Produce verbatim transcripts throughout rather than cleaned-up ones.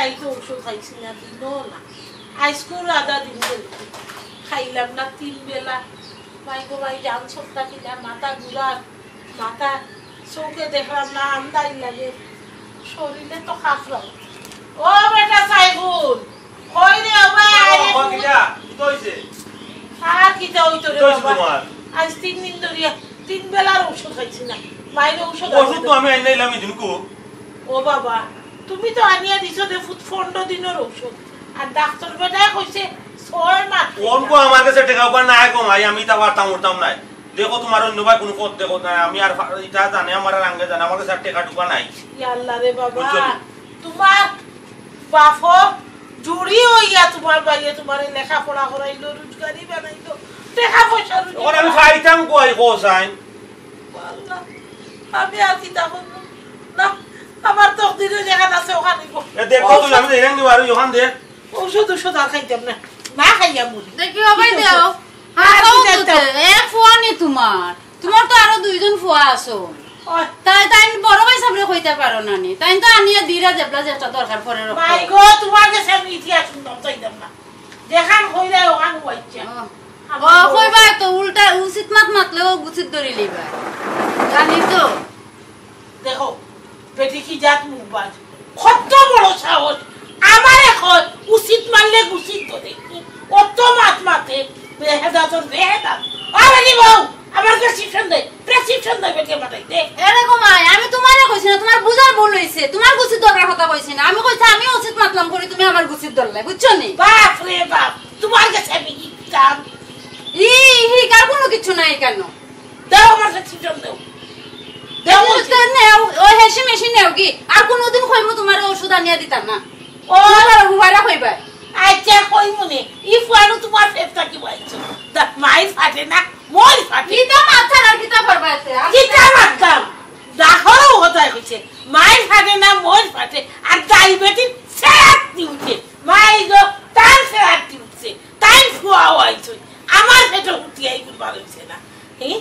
আইজ তো ঔষধ খাইছি না, দিনও না। আইজকুর আধা দিন গেল। খাইলাম না তিন বেলা। মাই গো মাই, জান সবটা কিনা, মাথা ঘুরার, মাথা চোখে দেখলাম না, আন্দাই লাগে। শরীরে তো খাসলাম। ও বেটা সাইফুল, কই রে বাবা? ও, আরে ও, কিতা? কিতা অইছে? আর কিতা অইতো রে কিতা অইছে বাবা? তোমার? আইজ তিন দিন ধরিয়া তিন বেলার ঔষধ খাইছি না। মাইর ঔষধ ঔষধ আনতে তো আমি আনিয়া দিলাম এই দিনকু। ও বাবা, তুমি তো আনিয়া দিছো দে ফুট পনেরো দিনর ঔষধ। আর ডাক্তর বেটায় কইছে ছয় মাস। কোন গো আমার গেছে টেকা উপায় নাই গো মাই, আমি তা পারতাম উঠতাম নাই। দেখো তোমার অন্য ভাই কোনো পথ দেখো না, আমি আর ফা-, ইটা জানে আমার আর আঙ্গে জানে, আমার গেছে আর টেকা টুকা নাই। ইয়া আল্লাহ রে বাবা, বুঝছো নি? তোমার বাফ জুড়ি অইয়া তোমার ভাইয়ে তোমারে লেখাপড়া করাইলো, রোজগারি বানাইলো, টেকা পয়সা রুজি এখন আমি করা। খাইতাম কই কো সাইন? আল্লাহ, আমি আর কিতা করবো? না, আমার তকদিরে যেখান আছে ওখানে গো। এ দেখো তুই, আমি তো এখান দিয়ে বারো, ওখান দে। ঔষধ ঔষধ আর খাইতাম না, না খাইয়া মরি। দেখি ও ভাই দেও। হ্যাঁ, আর কি ও তো খাইতাম? এক ফুয়া নি তোমার, তোমার তো আরো দুইজন ফুয়া আছো। ওই। তাই, তাই বড় ভাই সামনে কইতে পারো না নি? তাই তো আনিয়া দিরা যেবলা যেটা দরকার পড়ে রকম। মাই গো, তোমার গেছে আমি ইতিহাস শুনতাম চাইতাম না। যেখান কইরা ওখান হইছে। ও। আমার ও, বড় কইবা তো উল্টা উচিত মাত মাতলে ও গুছিত ধরি লইবা। জানি তো। দেখো, বেটি কি জাত মুখবাজ। কত বড় সাহস। আমারে কয়, উচিত মারলে গুছিত ধরে। অত মাত মাতে, বেহেদাতর বেহেদাত। আরে নি বউ, আমার prescription দে, prescription দে, বেটি মাতাই দে। এরে গো মাই, আমি তোমারে কইছি না, তোমার বুঝার ভুল অইছে। তোমার গুছিত ধরার কথা কইছি না। আমি কইছি, আমি উচিত মাতলাম করি, তুমি আমার গুছিত ধরলে, বুঝছো নি? বাপ রে বাপ, তোমার গেছে আমি হিকতাম। ই, হিকার কোনো কিছু নাই কেন? দেও আমার prescription দেও। দেও বলছি। তো নেও, ওই হেসি মেশি নেও কি? আর কোনোদিন কইমু তোমার ওষুধ আনিয়া দিতাম না। ও। তোমার বুবাইরা কইবা। আচ্ছা, কইমু নে। ই ফুয়ানু তোমার পেট থাকি বাইছে। দা, মাইর ফাটে না, মই ফাটে। কিতা মাথার আর কিতা করবা এতে? আর কিতা মারতাম? ডাকরও কথায় কইছে। মাইর ফাটে না, মই ফাটে। আর ডায়াবেটিস সেরাত দি উঠে। মাই গো, তার সেরাত দি উঠছে। তাই ফুয়াও আইছে। আমার পেটো হুতিয়া ইগুর বার অইছে না। হি?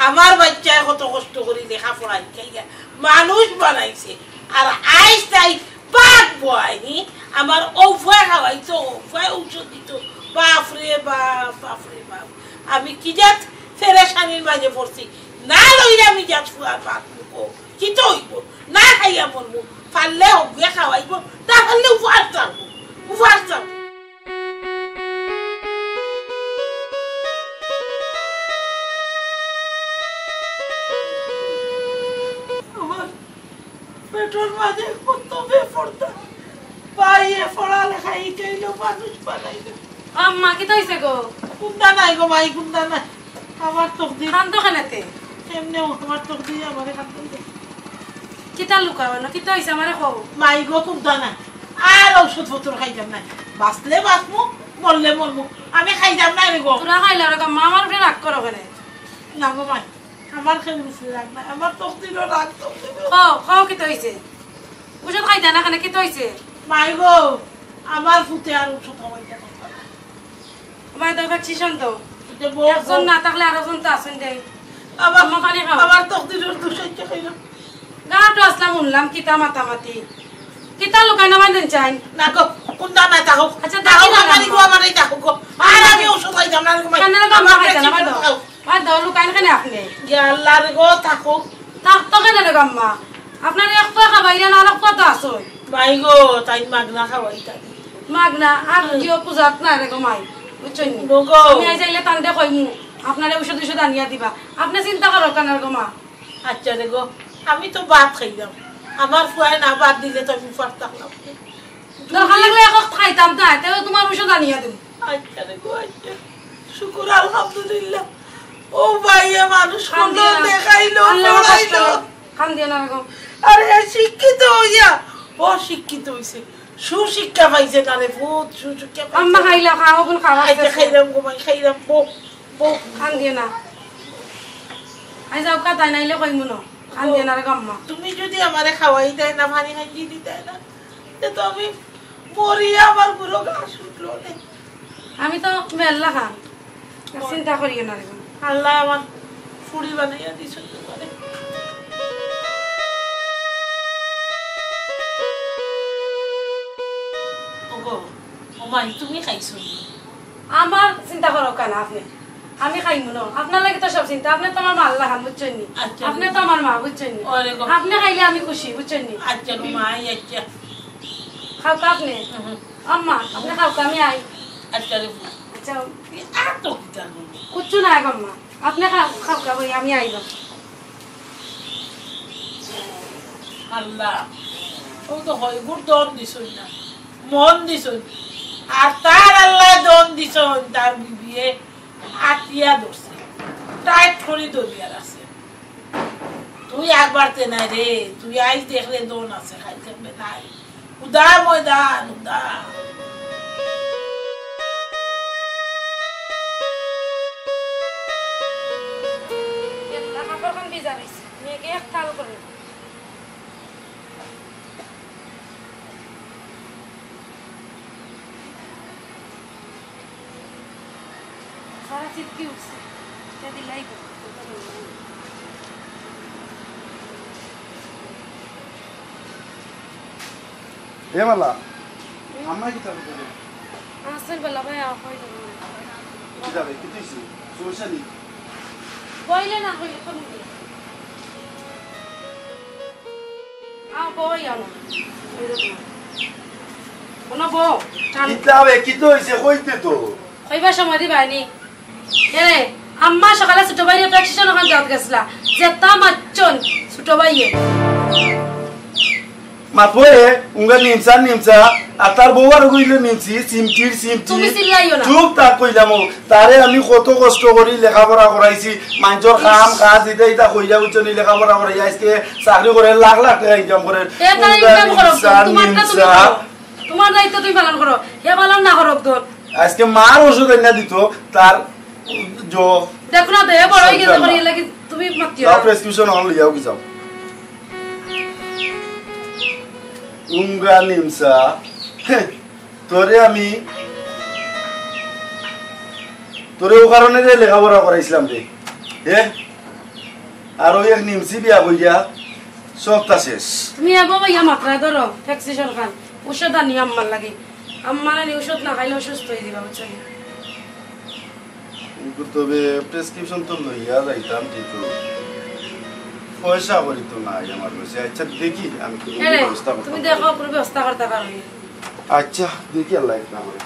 আমার বাচ্চায় কত কষ্ট করি লেখাপড়া শিখাইয়া মানুষ বানাইছে। আর আইজ তাই বাঘ বয়, হি? আমার ঔফায় খাওয়াইতো, ঔফায় ঔষধ দিত। বাপ রে বাপ, বাপ রে বাপ। আমি কি জাত পেরেশানির মাঝে পড়ছি। না লইলে আমি জাত ফুয়ার বাঘ মুখো। কিতা অইবো? না খাইয়া মরমু। পারলে হগুয়ে খাওয়াইবো, না পারলে উপাস থাকবো। উপাস থাকবো। আমার পেটর মাঝে কত বেপর্দা। ভাইয়ে পড়ালেখা শিখাইলো, মানুষ বানাইলো। আম্মা, কিতা অইছে গো? কুন্তা নাই গো মাই, কুন্তা নাই। আমার তকদির। কান্দো কেনেতে? এমনেও আমার তকদির আমারে কান্দন দেয়। কিতা লুকাও না? কিতা অইছে আমারে কও। মাই গো, কুন্তা নাই। আর ঔষধ পত্র খাইতাম না। বাঁচলে বাঁচমু, মরলে মরমু। আমি খাইতাম না রে গো। তোরা খাইলে রে গো, মা আমার উপরে রাগ করো কেনে? না গো মাই, আমার কেউ উপরে রাগ নাই। আমার তকদিরও রাগ, তকদিরও। কও, কও কিতা অইছে? ঔষধ খাইতা না কেনে? কিতা অইছে? মাই গো, আমার ফুতে আর ঔষধ খাওয়াইতে পারতো না। আমার দরকার চিশন তো। এটা বউ, একজন বউ। না থাকলে আরোজন তো আছেন দে। আমার, আম্মা পানি খাও। আমার তকদিরর দুষ হইতে খাইলাম। গাটো আসলাম শুনলাম, কিতা মাতামাতি। কিতা লুকাই না মাইলেন চাই? না গো, কুন্তা নাই, থাকুক। আচ্ছা, থাকুক, দেখি না আমার গো, আমার এই থাকুক গো। আর আমি ঔষধ খাইতাম না, এরকম কেন রে গো, আম্মা আমার খাইতা না, প্রেসিডেন্ট বাদ দাও। থাকুক। বাদ দাও, লুকাইন কেনে আপনি? গেলার গো, থাকুক। থাক তো কেন রে গো, আম্মা? আপনার এক পা খাবাইলে না, আর এক পা তো আছো। ভাই গো, তাই মাগনা খাওয়াই তাই। মাগনা, আর হুম। কিও কুজাত না রে গো মাই, বুঝছেন নি? গো গো। আমি আই যাইলে তানরে কইমু, আপনারে ঔষধ ঔষধ আনিয়া দিবা। আপনি চিন্তা করো কেন রে গো মা? আচ্ছা রে গো, আমি তো ভাত খাইলাম। আমার ফুয়ায় না ভাত দিলে তো আমি উপাস থাকলাম। দরকার লাগলে এক খাইতাম না, তেও তোমার ঔষধ আনিয়া দিমু। আচ্ছা রে গো, আচ্ছা। শুকুর আলহামদুলিল্লাহ। ও ভাইয়ে মানুষ করলো, কান্দিও না। দেখাইলো, আল্লাহ পড়াইলো। কষ্ট। কান্দিও না রে গো। আরে শিক্ষিত হইয়া, ও শিক্ষিত হইছে। সুশিক্ষা পাইছে না রে, বহুত সুশিক্ষা পাইছে। আম্মা খাইলা, খাও, বোন খাওয়া আচ্ছা, শেষ। খাইলাম গো মাই, খাইলাম। বউ, বউ। কান্দিও না। আই যাও, কাতাই নাইলে কইমু না। কান্দিও না রে গো আম্মা। তুমি যদি আমারে খাওয়াই দেয় না, পানি খাইয়ে দিতে না, তে তো আমি মরি, আমার বুড়ো ঘাস উঠলো নে। আমি তো মেল্লা খান, চিন্তা করিও না রে। আল্লাহ আমার ফুড়ি বানাইয়া দিছইন তোমারে। ও মাই, তুমি খাইছো নি? আমার চিন্তা করো কেন আপনি? আমি খাইমু না। আপনার লাগি তো সব চিন্তা। আপনি তো আমার মা আল্লাহ খান, বুঝছেন নি? আচ্ছা। আপনি তো আমার মা, বুঝছেন নি? ওরে গো। আপনি খাইলে আমি খুশি, বুঝছেন নি? আচ্ছা গো মাই, আচ্ছা। খাও তো আপনি। হুম। আম্মা, আপনি খাও তো, আমি আই। আচ্ছা রে। আচ্ছা। আর তো কিতা করবো? কিচ্ছু না গো আম্মা। আপনি খাও, খাও, খাও, আমি আইলাম। আল্লাহ, ও তো হয় গুর দম দিছইন না, মন দিছইন। আর তার আল্লাহ দম দিছইন, তার বিবিয়ে আতিয়া ধরছে, টাইট করি ধরিয়া রাখছে। তুই একবার তে নাই রে, তুই আইজ দেখলে দন আছে, খাই থাকবে নাই। উদা ময়দান, উদা। আল্লাহ, কাপড়খান ভিজা রইছে। মেঘে এক তাল করে। সারা চিটকি উঠছে। এটা দিলাই গো। এ বালা, আম্মা কিতা কইরা? আসল বালা ভাই, আ, কই দেবো? কিতা বে, কিতা অইছে? সমস্যা নি? কইলে না, কইলে কোন দিন? আ, বই আনো। এই দেখো। কোনো বউ, টান। কিতা বে, কিতা অইছে? কইতে তো। কইবার সময় দিবায়নি। এরে, আম্মা সকালে ছোট ভাইরে প্রেসক্রিপশন ওখান যাওয়াত গেছলা। যেতা মারছইন ছোট ভাইয়ে। মাতবো এ, উঙ্গা নিমসা, নিমসা, আর তার বউ আর কইলো নিমসি, সিমটির, সিমটি। তুমি চিল্লাইও না। চুপ থাক কইলাম ও। তারে আমি কত কষ্ট করি লেখাপড়া করাইছি, মানষর কাম কাজ ইতা ইতা কইরা বুঝছো নি, লেখাপড়া করাই আইজকে চাকরি করে লাখ লাখ টেকা ইনকাম করে। এ তারা উঙ্গা ইনকাম করো, নিমসা, তোমারটা তুমি নিমসা। করো। তোমার দায়িত্ব তুমি পালন করো। হে পালন না করো একদম। আইজকে মার ওষুধ আইনা দিত, তার জ-, দেখো না, দে, বড় হয়ে গেছে, সন্তান না। করি লাগি তুমি মাতিও যাও, না। প্রেসক্রিপশন অন লইয়াও কি যাও। উঙ্গা নিমসা, হে, তোরে আমি, তোরে ও কারণে রে লেখাপড়া করাইছিলাম রে। হে? আর ওই এক নিমসি বিয়া কইয়া সবটা শেষ। তুমি এগো ভাইয়া মাত্রা ধরো, প্রেসক্রিপশন খান। ঔষধ আনি আম্মার লাগি। আম্মার আনি ঔষধ না খাইলে অসুস্থ হয়ে দিবা, বুঝছো নি? কিন্তু তবে প্রেসক্রিপশন তো লইয়া যাইতাম ঠিক। পয়সা করি তো নাই আমার কাছে। আচ্ছা দেখি আমি কোনো এরে, ব্যবস্থা করতে তুমি পারি। দেখো কোনো ব্যবস্থা করতে পারো নি। আচ্ছা দেখি আল্লাহ একটা করে।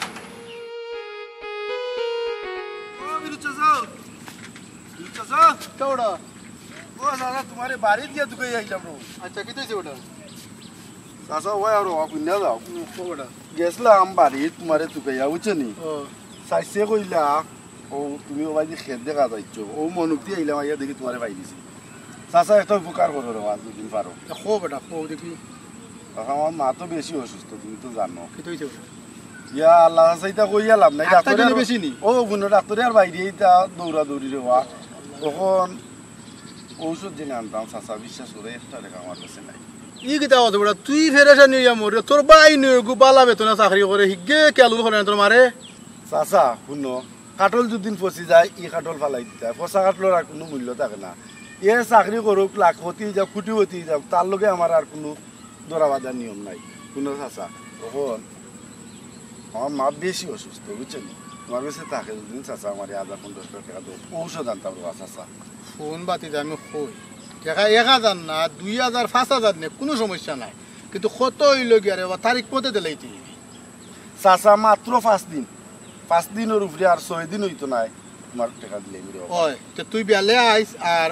ও বিরু চাচা, বিরু চাচা। কে ওটা? ও দাদা, তোমারে বাড়ি দিয়া তুকাই আইলাম রো। আচ্ছা, কিতা অইছে ওটা? চাচা, ওই আর ওয়া পুণ্যা যাও। হুম, ও বেটা। গেছলাম বাড়ি তোমারে তুকাইয়া, বুঝছো নি? ও। চাইছে কইলা, ও তুমি ও বাড়ি খেত দেখা যাইছো, ও মনুক দিয়ে আইলাম, আইয়া দেখি তোমারে পাই দিছি। চাচা, একটা উপকার করো রে, আজ দুদিন পারো। এ, কো বেটা, কো দেখি। চাচা, আমার মা তো বেশি অসুস্থ, তুমি তো জানো। কিতা অইছে বেটা? ইয়া আল্লাহ, চাচা, ইতা কইয়া লাভ নাই। আটটা ডাক্তারে জনে আর, বেশি নি? ও, বুনো ডাক্তারে আর বাইরে ইতা দৌড়াদৌড়ি রে ওয়া। তখন ঔষধ যেনে আনতাম, চাচা, বিশ্বাস করে একটা টেকা আমার কাছে নাই। ই কিতা কথা বেটা, তুই ফেরেশানি অইয়া মরিও, তোর ভাই নয় গু বালা বেতনে চাকরি করে, হিগে কেয়ালুল করে না তোর মারে? চাচা, হুনো, কাঠল যুদিন ফসি যায়, ই কাঠল ফালাই দিতা অয়। ফসা কাঠলর আর কুনু মূল্য থাকে না। এ চাকরি করুক, লাখপতি অই যাউক, কুটিপতি অই যাউক, তার লগে আমার আর কুনু ধরা বাঁধার নিয়ম নাই। হুনো চাচা, অখন আমার মা বেশি অসুস্থ, বুঝছো নি? তোমার কাছে থাকে যুদিন চাচা আমারে হাজার পনেরোশো টেকা দেও, ঔষধ আনতাম রে বা চাচা। ফোন বাতিতে আমি কই, টেকা এক হাজার না, দুই হাজার, পাঁচ হাজার নে, কুনু সমস্যা নাই, কিন্তু কত অইলো গিয়া রে বা, তারিখ মতে দিলেই তুই। চাচা, মাত্র পাঁচ দিন, পাঁচ দিনর উপরে আর ছয় দিন অইতো নায়, তোমার টেকা দিলে আমি রে বাবা। ওই, তে তুই বেলে আইস আর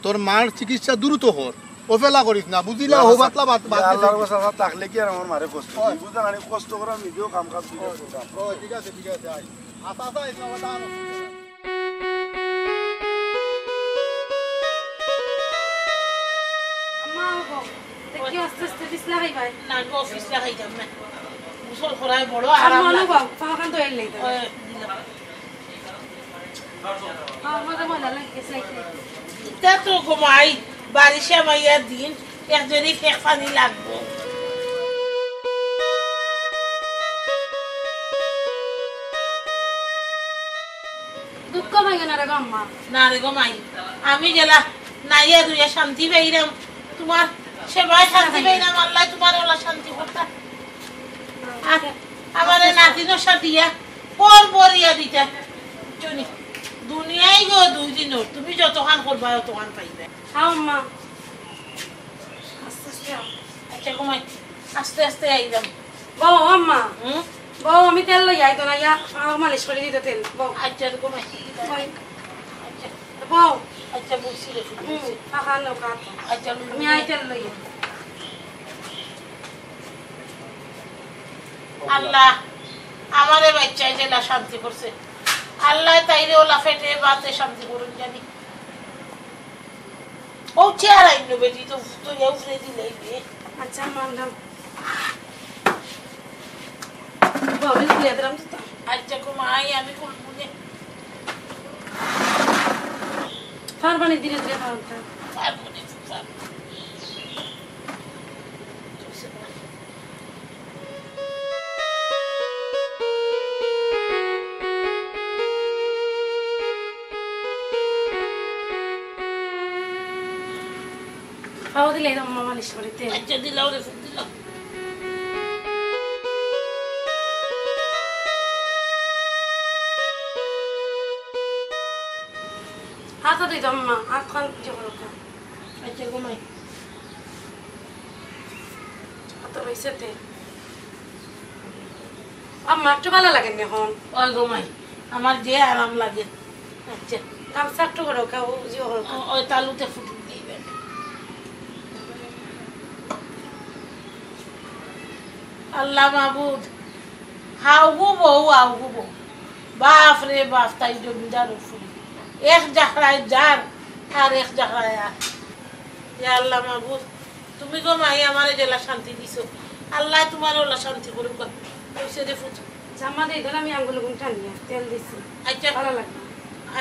তোর মার চিকিৎসা দ্রুত কর, অবহেলা করিস না, বুঝিলা? ইয়া হো চাচা, বাতলা বাত, বাত ইয়া আল্লাহর দিছে। গো চাচা, থাকলে কি আর আমার মারে কষ্ট? ওই। তুমি বুঝো না, আমি কষ্ট করার নিজেও কাম কাজ করে ওই, করতাম। ওই, ঠিক আছে, ঠিক আছে, আয়। আচ্ছা, আচ্ছা, আইস না, বাবা, দাঁড়াও। আম্মা, ও গো, দেখি আস্তে আস্তে বিছনা খাইবাই। না গো, বিছনা খাইতাম না। গোসল করায় বড় আরাম আম্মা, লাগে। লো বাবা, পাখান তো এর নেই তো। ওই, দিলাম। আমার তো মজা লাগে, সাইকেল। ইতা তো ঘুমাই, বাড়ি সামাইয়া দিন, এক জরি ফেক পানি লাগবো। দুঃখ পাইও না রে গো আম্মা। না রে গো মাই, আমি যেলা নাইয়া ধুইয়া শান্তি পাইরাম, তোমার সেবায় শান্তি পাইরাম, আল্লাহ তোমার ওলা শান্তি করতা। আর আমারে নাতি নশা দিয়া পর পরিয়া দিতা। বুঝছো নি? দুনিয়াই গো দুই দিনর, তুমি যতখান করবা অতখান পাইবা। খাও আম্মা। আস্তে আস্তে আও। আচ্ছা, ঘুমাই। আস্তে আস্তে আইলাম। বউ, আম্মা। হুম? বউ, আমি তেল লই আইতো না, ইয়া, আমার মালিশ করি দিত তেল। বউ। আচ্ছা, ঘুমাই। বউ। আচ্ছা। বউ। আচ্ছা, বুঝছি রে, ফুটু, হুম, বুঝছি। ফাঁকা নৌকা তো। আচ্ছা, আমি আমি আই তেল লই। আল্লাহ, আমারে বাচ্চায় যেলা শান্তি করছে। আল্লাহ তাইরে ওলা ফেটে বাতে শান্তি করুন জানি। ও চেয়ার আইন বেটি তো, তো ইয়া উফরে দিলাই বে। আচ্ছা, মানলাম। বাবা, আমি খুলে দিলাম তো। আচ্ছা, ঘুমাই, আমি খুলবো নে। ফার পানি ধীরে ধীরে খাওয়ান, খাওয়ান। ফার পানি, ফার। খাওয়া দিলে এরকম মালিশ করিতে। আচ্ছা, দিলাও রে, দিলাও। হাতও দিতাম মা, হাত খান যে করো। আচ্ছা, ঘুমাই। কত রইছে তে? আমার একটু ভালা লাগে না এখন। ওই ঘুমাই, আমার যে আরাম লাগে। আচ্ছা। গামছা একটু করো, কেউ যে করো। ও-, ওই তালুতে ফুটুক দিবেন। আল্লাহ মাবুদ, হাউ গু বউ, হাউ গু বউ। বাফ রে বাফ, তাই জমিদার ফুরি। এক জাখরায় যার, আর এক জাখরায় আর। ইয়া আল্লাহ মাবুদ, তুমি গো মাই আমারে যেলা শান্তি দিছো, আল্লাহ তোমারে ওলা শান্তি করুক। কইছে রে ফুত। জামা দে, ধর আমি আঙ্গুল গুন টানিয়া তেল দিছি। আচ্ছা। ভালা লাগে।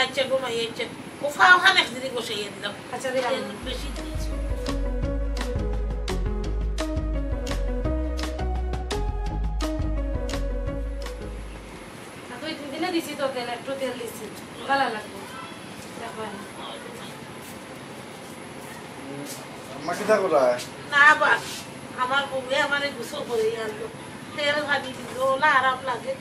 আচ্ছা গো মাই, আচ্ছা। ও ফাও খান এক দিদি বসাইয়া দিলাম। আচ্ছা, দিলাম। তেল বেশি দিয়েছি। আর দুই তিন দিনে দিছি তো তেল, একটু তেল দিছি। ভালা লাগবো। দেখো। আম্মা কিতা করায়? না বা, আমার বউয়ে আমারে গোসল করাইয়া আনলো। তেল পানি দিল, ওলা আরাম লাগে।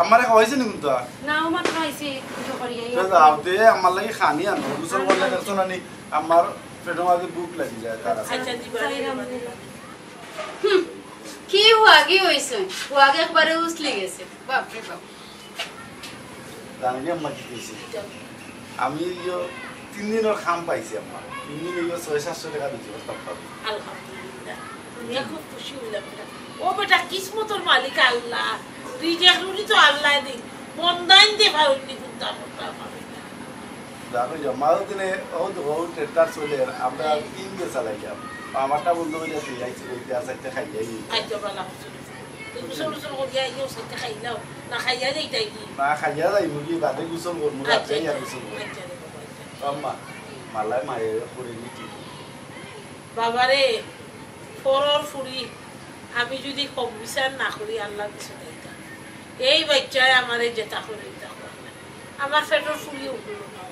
আমারে খাওয়াইছে নি কুন্তা? না, ও মাত্র আইছে, পুজো করিয়া। তো যাও দে, আমার লাগি খানি আনো। গোসল করলে দেখছো না নি? আমার পেটর মাঝে ভুক লাগি যায় তাড়াতাড়ি। আচ্ছা, দিবা। হুম, কি হুয়াগি হইছে? হুয়াগি একবারে উছলি গেছে। বাপ রে বাপ। জানো নি আম্মা কি কইছে? আমি ইয়ো তিন দিনর কাম পাইছি আম্মা। তিন দিন ইয়ো ছয় সাতশো টেকা রুজি করতাম পারি। আলহামদুলিল্লাহ। তুমি খুব খুশি হইলাম বেটা। ও বেটা, কিসমতর মালিক আল্লাহ। রিজিক রুজি তো আল্লাহ দেইন। বন্দাইন দে ভাই অন্য কুন্তা করতাম পারি না। জানো নি, আমারও দিনে ও, ও ট্রেক্টর চলে, আমরা তিন দিয়ে চালাইলাম। আমারটা বন্ধ হয়ে যাচ্ছে, যাইছি, যাইতে আর চারটে খাইয়াই। আচ্ছা, বালা। গোসল গোসল করিয়া আইও, সাথে খাইলাও। না খাইয়া যাইতাই কি? না খাইয়া যাই, মুরগি বাদে গোসল করমু, আচ্ছা, রাতে আর আচ্ছা। গোসল করমু। আচ্ছা রে বাবা, আচ্ছা। আম্মা, মালায় মায়ে করে নি ঠিক। বাবারে, পরর ফুরি, আমি যদি কম বিচার না করি, আল্লাহ কিছু দেইতা। এই বাচ্চায় আমারে যেতা করে, ইতা করে। আমার পেটর ফুরি উঠলো না।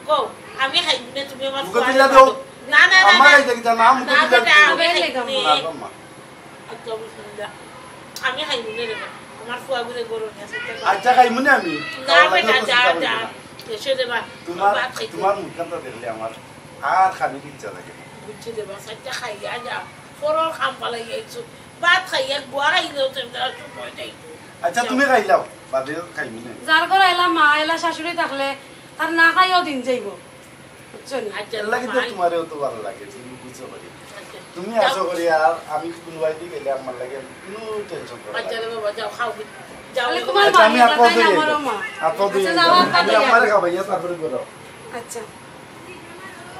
কও, আমি খাইমু না, তুমি আমার মুখে ফুয়ারে তুলিয়া দাও। মারো। না, না, না, আমার না। এই দেখি যা, না, মুখে না, তুলিয়া বেটা, দাও। আমি খাইমু না। না, বাবা। আচ্ছা, বিসমিল্লাহ। আমি খাইমু না রে বাবা। আমার ফুয়া ঘুরে গরম আছে, তো আচ্ছা, খাইমু না আমি। না, খাওয়া বেটা, লাগলে যা, অসুবিধা যা। হইবে না। এসে রে বাবা, তোমার, ভাত খাইতে তোমার হবে। মুখখানটা দেখলে আমার আর খানিক ইচ্ছা লাগে না। বুঝছি রে বাবা, আচ্ছা, খাইয়া যা। পরর কাম পালাই আইছো। ভাত খাইয়া, গুয়া খাইলেও তো একটা সময় যাইতো। আচ্ছা, তুমি খাইলাও, বাদে খাইমু না। যার ঘর এলা মা, এলা শাশুড়ি থাকলে তার না খাইয়াও দিন যাইবো। বুঝছো নি? আচ্ছা, এর লাগি তো মাই। তোমারে অত ভালা লাগে, তুমি বুঝো করি। আচ্ছা। তুমি যাও। আশা করি আর আমি কোনোবায়দি গেলে আমার লাগি কোনো টেনশন করা আচ্ছা লাগে রে না। বাবা, যাও, খাও। যাও। তাহলে তোমার আচ্ছা, আমি মামি আর কথা তাই না, দিয়ে আমারও যাই। মা। আর কথা আচ্ছা, দিয়ে যাও, যাই। আর পানি আমি আনো। আমারে খাবাইয়া তারপরে করো। আচ্ছা।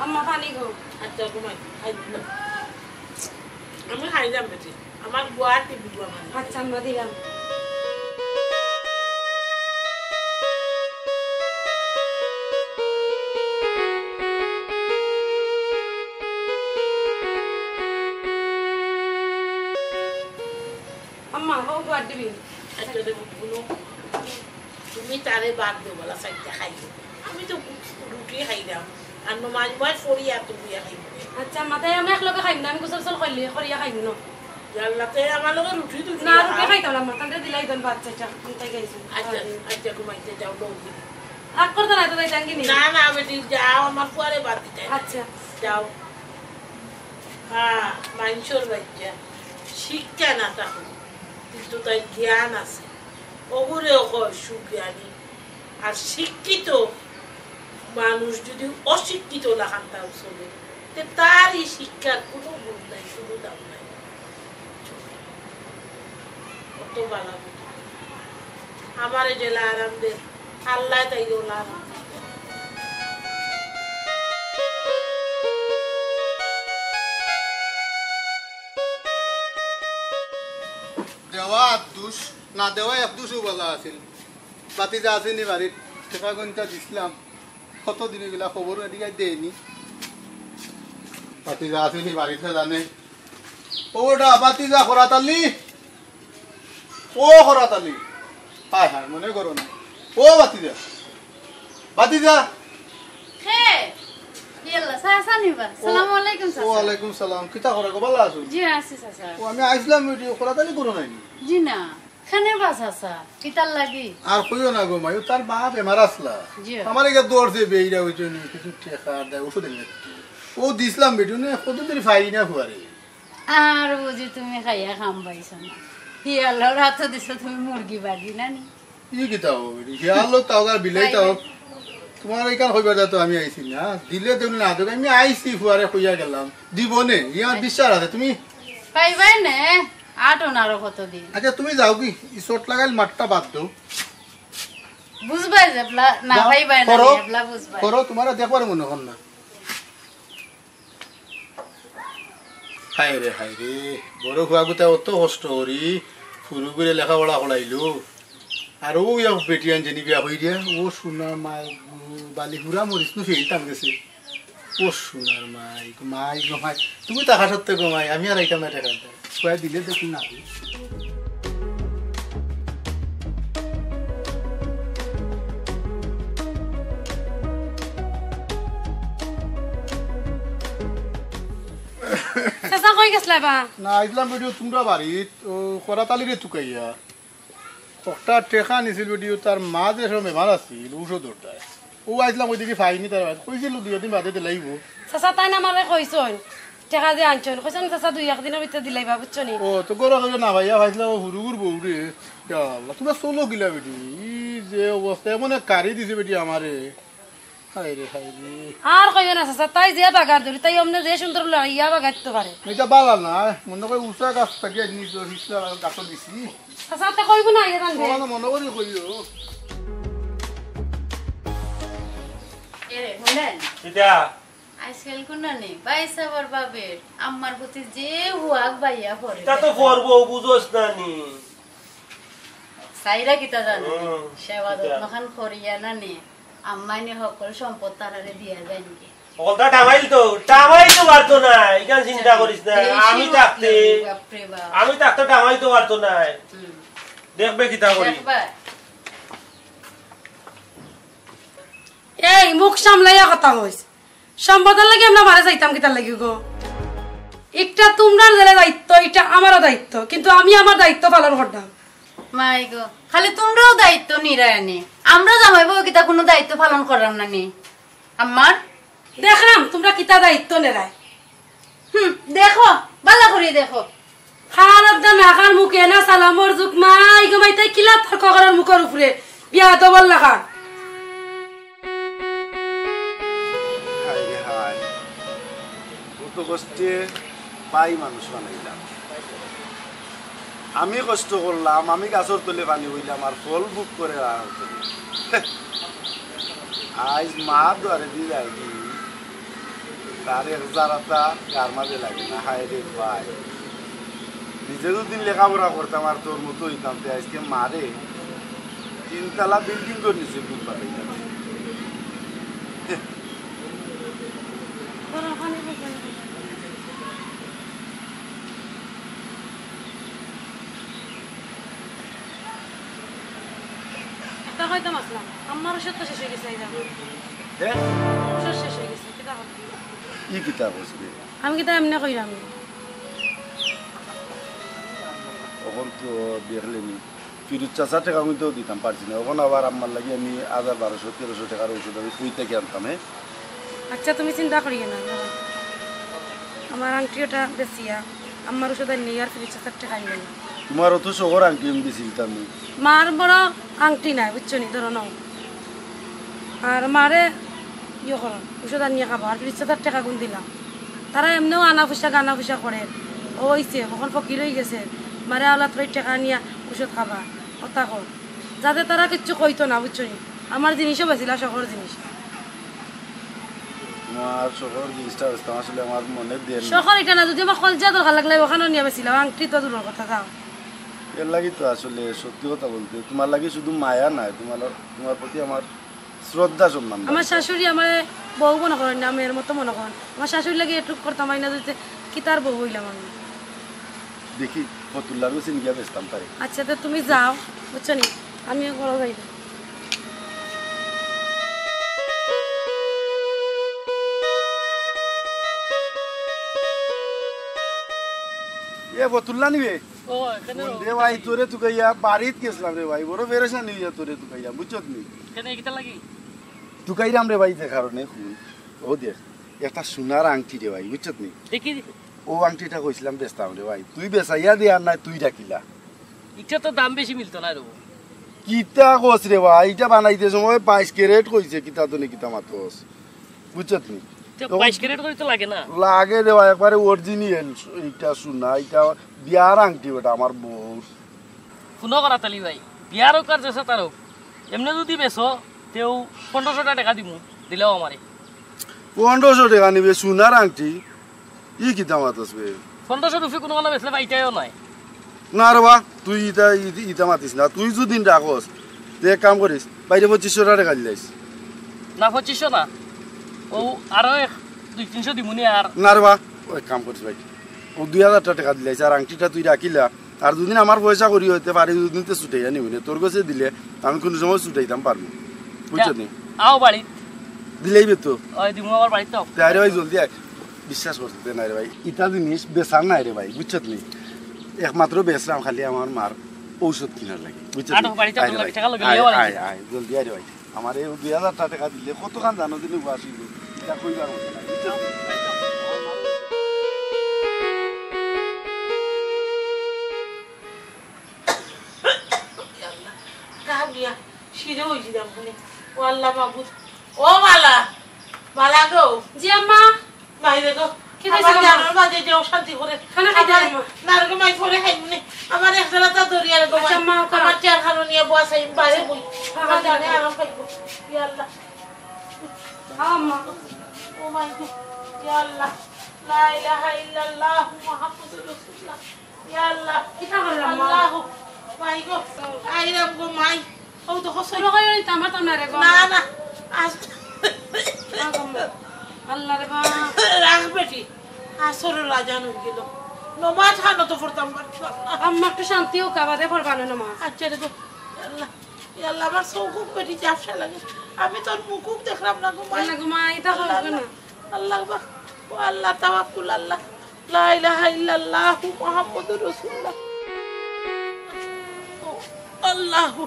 আম্মা, পানি গো। আচ্ছা, ঘুমাই। খাই দিলাম। আমি খাইলাম বেশি। আমার গুয়াহাটি বুঝবো আমার। আচ্ছা, আম্মা, দিলাম। আম্মা, ও গুয়ার দিবি। আচ্ছা, দেখো, বলো। তুমি তারে বাদ দেও, বলা সাইডটা খাইও। আমি তো রুটি খাইলাম। আর নমাজ নমাজ পড়ি আর তো বুয়া খাইব। আচ্ছা, মাথায় আমি একলগে খাইম না, আমি গোসল গোসল করলে করিয়া খাইম না। আল্লাহ, তে আমার লগে রুটি দুটি না, রুটি খাও। খাইতাম না, আমার কাছে দিলাই দেন বাচ্চাটা, আমি তাই খাইছি। আচ্ছা, আচ্ছা, ঘুমাইতে যাও, বউ। রাগ করতে না, তো তাই জানি নি। না, না, বেটি, যাও, আমার ফুয়ারে বাদ দিতে। আচ্ছা। যাও। হ্যাঁ, মানুষের বাচ্চা, শিক্ষা না থাকো, কিন্তু তাই জ্ঞান আছে। ওগুরে কয় সুজ্ঞানী। আর শিক্ষিত মানুষ যদি অশিক্ষিত লাখান তাও চলে, তে তার এই শিক্ষার কোনো গুণ নাই, কোনো দাম নাই। কত বালা বুদ্ধি। আমারে যেলা আরাম দে, আল্লাহ তাই ওলা আরাম দে। দেওয়া আট দুষ, না দেওয়া এক দুষও বালা আছিল। বাতিজা আছেনি বাড়িত? টেকা গন্তা দিছিলাম, কত দিন অইগেলা, খবর এদিকে দেয়নি। বাতিজা আছেনি বাড়িত, কে জানে। ও বেটা, বাতিজা খরাত আলী, ও খরাত আলী, হায় হায়, মনে করো না। ও বাতিজা, বাতিজা। কে? ইয়াল্লা, চাচা নি বা? ও, সালামু আলাইকুম, চাচা। ওয়ালাইকুম সালাম। কিতা খরা গো, বালা আছো? জি, আছি, চাচা। ও, আমি আইছিলাম, ওই যে খরাত আলী ঘরো নাইনি? জি না। কেনে বা চাচা, কিতার লাগি? আর কইও না গো মাই, ও তার মা বেমার আছলা। জি। আমার এগিয়ে দৌড়ছে, বেইরা ওই জন্য কিছু টেকা দেয়, ওষুধ এনে দিতে। ও দিছিলাম বেটি, নে কত দিন পাই না ফুয়ারে। আর বুঝি তুমি খাইয়া কাম পাইছো না। হিয়ালর আতো দিছো তুমি মুরগি বাজি না নি? ই কিতা অইবো বেটি? হিয়ালো তাও আর বিলাই তাও। তোমার এইখান কইবার তো আমি আইছি না। দিলে তুমি না দেবে, আমি আইছি ফুয়ারে কইয়া গেলাম। দিব নে, ইয়ার বিশ্বাস আছে। তুমি পাইবায় নে। আটো না আরো কতদিন? আচ্ছা, তুমি যাও কি, ই চোট লাগাইল মাঠটা বাদ দেও। বুঝবায় যেবলা, না যাও, পাইবায় না, করো, এবলা বুঝবায়। করো, তোমার দেখবার মনে হন না। হায় রে, হায় রে, বড় ফুয়াগুতা অত কষ্ট করি, ফুরুগুরে লেখাপড়া করাইলো। আর ও ইয়া বেটি আনছে নি বিয়া করিয়া, ও সোনা মাই গো, বালি হুরা মরিচ নু ফেল টান গেছে। ও সোনার মাই গো, মাই গো মাই। তুমি টাকা সত্যি গো মাই, আমি আর আইতাম না টাকা। কয়ে দিলে দেখি না। চাচা কই গেছলা বা? না, আইছিলাম বেটি তোমরা বাড়িত, ও খরাত আলীরে তুকাইয়া। একটা টেকা নিছিল বেটি, তার মা যে সব বেমার আছিল, ঔষধ অর্ডার। ও আইছিলাম ওই দিকে পাইনি তার বাড়িত। কইছিল দুই দিন বাদে দিলাইবো। চাচা তাইন আমারে কইছইন, টেকা যে আনছইন। কইছইন চাচা দুই এক দিনর ভিতরে দিলাইবা, বুঝছো নি? ও, তো গরো গরো না ভাইয়া, পাইছিলাম ও হুরুগুর বউরে। ইয়া আল্লাহ, তোমরা চলো কিলা বেটি? ই যে অবস্থা, এমন এক কারি দিছে বেটি আমারে। হায় রে, হায় রে। আর কইও না চাচা, তাই যে বাগার ধরি, তাই অমনে যে সুন্দর লড়াইয়া বাগাইতো পারে। এটা বালা না, মনে করি উঁচা গাছ থাকি নিচে হিসলা গাছ দিছি। চাচা, তে কইবো না, ইয়ে জানবে। ও, না, মনে করি কইও। এরে, হুনইন? কিতা? আজকাল কুনানি, ভাইসাবর বাপের, আম্মার প্রতি যে হুয়াক বাইয়া পড়ে। তা তো পড়বো, বুঝোস না নি। চাইরা কিতা জানো নি? হুম, সেবা কিতা? যত্ন খান করিয়া না নি, আম্মায় নি হকল সম্পদ তারারে দিয়া যাইনগি। হকলতা টামাইল তো, টামাইল তো পারতো না, ইখান চিন্তা করিস না। বেশি আমি থাকতে, বাপরে বাপ। আমি থাকতে টামাইল তো পারতো না। হুম। দেখবে কিতা করি। দেখবা। এই মুখ সামলাইয়া কথা কইস। সম্পদর লাগি আমরা মারা যাইতাম কিতার লাগি গো? একটা তুমরার যেলা দায়িত্ব, এটা আমারও দায়িত্ব, কিন্তু আমি আমার দায়িত্ব পালন করতাম। মাই গো, খালি তুমরাও দায়িত্ব নিরায় নি, আমরা জামাই বউ কিতা কুনু দায়িত্ব পালন কররাম না নি? আম্মার দেখরাম তুমরা কিতা দায়িত্ব নেরায়। হুম, দেখো, বালা করি দেখো। খার আড্ডা না খার মুখে না সালামর জুক মাই গো মাই তাই কিলা তর্ক করার মুখর উপরে বিয়া দবল লাখান। হায় রে হায়, কত কষ্টে বাই মানুষ বানাইলাম। আমি কষ্ট করলাম, আমি গাছর তলে পানি বইলাম, আর ফল ভোগ করে আর আইজ মা দুয়ারে দি যায়গি, তার এক জারাতা গার মাঝে লাগে না। হায় রে ভাই, নিজে যদি লেখাপড়া করতাম আর তোর মতো হইতাম, তে আজকে মারে তিনতলা বিল্ডিং করে নিচে ঘুম পাতাইতাম। একটা কইতাম আসলাম, আমার ওষুধ তো শেষ হয়ে গেছে, এই দেখো। হ্যাঁ? ওষুধ শেষ হয়ে গেছে, কিতা করবো? ই কিতা করছে? আমি কিতা এমনি কইলাম? অখন তো দেখলেনি, ফিরুজ চাচার টেকা আমি তো দিতাম পারছি না, অখন আবার আম্মার লাগি আমি হাজার বারোশো তেরোশো টেকার ঔষধ আমি কই থাকি আনতাম, হে? আচ্ছা, তুমি চিন্তা করিও না। আমার আংটি ওটা বেচিয়া আম্মার ঔষধ আনিয়া আর ফিরুজ চাচার টেকা আনিয়া। তোমার অত শখর আংটি আমি বেচিলিতাম নি। মার বড় আংটি নাই, বুঝছো নি, ধরো নাও। আর মারে ইয়ে করো, ঔষধ আনিয়া খাবা, আর ফিরুজ চাচার টেকা গুন দিলাম। তারা এমনেও আনা পয়সা গানা পয়সা করে, ও অইছে, অখন ফকির অইগেছে, মারে আওলাত করি টেকা আনিয়া ঔষধ খাবা, কথা কও। যাতে তারা কিচ্ছু কইতো না, বুঝছো নি? আমার জিনিসও বেচিলা, শখর জিনিস। তোমার শখর জিনিসটা বেচতাম, আসলে আমার মনে দেন না। শখর এটা না, যদি আমার কলজা দরকার লাগলে অখানও নিয়া বেচিলাও, আংটি তো দূরর কথা, যাও। এর লাগি তো আসলে সত্যি কথা বলতে তোমার লাগি শুধু মায়া নাই, তোমার, তোমার প্রতি আমার শ্রদ্ধা সম্মান আমার আছে। শাশুড়ি আমারে বউ মনে করইন না, মেয়ের মতো মনে করইন। আমার শাশুড়ির লাগি এটুক করতাম পারি না, যদি কিতার বউ অইলাম আমি। দেখি, ফতুল্লার গেছে নিয়ে বেচতাম পারি। আচ্ছা, তো তুমি যাও, বুঝছো নি? আমি ঘরো যাই। এ ফতুল্লা নিবে? ও, এখানে রে ভাই, তোরে তুকাইয়া বাড়িত গেছিলাম রে ভাই, বড় পেরেশানি অইয়া তোরে তুকাইয়া, বুঝছত নি? কেনে, কিতা লাগি? তুকাইরাম রে ভাই, যে কারণে হুন, ও দেখ, একটা সোনার আংটি রে ভাই, বুঝছত নি? দেখি। ও আংটিটা কইছিলাম বেচতাম রে ভাই, তুই বেচাইয়া দে আর নাই তুই রাখিলা। ইটা তো দাম বেশি মিলতো না রে। কিতা কস রে ভাই, ইটা বানাইতে সময় বাইশ ক্যারেট কইছে, কিতা তো নি কিতা মাতস, বুঝছত নি? তো তখন বাইশ ক্যারেট করি তো লাগে না। লাগে রে ভাই, একবারে অরিজিনাল, ইটা সোনা, ইটা বিয়ার আংটি বেটা আমার বউর। হুনো করাত আলী ভাই, বিয়ার অউক আর যেছা তার অউক, এমনে যদি বেচো, তেউ পনেরোশো টেকা দিমু, দিলাও আমারে। পনেরোশো টেকা নিবে সোনার আংটি? ই কিতা মাতস বে? পনেরোশো রুপি কুনু কানো বেচলে পাইতায়ও নায়। না রে বা, তুই ইতা, ই-, ইতা মাতিস না। তুই যদি রাখস, তে এক কাম করিস, বাইরে পঁচিশশো টেকা দিলাইস। না, পঁচিশশো না, ও আরো এক দুই তিনশো দিমুনি আর। না রে বা, ও এক কাম করিস ভাই, ও দুই হাজার টেকা দিলাইস, আর আংটিটা তুই রাখিলা, আর দুদিন আমার পয়সা করি অইতে পারে, দুদিন তে ছুটাইয়া নিবি না। তোর গেছে দিলে আমি কুনু সময় ছুটাইতাম পারমু, বুঝছত নি? আও বাড়ি। দিলেই বে তো। ওই দিমু আমার বাড়িত তো। তে আরে ভাই, জলদি আয়। বিশ্বাস করতে দে না রে ভাই, ইতা জিনিস বেচার নাই রে ভাই, বুঝছত নি? একমাত্র বেচরাম খালি আমার মার ঔষধ কিনার লাগি, বুঝছত নি? আটো বাড়িত আয় রে ভাই, টেকা লগে আয়, লিয়াও আয়, লাগি। আয়, জলদি আয় রে ভাই। আমার এই দুই হাজার টেকা দিলে কতখান জানো দিনে বাসি গো। ইতা কইবার মতো না, বুঝছত নি? কার বিয়া? সিরে অইছি দাম শুনে। ও আল্লাহ মাবুদ। ও বালা। বালা গো। জি আম্মা। বাইরে গো। কি খাইছে আমার আম্মা? জানোর মাঝে যে অশান্তি করে। খানা খাইতে আমার আম্মা। না রে গো, মাই পরে খাইমু নে। আমার এক জোড়া তা দরিয়া রে গো, আচ্ছা, মাই। আম্মা, খাও। আমার চেয়ার খানো নিয়ে বস, আমি বাইরে বই। হ্যাঁ, আমার হ্যাঁ, জানে হ্যাঁ। আরাম পাইবো। ইয়া আল্লাহ। হ্যাঁ, আম্মা। ও মাই গো। ইয়া আল্লাহ। লা ইলাহা ইল্লাল্লাহ মুহাম্মাদুর রাসূলুল্লাহ। ইয়া আল্লাহ। কিতা করলাম, মা? আল্লাহ। মাই গো। আইরাম গো, মাই। ও তো হসই। তোরা কই ওই তামা তামা রে গো। না, না। আজ আল্লাহ রে বা। রাখ বেটি। আসরের আজান অই গেল। নমাজ খানো তো পড়তাম পারতাম না। আম্মা একটু শান্তি অউক, আবাদে পড়বা না নমাজ। আচ্ছা রে গো। আল্লাহ। ইয়া আল্লাহ, আমার চউখ বেটি ঝাপসা লাগে। আমি তোর মুখ দেখলাম না গো, মাই। আল্লাহ গো, মা, ইতা আল্লাহ, করবে না। আল্লাহ। আল্লাহ গো। ও আল্লাহ, তাওয়াক্কুল আল্লাহ। লা ইলাহা ইল্লাল্লাহু মুহাম্মাদুর রাসূলুল্লাহ। আল্লাহু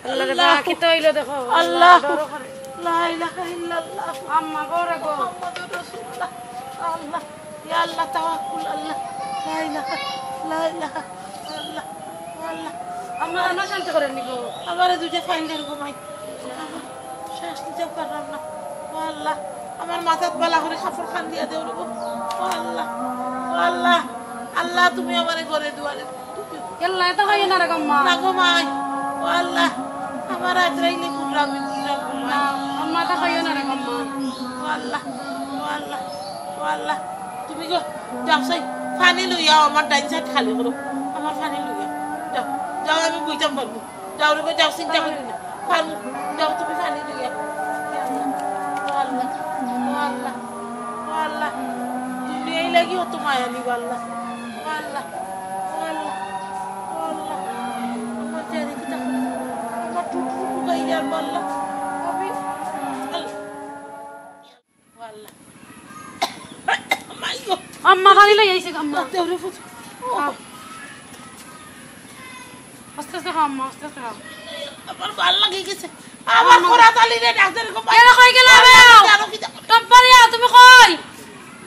আল্লাহ রে বা, আল্লাহু কিতা অইলো দেখো। আল্লাহু ডর করে। লা ইলাহা ইল্লাল্লাহু আম্মা গো রে গো। মুহাম্মাদুর রাসূলুল্লাহ। আল্লাহ, ইয়া আল্লাহ, তাওয়াক্কুল আল্লাহ। লা ইলাহা, লা ইলাহা, আল্লাহ, আল্লাহ। আম্মা, আল্লাহ শান্তি করেন নি গো। আমারে দুইটা ফাইন দেন গো মাই। শ্বাস নিতে পারলাম না। ও আল্লাহ, আমার মাথাত বালা করে কাপড় খান দিয়া দেও রে গো। ও আল্লাহ, ও আল্লাহ, আল্লাহ তুমি আমারে ঘরে দুয়ারে ঢুকিও। আল্লাহ, এটা খাইও না রে গো আম্মা। না গো মাই, ও আল্লাহ, আমার আজরাইলে কুটরা আমি কুটরা গো মাই। না, আম্মা, এটা খাইও না রে গো আম্মা। ও আল্লাহ, ও আল্লাহ, ও আল্লাহ, তুমি গো যাও চাই পানি লইয়াও, আমার ডাইন সাইড খালি করো, আমার পানি লইয়াও। যাও, যাও, আমি বইতাম পারবো। যাও রে গো, যাও, চিন্তা করিও না। পারমু, যাও তুমি পানি লইয়া। ও আল্লাহ, ও আল্লাহ, ও আল্লাহ। দুনিয়াই লাগি অত মায়া নিব আল্লাহ। ও আল্লাহ, ও আল্লাহ, ও আল্লাহ। আমার জানি কি তা, আমার টুকরো টুকাই যার আল্লাহ। আমি, আল্লাহ। ও আল্লাহ। মাই গো। আম্মা, পানি লই আইছি গো, আম্মা। দেও রে পুত। ও। আহ। আস্তে আস্তে খাও আম্মা, আস্তে আস্তে খাও। আমার ভালা লাগি গেছে। আমার করাত আলীরে ডাক্তার কো। এরা কই গেলা বে? আরো কিতা? টপ মারিয়া, তুমি কই?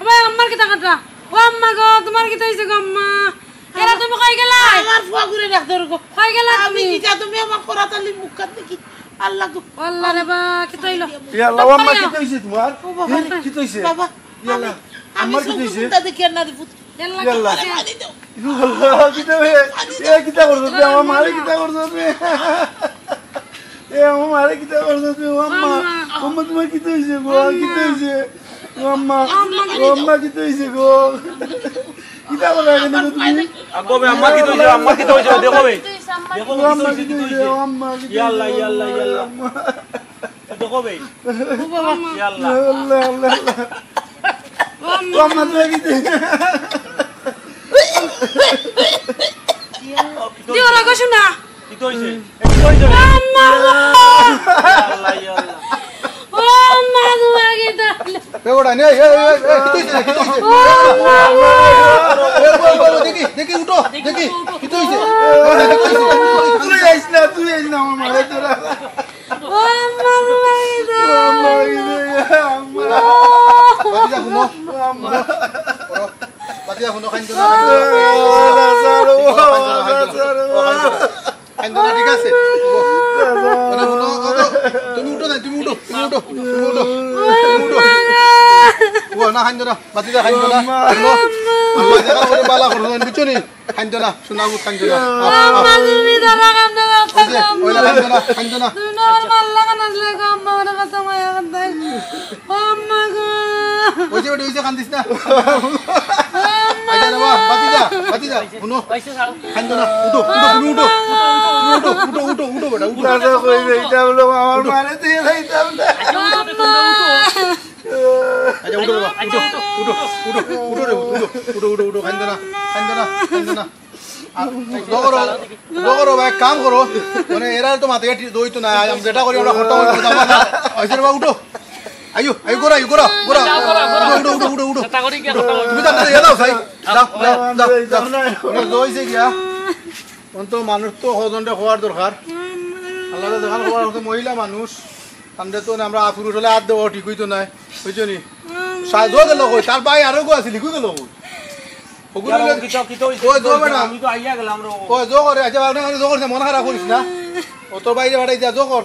ও ভাই, আম্মার কিতা কথা? ও আম্মা গো, তুমার কিতা অইছে গো আম্মা? এরা তুমি কই গেলা? আমার ফুয়াগুরে ডাক্তার কো। কই গেলা আমি তুমি? কিতা, তুমি আমার করাত আলীর মুখখান দেখি। আল্লাহ গো। আল্লাহ রে বা, কিতা অইলো? ইয়া আল্লাহ, ও আম্মা, কিতা অইছে তুমার? ও বাবা রে। কিতা অইছে? বাবা, ইয়া আল্লাহ, আমি, আমি আম্মার কিতা অইছে? চোখটা দেখি আর না রে পুত। ইয়া আল্লাহ, ইয়া আল্লাহ। কিতা অইছে? ইয়া আল্লাহ, কিতা অইছে? এ, কিতা করছো তুমি? আমার মারে কিতা করছো তুমি? এ, আমার মারে কিতা করছো তুমি? ও আম্মা, আম্মা। ও আম্মা, তুমার কিতা অইছে গো? আম্মা। কিতা অইছে? ও আম্মা, ও আম্মা, কিতা অইছে গো? কিতা করো এখানে গো তুমি? আম্মা, আম্মা, কিতা অইছে? আম্মা, কিতা অইছে? দেখো বে। দেখো ও আম্মা, কিতা অইছে? ও আম্মা, কিতা ইয়া আল্লাহ, অইছে? ইয়া আল্লাহ, ইয়া আল্লাহ। আম্মা। দেখো বে। ও বাবা। ইয়া আল্লাহ। আল্লাহ, আল্লাহ, আল্লাহ। ও আম্মা। ও আম্মা, তুমি কি দেখো? দিও না গো, শোনা। কিতা অইছে? এ, কিতা অইছে? ও আম্মা গো। ইয়া আল্লাহ, ইয়া আল্লাহ। ও আম্মা গো, আগে দাও। এ, ওটা নে, এ, এ, এ, কিতা অইছে? কিতা অইছে? ও আম্মা গো। এ, এ, এ, দেখি, দেখি, উঠো, দেখি, কিতা অইছে? তুই আইস না, তুই আইস না, আমার মারে তোরা। ও আম্মা গো, আগে দাও। ও আম্মা, এই যে, আম্মা। বাতিজা, হুনো। ও আম্মা। বাতিজা, হুনো, কাইন্দো না, কাইন্দো না। ও, বাজার, ও, বাজার, ও। কাইন্দো না, ঠিক আছে? ও, মানে, হুনো, ও, ও, তুমি উঠো না, তুমি উঠো, তুমি উঠো, তুমি উঠো, তুমি উঠো। ও, না, কাইন্দো না, বাতিজা, কাইন্দো না। হুনো, আল্লাহ দেখা করে বালা করো, বুঝছো নি? কাইন্দো না, শোনা, বুঝ, কাইন্দো না। আ, আ। আম্মা, তুমি দাঁড়া, কান্দো না, ওই যে, কান্দো না। ওই না, কাইন্দো না, কাইন্দো না। তুমি না আমার মাল্লা কান আসলে গো, আম্মা, আমার কাছে মায়া কান্দাই। ও আম্মা গো। ওই যে, ওই যে, ওই যে, কান্দিস না। ও আম্মা আচ্ছা, রে বাবা, গো। বাতিজা, বাতিজা, হুনো। কাইন্দো না, উঠো, উঠো, তুমি উঠো। উঠো, উঠো, উঠো, উঠো, বেটা, উঠো। দাদা, কই যাইতাম লো, আমার উঠো। মারে দিয়ে যাইতাম না। আম্মা। আচ্ছা, উঠো, উঠো, উঠো, উঠো, উঠো, উঠো, উঠো, উঠো, উঠো, উঠো, উঠো, কাইন্দো না, কাইন্দো না, কাইন্দো না। আর, জো করো, জো করো ভাই, এক কাম করো। মানে, এরা তো মাথায় ঠিক দইতো না, আমি যেটা করি, আমরা করতাম, করতাম না। আইসো রে বাবা, উঠো। আইও, আইও, ঘুরো, আইও, ঘুরো, ঘুরো। যাও, ঘুরো, ঘুরো। উঠো, উঠো, উঠো, উঠো, উঠো। তুমি তাড়াতাড়ি যাও, ভাই। যাও, যাও, যাও, যাও। অন্ত মানুষ তো হজনটা হওয়ার দরকার। আল্লাহ যেখান হওয়ার হতো মহিলা মানুষ। তানরে তো আমরা পুরুষ হলে আর দেওয়া ঠিক অইতো নায়, বুঝছো নি? সা-, জো গেল কই? তার ভাই আরো গো আছিল, কই গেল কই? ওগুলো ইয়ার, লইয়া ও কিতা, কিতা অইছে? ওই জো বেটা। আমি তো আইয়া গেলাম রে। ওই জো করে, আচ্ছা, বাবা, জো করে, মন খারাপ করিস না। ও তোর বাইরে বেটা, যা জো কর।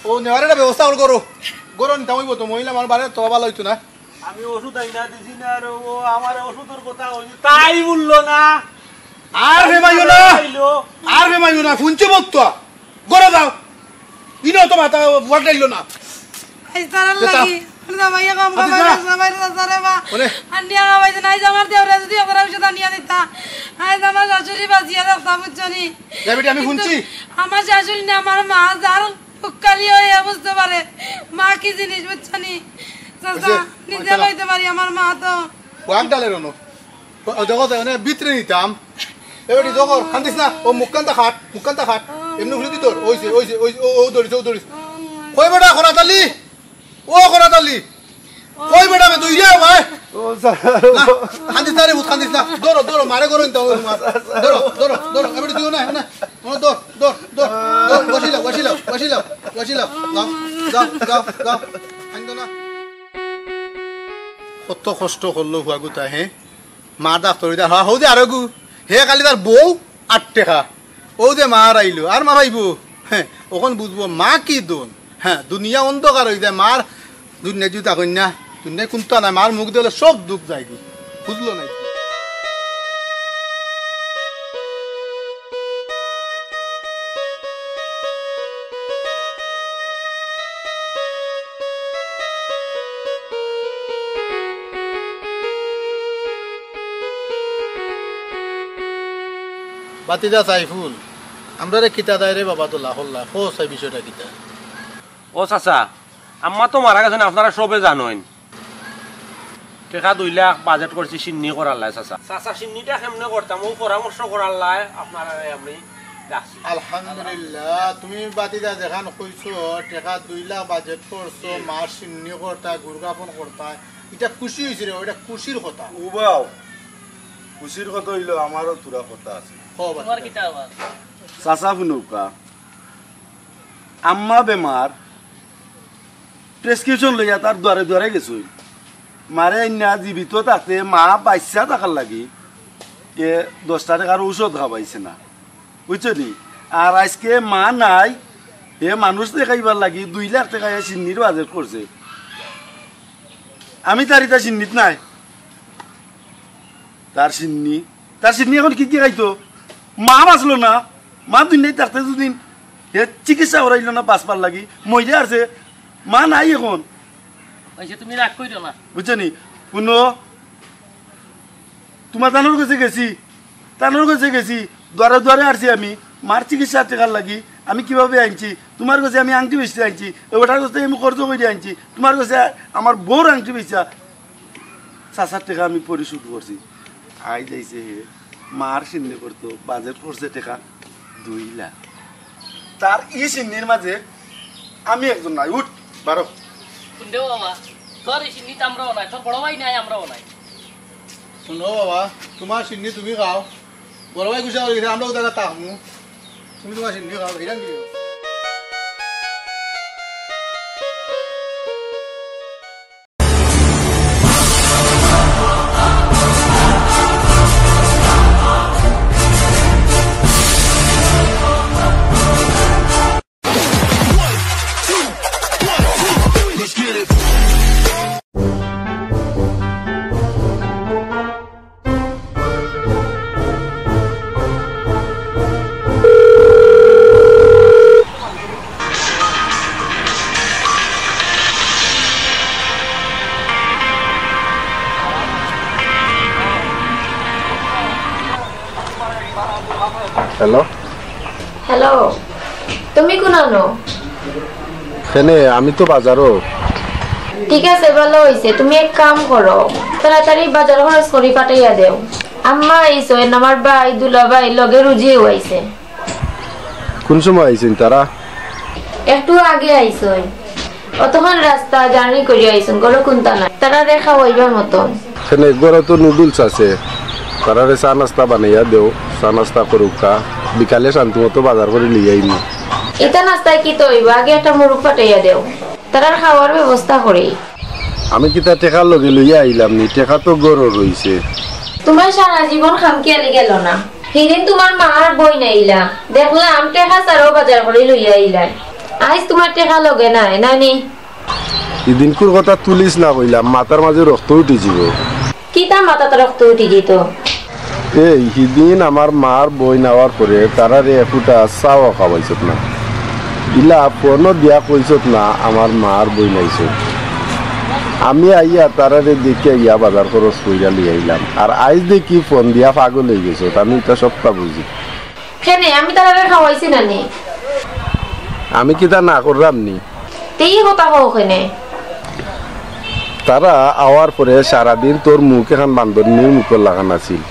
ও নেওয়ার একটা ব্যবস্থা কর, করো। করো, নিতাম অইবো তো, মহিলা আমার বাড়ির তো ভালা অইতো না। আমি ওষুধ আইনা দিছি না রে, ও আমার ওষুধের কথা অইছে, তাই বললো না। আর ফেমাইও না। আইলো। আর ফেমাইও না, ফুনছে বক্তা। ঘরে যাও। ইনো তো মাথা ওয়াটাইলো না। আইজ তারার লাগি। আরে ভাইয়া কম আচ্ছা, খাবাই যা। না, খাবাই না, সারে বা। ওরে। আন্ডিয়া খাবাই না, আইজ আমার দেওরা যদি ওরা ওষুধ আনিয়া দিতা। আইজ আমার শাশুড়ি বাঁচিয়া থাকতা, বুঝছো নি? যা বেটি, আমি কিন্তু হুনছি। আমার শাশুড়ি না, আমার মা যার মুখকালি হয়ে বুঝতে পারে। মা কি জিনিস, বুঝছো নি? চাচা, ওই যে, নিজে মাশাআল্লাহ। কইতে পারি, আমার মা তো। ওয়াক ডালে রনো। ও, ও, দেখো তো, মানে, ভিতরে নিতাম। এ বেটি, দেখো, কান্দিস না। ও, মুখখানটা খাট, মুখখানটা খাট। এমনি ঘুরে দিত। ওই যে, ওই যে, ওই যে, ও, ও, ধরিস, ও, ধরিস। কই বেটা, খরাত আলী? ও, খরাত আলী। কই বেটা, বে, তুই রে, ভাই? ও, স্যার। না, কান্দিস না রে, ভূত কান্দিস না। ধরো, ধরো, মারে করো, নিতাম, ও, মার। ধরো, ধরো, ধরো। এ বেটি, তুইও না, না। ও, ধর, ধর, ধর, ধর। বসিলাও, বসিলাও, বসিলাও, বসিলাও। যাও, যাও, যাও, যাও। কান্দো না। কত কষ্ট করলো ফুয়াগুতা, হে? মা ডাক্তর ইতা, হা, হউ যে আরোগু। হে খালি তার বউ আট টেকা। ও যে মা হারাইলো, আর মা পাইবো? হে, অখন বুঝবো মা কি দন। হে, দুনিয়া অন্ধকার অই যায়, মার দুনিয়া জুতা কইন না। দুনিয়া কুন্তা নাই, মার মুখ দেখলে সব দুখ যায়গি। বুঝলো না? ভাতিজা সাইফুল, আমরারে কিতা দায় রে বাবা তোলা হল্লা, কও চাই বিষয়টা কিতা? ও চাচা, আম্মা তো মারা গেছইন, আপনারা সবে জানইন। টেকা দুই লাখ বাজেট করছি শিন্নি করার লাই, চাচা। চাচা, শিন্নিটা কেমনে করতাম, ও পরামর্শ করার লাই আপনারারে আমি ডাকছি। আলহামদুলিল্লাহ, তুমি ভাতিজা যেখান কইছো, টেকা দুই লাখ বাজেট করছো, মার শিন্নি করতা, গুরগাপন করতা, ইটা খুশি অইছে রে, ইটা খুশির কথা। ও বাও, খুশির কথা অইলো, আমারও থুড়া কথা আছে। কও ভাতিজা। তোমার কিতা আবার? চাচা হুনউক্কা, আম্মা বেমার, প্রেসক্রিপশন লইয়া তার দুয়ারে দুয়ারে গেছইন। মারে আইন্না জীবিত থাকতে মা বাইচ্চা থাকার লাগি এ দশটা টেকার ঔষধ খাবাইছে না, বুঝছো নি? আর আইজকে মা নাই, হে মানুষ দেখাইবার লাগি দুই লাখ টেকা হে শিন্নির বাজেট করছে। আমি তার ইতা শিন্নিত নাই। তার শিন্নি, তার শিন্নি এখন কিতা দি খাইতো? মা বাঁচলো না, মা দুনিয়াত থাকতে দুদিন হে চিকিৎসা করাইলো না বাঁচবার লাগি, মইরা হারছে, মা নাই এখন। অইছে, তুমি রাগ কইরো না। বুঝছো নি? হুনো, তুমার তানর গেছে গেছি, তানর গেছে গেছি, দুয়ারে দুয়ারে হারছি আমি, মার চিকিৎসার টেকার লাগি আমি কিভাবে আনছি, তুমার গেছে আমি আংটি বেচতে আনছি, ওটার গেছে আমি খরচ করি আনছি, তুমার গেছে আমার বউর আংটি বেচা, চাচার টেকা আমি পরিশোধ করছি। আইজ আইছে হে, মার শিন্নি করতো, বাজেট করছে টেকা দুই লাখ। তার ই শিন্নির মাঝে আমি একজন নাই, উঠ, বারো। হুন দে বাবা, তোর ই শিন্নিত আমরাও নাই, তোর বড় ভাই নাই, আমরাও নাই। হুনো বাবা, তুমার শিন্নি তুমি খাও, বড় ভাই গুছা করি গেছে, আমরাও তারা থাকমু, তুমি তুমার শিন্নি খাও, হিরান দিও। হ্যালো। হ্যালো, তুমি কুনানো? কেনে, আমি তো বাজারো। ঠিক আছে, ভালা অইছে। তুমি এক কাম করো, তাড়াতাড়ি বাজার খরচ করি পাঠাইয়া দেও। আম্মা আইছইন, আমার ভাই, দুলাভাই, লগে রুজিও আইছে। কুন সময় আইছইন তারা? একটু আগে আইছইন। অতখান রাস্তা journey করি আইছইন, ঘরো কুন্তা নাই। তারারে খাওয়াইবার মতন। কেনে, ঘরো তো নুডলস আছে, তারারে চা নাস্তা বানাইয়া দেও, চা নাস্তা করুক্কা, বিকালে শান্তি মতো বাজার করি লইয়া আইমু। ইতা নাস্তায় কিতা অইবো? আগে একটা মুরুগ পাঠাইয়া দেও, তারার খাওয়ার ব্যবস্থা করি। আমি কিতা টেকা লগে লইয়া আইলাম নি? টেকা তো ঘরো রইছে। তুমার সারা জীবন খামখেয়ালি গেল না? হিদিন তুমার মা আর বইন আইলা, দেখলাম টেকা ছাড়াও বাজার করি লইয়া আইলায়। আইজ তুমার টেকা লগে নাই, নানি? হিদিনকুর কথা তুলিস না কইলাম, মাথার মাঝে রক্ত উঠি যিবো। কিতা মাথাত রক্ত উঠি যিতো? এই, হিদিন আমার মার বইন আওয়ার পরে তারারে একুটা চাও খাওয়াইছত না। ইলা ফোনও দিয়া কইছত না, আমার মার বইন আইছে। আমি আইয়া তারারে দেখিয়া ইয়া বাজার খরচ কইরা লইয়া আইলাম। আর আইজ দেখি ফোন দিয়া পাগল অইগেছত, আমি ইতা সবটা বুঝি। কেনে, আমি তারারে খাওয়াইছি না নি? আমি কিতা না করলাম নি? তে ই কথা কও কেনে? তারা আওয়ার পরে সারাদিন তোর মুখ এখান বান্দরনির মুখর লাখান আছিল।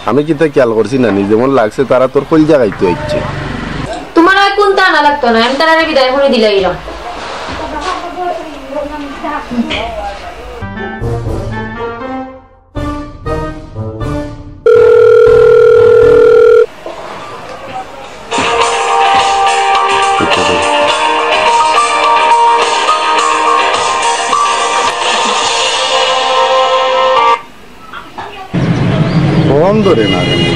আমি কিতা খেয়াল করছি না নি? যেমন লাগছে তারা তোর কইলজা খাইতো আইছে। তুমার আর কুন্তা আনা লাগতো না, আমি তারারে বিদায় করি দিলাইরাম। ফোন ধরে না কেনে?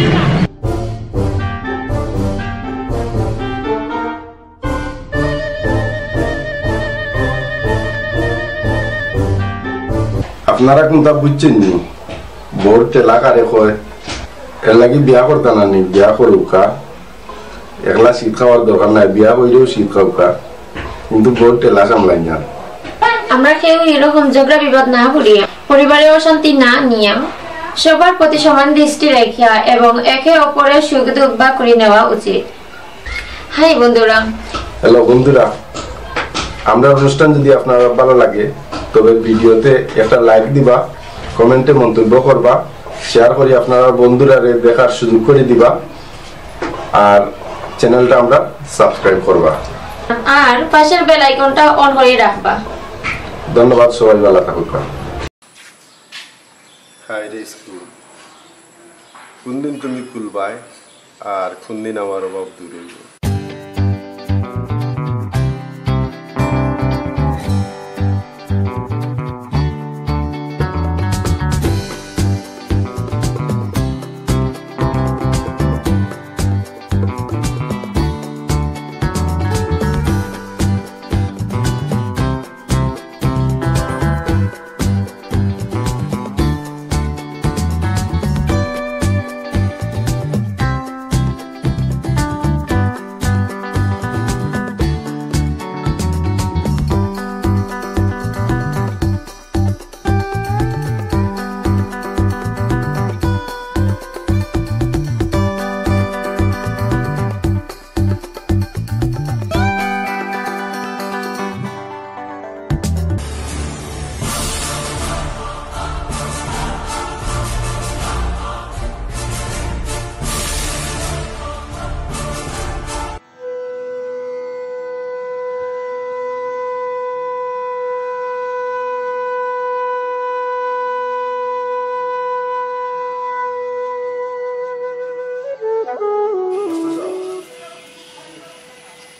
আপনারা কুন্তা বুঝছইন নি? বউর ঠেলা কারে কয়? এরলাগি বিয়া করতা না নি, বিয়া করুক্কা। একলা শীত খাওয়ার দরকার নাই, বিয়া করিয়াও শীত খাউক্কা, কিন্তু বউর ঠেলা সামলাইন না। আমরা কেউ এরকম ঝগড়া বিবাদ না করিয়া, পরিবারে অশান্তি না নিয়া, সবার প্রতি সমান দৃষ্টি রাখিয়া এবং একে অপরের সুখ দুঃখ ভাগ করি নেওয়া উচিত। হাই বন্ধুরা। হ্যালো বন্ধুরা, আমরার অনুষ্ঠান যদি আপনারার ভালা লাগে, তবে ভিডিওতে একটা like দিবা, কমেন্টে মন্তব্য করবা, শেয়ার করি আপনারার বন্ধুরারে দেখার সুযোগ করি দিবা, আর চ্যানেলটা আমরার সাবস্ক্রাইব করবা। আর পাশের বেল আইকনটা অন করি রাখবা। ধন্যবাদ, সবাই ভালা থাকুক্কা। হায় রে স্কুল, কুনদিন তুমি খুলবায়? আর কোনদিন আমার অভাব দূর অইবো।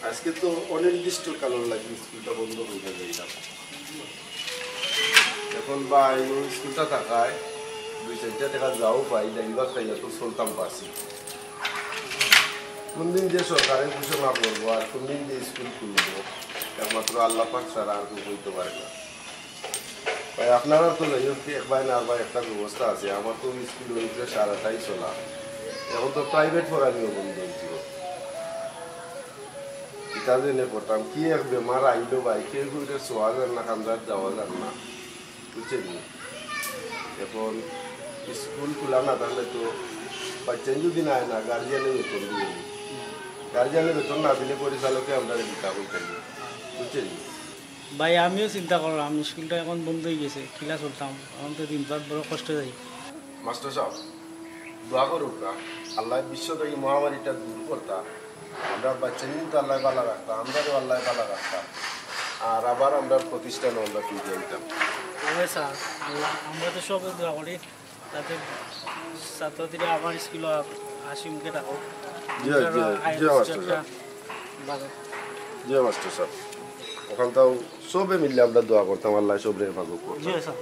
আজকে তো অনির্দিষ্ট কারণ লাগি স্কুলটা বন্ধ করিয়া যাইলাম। এখন বা এই স্কুলটা থাকায় দুই চাইরটা টেকা যাও পাই, ডেইলি ভাত খাইয়া তো চলতাম পারছি। কোনদিন যে সরকারে ঘোষণা করবো আর কোনদিন যে স্কুল খুলবো, একমাত্র আল্লাহ পাক ছাড়া আর কেউ কইতে পারে না। ভাই, আপনারার তো যাই হোক, এক ভাই না ভাই একটা ব্যবস্থা আছে। আমার তো স্কুল অইছে সারাটাই চলা, এখন তো প্রাইভেট পড়ানিও বন্ধ অইছিল। কিতা যে নে করতাম, কি এক বেমার আইলো ভাই, কেউ কেউরে ছোঁয়া যার না, কান্দাত যাওয়া যার না, বুঝছেন নি? এখন স্কুল খোলা না থাকলে তো বাচ্চাইন যদি না আয় না, গার্জিয়ানে বেতন দিবে নি। গার্জিয়ানে বেতন না দিলে পরিচালকে আমরারে দিতা কইতা নি, বুঝছেন নি? ভাই, আমিও চিন্তা করলাম, স্কুলটা এখন বন্ধ অই গেছে, কিলা চলতাম, এখন তো দিন রাত বড় কষ্ট যাই। মাস্টার সাব, দোয়া করুক না, আল্লায় বিশ্ব থাকি মহামারীটা দূর করতা, আমরার বাচ্চাইনরে তো আল্লায় ভালা রাখতা, আমরারেও আল্লায় ভালা রাখতা, আর আবার আমরার প্রতিষ্ঠানো আমরা ফিরিয়া আইতাম। তবে স্যার, আল্লাহ, আমরা তো সবে দোয়া করি, যাতে ছাত্রছাত্রীরা আবার স্কুলো আসি মুখে থাকো। জি, জি, জি, মাস্টার সাব। জি, মাস্টার সাব। অখানটাও সবে মিললে আমরা দোয়া করতাম, আল্লায় সবরে হেফাজত করতা। জি, স্যার।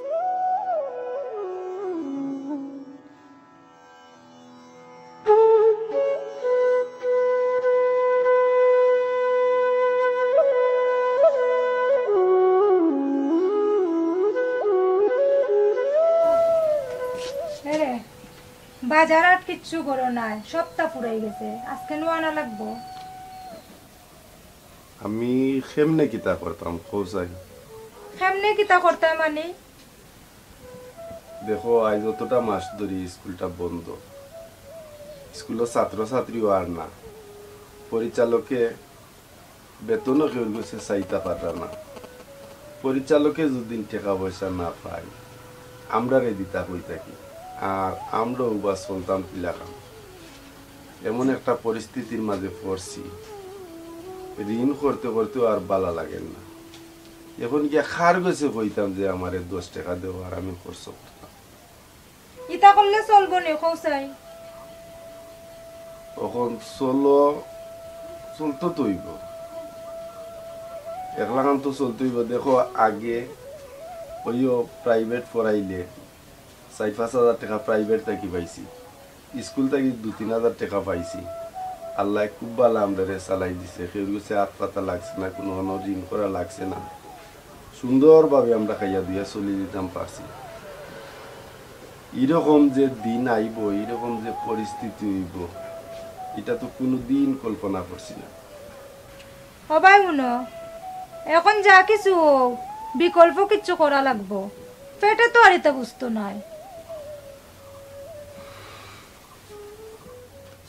এরে, বাজার আর কিচ্ছু ঘরো নাই, সবতা ফুরাই গেছে, আজকে নু আনা লাগবো। আমি কেমনে কিতা করতাম, কও চাই? কেমনে কিতা করতাম মানে? দেখো, আইজ অতটা মাস ধরি স্কুলটা বন্ধ, স্কুলো ছাত্রছাত্রীও আর না, পরিচালকে বেতনও কেউর গেছে চাইতা পাররা না। পরিচালকে যদি টেকা পয়সা না পায়, আমরারে দিতা কইতা কি? আর আমরাও বা চলতাম কিলাখান? এমন একটা পরিস্থিতির মাঝে পড়ছি, ঋণ করতে করতেও আর ভালা লাগের না। এখন গিয়া কার গেছে কইতাম যে আমারে দশ টেকা দেও আর আমি খরচ করতাম? ইতা করলে চলবো নি, কও চাই? অখন চলো, চলতো তো অইবো, একলাখান তো চলতো অইবো। দেখো, আগে অইও প্রাইভেট পড়াইলে চাইর পাঁচ হাজার টেকা প্রাইভেট থাকি পাইছি, স্কুল থাকি দুই তিন হাজার টেকা পাইছি। আল্লায় খুব ভালা আমরারে চালাই দিছে, কেউর গেছে আত পাতা লাগছে না, কুনু কুনু ঋণ করা লাগছে না। সুন্দরভাবে আমরা খাইয়া দুইয়া চলি দিতাম পারছি। ইরকম যে দিন আইবো, ইরকম যে পরিস্থিতি অইবো, ইটা তো কুনুদিন কল্পনা করছি না। ও ভাই, হুনো, এখন যা কিছু অউক, বিকল্প কিচ্ছু করা লাগবো। পেটে তো আর ইতা বুঝতো নায়।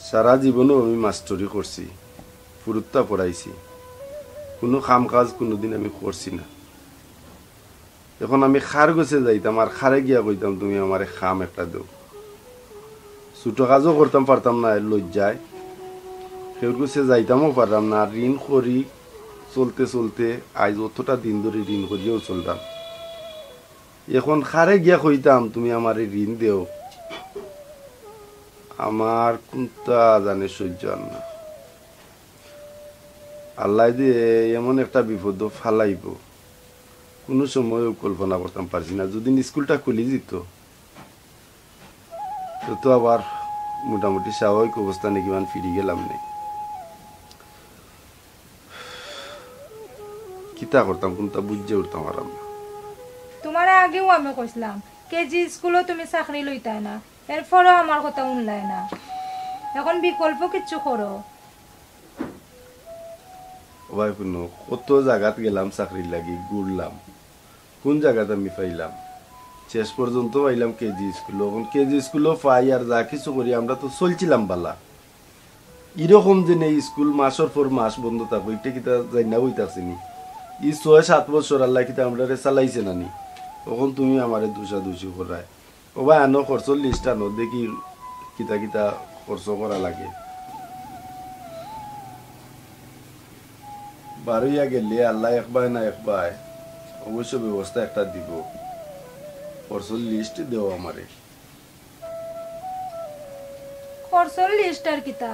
সারা জীবনও আমি মাস্টরি করছি, ফুরুত্তা পড়াইছি, কুনু কাম কাজ কুনুদিন আমি করছি না। এখন আমি কার গেছে যাইতাম আর কারে গিয়া কইতাম, "তুমি আমারে কাম একটা দেও"? ছোট কাজও করতাম পারতাম না, এর লজ্জায় কেউর গেছে যাইতামও পারলাম না। আর ঋণ করি চলতে চলতে আইজ অতটা দিন ধরি ঋণ করিয়াও চলতাম। এখন কারে গিয়া কইতাম, "তুমি আমারে ঋণ দেও"? আমার কুন্তা জানে সইজ্য আর না। আল্লায় যে এমন একটা বিপদো ফালাইবো, কুনু সময়ও কল্পনা করতাম পারছি না। যুদি স্কুলটা খুলি যিতো, তো, তো আবার মোটামুটি স্বাভাবিক অবস্থা নাকি মান ফিরি গেলাম নে। কিতা করতাম, কুন্তা বুঝিয়া উঠতাম পারলাম না। তুমারে আগেও আমি কইছলাম, কেজি স্কুলো তুমি চাকরি লইতায় না, এরপরেও আমার কথা হুনলায় না। এখন বিকল্প কিচ্ছু করো। ও ভাই, হুনো, কত জাগাত গেলাম চাকরির লাগি, ঘুরলাম, কুন জাগাত আমি পাইলাম? শেষ পর্যন্ত পাইলাম কেজি স্কুলো। এখন কেজি স্কুলো পাই আর যা কিছু করি, আমরা তো চলছিলাম বালা। এরকম যে নেই স্কুল মাসর পর মাস বন্ধ থাকবো, ইটা কিতা যাই না বই থাকছে নি? ই ছয় সাত বছর আল্লাহ কিতা আমরারে চালাইছে না নি? এখন তুমি আমারে দুষাদুষি করায়। ও ভাই, আনো খরচর লিস্ট আনো, দেখি কিতা কিতা খরচ করা লাগে। বারইয়া গেলে আল্লাহ একবায় না একবায় অবশ্য ব্যবস্থা একটা দিব। খরচর লিস্ট দেও আমারে। খরচর লিস্ট আর কিতা?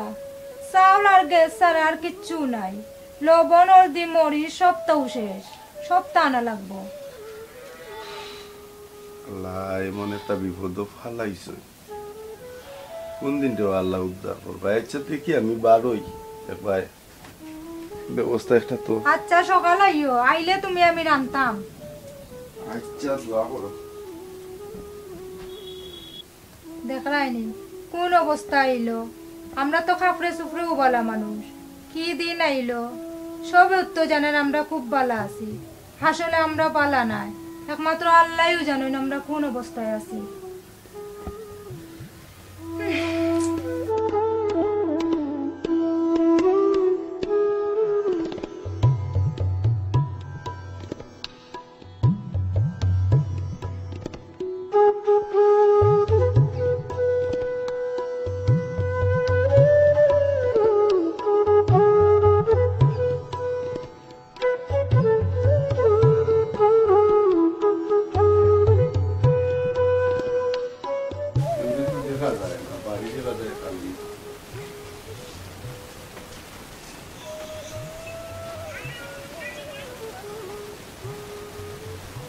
চাউল আর গ্যাস ছাড়া আর কিচ্ছু নাই। লবণ, হলদি, মরিচ সবতাউ শেষ। সবতা আনা লাগবো। আল্লাহ, এমন একটা বিপদো ফালাইছে। কোন দিন রে আল্লাহ উদ্ধার করবা? আচ্ছা, দেখি আমি বারই একবার ব্যবস্থা একটা তো। আচ্ছা, সকাল আইও, আইলে তুমি আমি রানতাম। আচ্ছা, দোয়া করো। দেখরায়নি কোন অবস্থা আইলো। আমরা তো খাপড়ে সুপড়ে উবালা মানুষ, কি দিন আইলো। সবে উত্তর জানেন আমরা খুব বালা আছি, আসলে আমরা বালা নাই। একমাত্র আল্লাহই জানেন আমরা কোন অবস্থায় আছি।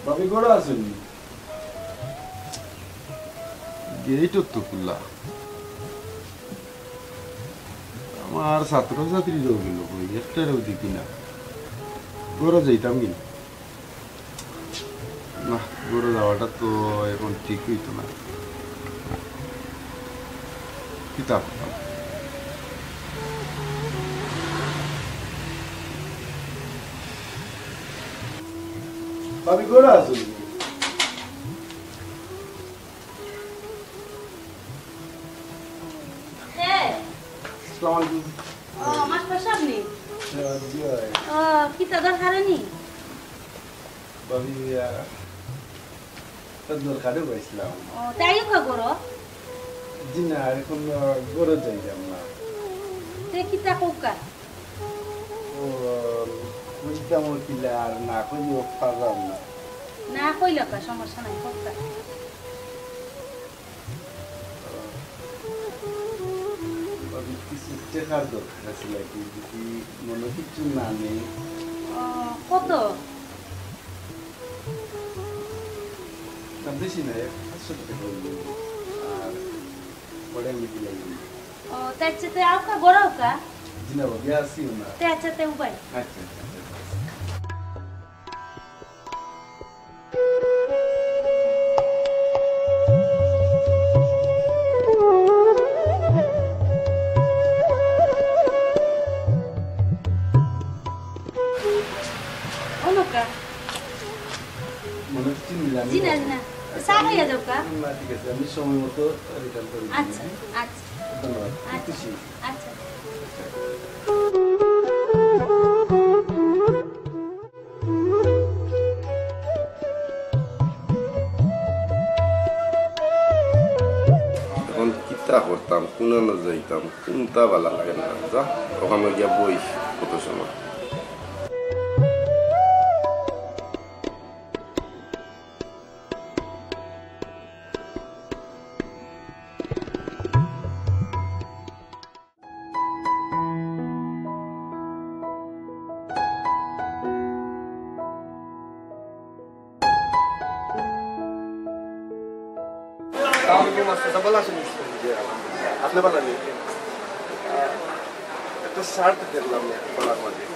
ভাবি ঘরো আছইন নি? গেইট তো খুলা। আমার ছাত্রছাত্রীরাও গেল কই, একটারেও দেখি না। ঘরো যাইতাম কি না? না, ঘরো যাওয়াটা তো এখন ঠিক অইতো না। কিতা করতাম? ভাবি ঘরো আছইন নি? কে? আসসালামু আলাইকুম। ও, মাস্টার সাব নি? হ্যাঁ, জি ভাই। ও, কিতা দরকারে নি? ভাবি, আহ, একটা দরকারে পাইছিলাম। ও, তাই ওকে করো? জি না, এখন, আহ, ঘরো যাইতাম না। তে কিতা কউক্কা? ও, কইতাম কিলা আর না কইলেও পারলাম না। না কইলাউক্কা, সমস্যা নাই, কউক্কা। ওই কিছু টেকার দরকার আছিল আর কি, যদি মনো কিছু না নেই। ও, কত? না, বেশি না, এক পাঁচশো টেকা অইবো। আর পরে আমি দিলাম। ও, তে আচ্ছা, তে আউক্কা, ঘরো আউক্কা। জি না, ভাবি, আছি না। তে আচ্ছা, তে উবাই। আচ্ছা, আচ্ছা, আচ্ছা। ও লোকা। মনে হচ্ছে নিলামি জি না, জি না। চা খাইয়া যাউক্কা। না, ঠিক আছে, আমি সময় মতো রিটার্ন করে দিই। আচ্ছা, আচ্ছা। ধন্যবাদ। আচ্ছা, খুশি। আচ্ছা। এখন কিতা করতাম, কুনানো যাইতাম, কুনটা বালা লাগে না। যা, ওখানো গিয়া বই কত সময়। আচ্ছা, ভালা আছইন? জি, আলহামদুলিল্লাহ। আপনে ভালা আছইন? আহ, একটা শার্ট দেখলাম না, ভালা লাগে।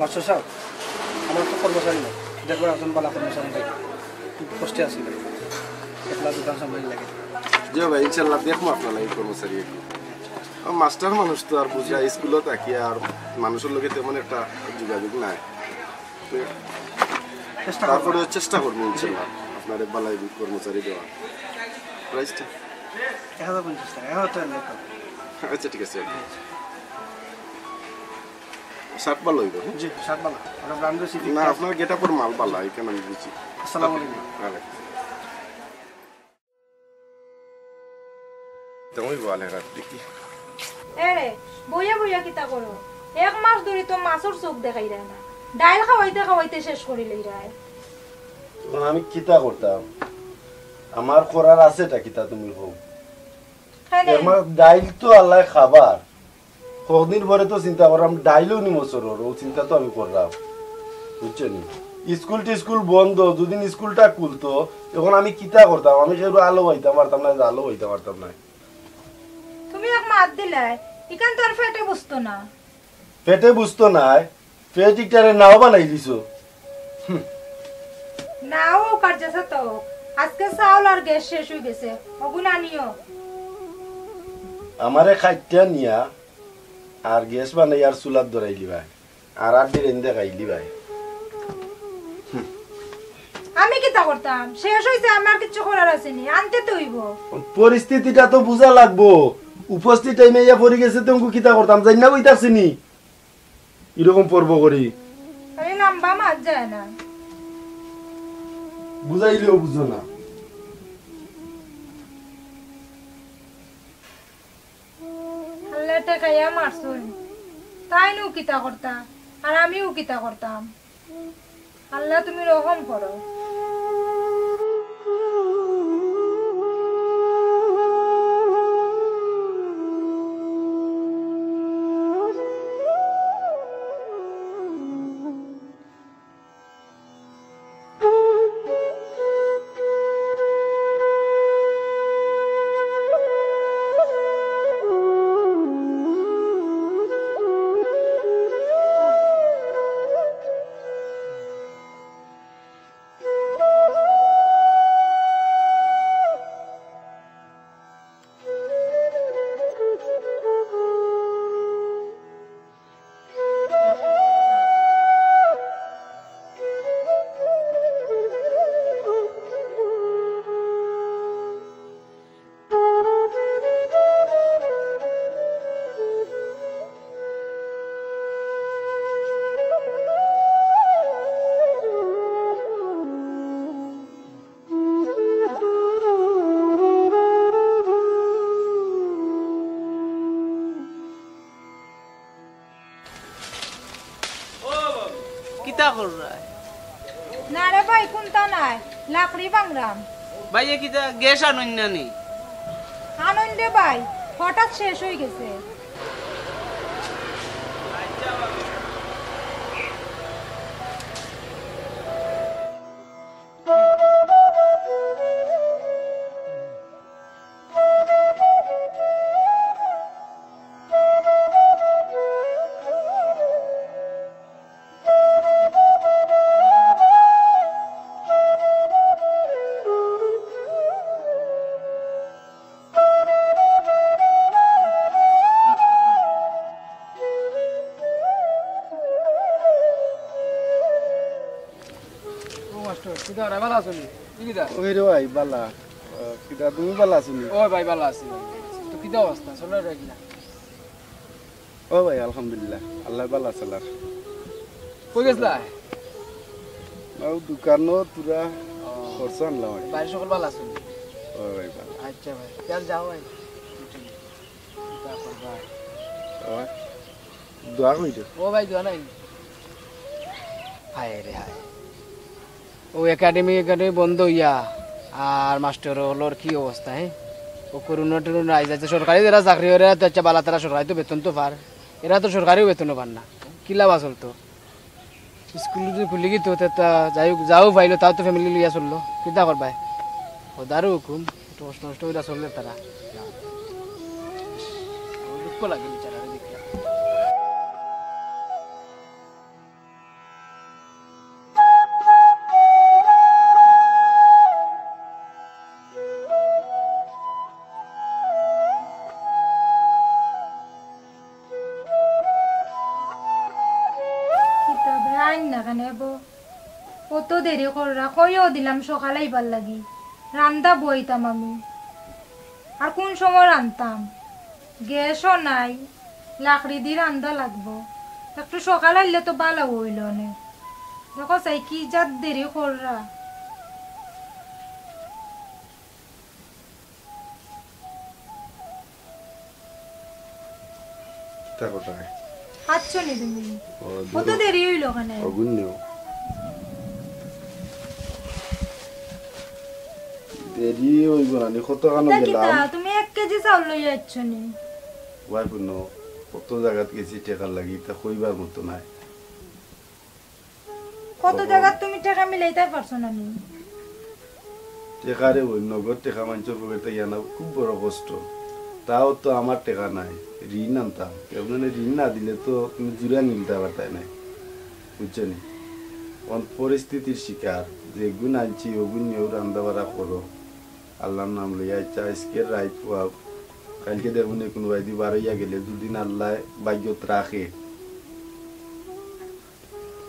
মাস্টার সাব, আমার তো কর্মচারী নাই, দেখবার একজন ভালা কর্মচারী নাই, খুব কষ্টে আছি ভাই, একলা দোকান সামলাই লাগে। জি ভাই, ইনশাল্লাহ দেখমু আপনার লাগি কর্মচারী একজন। ও, মাস্টার মানুষ তো আর বুঝা, স্কুলো থাকি আর মানুষর লগে তেমন একটা যোগাযোগ নাই। তো চেষ্টা করবো। তারপরে চেষ্টা করবো ইনশাল্লাহ আপনারে ভালা কর্মচারী দেওয়ার। প্রাইসটা? এক হাজার পঞ্চাশ টাকা, এক হাজার টাকা লেখা। আচ্ছা, ঠিক আছে। শার্ট ভালা অইবো, হ্যাঁ? জি, শার্ট ভালা। ওটা ব্র্যান্ডের সিটি না, কার্ড। আপনার গেটআপর মাল ভালা, এখানে আমি বুঝি। আসসালামু আলাইকুম। ওয়ালাইকুম। তুমি বলে রাত দেখি। এ রে, বইয়া বইয়া কিতা করো? এক মাস ধরি তো মাছর চোখ দেখাইরায় না। ডাইল খাওয়াইতে খাওয়াইতে শেষ করিলাইরায়। তখন আমি কিতা করতাম? আমার করার আছেটা কিতা তুমি কও? খাই নাই। এক মাস ডাইল তো আল্লায় খাবার। কদিন পরে তো চিন্তা করলাম, ডাইলও নি মসুরর, ও চিন্তা তো আমি করলাম, বুঝছো নি? স্কুল টিস্কুল বন্ধ, দুদিন স্কুলটা খুলতো, এখন আমি কিতা করতাম? আমি কেউ আলো পাইতাম পারতাম না, আলো পাইতাম পারতাম না। তুমি এক মাত দিলায়, ইখান তো আর পেটে বুঝতো না। পেটে বুঝতো নায়, পেট ইটারে নাও বানাই দিছো। হুম। নাও কার যেছে তো, আজকে চাউল আর গ্যাস শেষ অই গেছে, অগুন আনিও। আমারে খাইটা নিয়া আর গ্যাস বানাই আর চুলাত ধরাইলিবায়, আর আর দিন দেখাইলিবায়। আমি কিতা করতাম? শেষ অইছে, আমার কিচ্ছু করার আছে নি, আনতে তো অইবো। পরিস্থিতিটা তো বুঝা লাগবো। উপস্থিত টাইমে ইয়া পড়ি গেছে, তো কিতা করতাম? যাই না, ওই দেখছি নি, এরকম পর্ব করি। আরে, লম্বা মাছ যায় না। বুঝাইলেও বুঝো না। আল্লাহ ঠেকাইয়া মারছইন। তাইনও কিতা করতা, আর আমিও কিতা করতাম? আল্লাহ, তুমি রহম করো। কিতা কররায়? না রে ভাই, কুন্তা নায়, লাকড়ি ভাংরাম। ভাইয়ে কিতা গ্যাস আনইন না নি? আনইন রে ভাই, হঠাৎ শেষ অই গেছে। ও মাস্টার, কিতা রে, ভালা আছো নি? ই কিতা? ওই রে ভাই, ভালা। আহ, কিতা, তুমি ভালা আছো নি? ওই ভাই, ভালা আছি ভাই। তো কিতা অবস্থা? চলে রে কিনা? ও ভাই, আলহামদুলিল্লাহ, আল্লাহ ভালা চালার। কই গেছলা? ও দোকানো থুড়া ও। খরচ আনলাম আর কি। বাড়ির সকল ভালা আছো নি? ও ভাই, ভালো। আচ্ছা ভাই, চল যাও ভাই। দোয়া করি দেও। ও ভাই, দোয়া নাই। হায় রে হায়। ও একাডেমি, একাডেমি বন্ধ অইয়া আর মাস্টার অকলর কি অবস্থা, হে? ও করোনা টরোনা আইজ আছে, সরকারি যেরা চাকরি অয় এরা তো আচ্ছা বালা, তারা সরকারি তো বেতন তো পার, এরা তো সরকারিও বেতনও পার না, কিলা বা চলতো? স্কুল যদি খুলি গিতো, তে তা যাই হোক, যাও পাইলো, তাও তো ফ্যামিলি লইয়া চললো, কিতা করবায়? খোদারও হুকুম, একটু কষ্ট নষ্ট করিয়া চললে তারা। দুঃখ লাগে বেচারারে দেখিয়া। কিতাবে আইন না কেনে বো? অত দেরি কররা, কইও দিলাম সকালে আইবার লাগি। রান্দা বইতাম আমি। আর কোন সময় রানতাম? গ্যাসও নাই, লাকড়ি দি রান্দা লাগবো। একটু সকালে আইলে তো বালা অইলো নে। দেখো চাই কি জাত দেরি কররা। কিতা কথা? আচ্ছা নি তুমি? ও, কত দূর। দেরি অইলো কেনে? অগুন নেও। দেরি অইবো না নি, কত খানো তা কিতা, গেলাম। তুমি এক কেজি চাউল লইয়া আইছো নি? ওয়াই হুনো, কত জাগাত গেছি টেকার লাগি, তা কইবার মতো নাই। কত জাগাত তুমি টেকা মিলাইতায় পারছো না নি? টেকা রে বইন, নগদ টেকা মানষর পকেট থাকি আনা খুব বড় কষ্ট। তাও তো আমার টেকা নাই, ঋণ আনতাম। এখন মানে ঋণ না দিলে তো তুমি জুড়া নিলতা পারতায় নায়, বুঝছো নি? অন পরিস্থিতির শিকার, যেগুন আনছি, ওগুন নিয়েও রান্দা বাড়া করো। আল্লার নাম লইয়া, আচ্ছা, আইজকে রাইত পুয়াও, কাইলকে দেখমু নে কুনুবায়দি বারইয়া গেলে, দুদিন আল্লায় ভাগ্যত রাখে।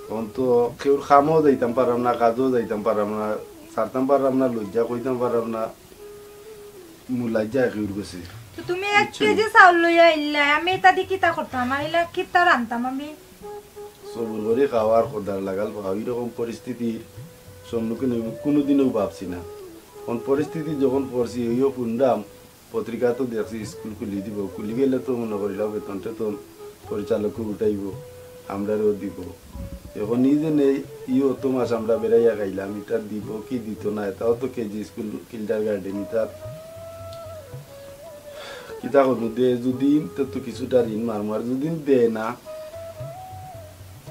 অখন তো কেউর কামও যাইতাম পাররাম না, কাজও যাইতাম পাররাম না, ছাড়তাম পাররাম না, লইজ্জা কইতাম পাররাম না, মুলাইজ্জা কেউর গেছে। তো তুমি এক বুঝছো নি? কেজি চাউল লইয়া আইলায়, আমি ইতা দি কিতা করতাম? আর ইলা কিতা রানতাম আমি? সবুর করি খাওয়ার খোদার লাগাল পাও, এরকম পরিস্থিতির সম্মুখীন অইমু কুনুদিনও ভাবছি না। অখন পরিস্থিতি যখন পড়ছি, অইও হুনরাম, পত্রিকাত দেখছি স্কুল খুলি দিবো, খুলি গেলে তো মনো করিলাম বেতন টেতন পরিচালকরে উঠাইবো, আমরারেও দিবো। এখন ই যে নেই, ই অত মাস আমরা বেড়াইয়া খাইলাম, ইটা দিবো কি দিতো না, ইটাও তো কেজি স্কুল, কিন্ডারগার্ডেন, ইটা কিতা করবো, দে যদি তো, তো কিছুটা ঋণ মারমু, আর যদি দে না,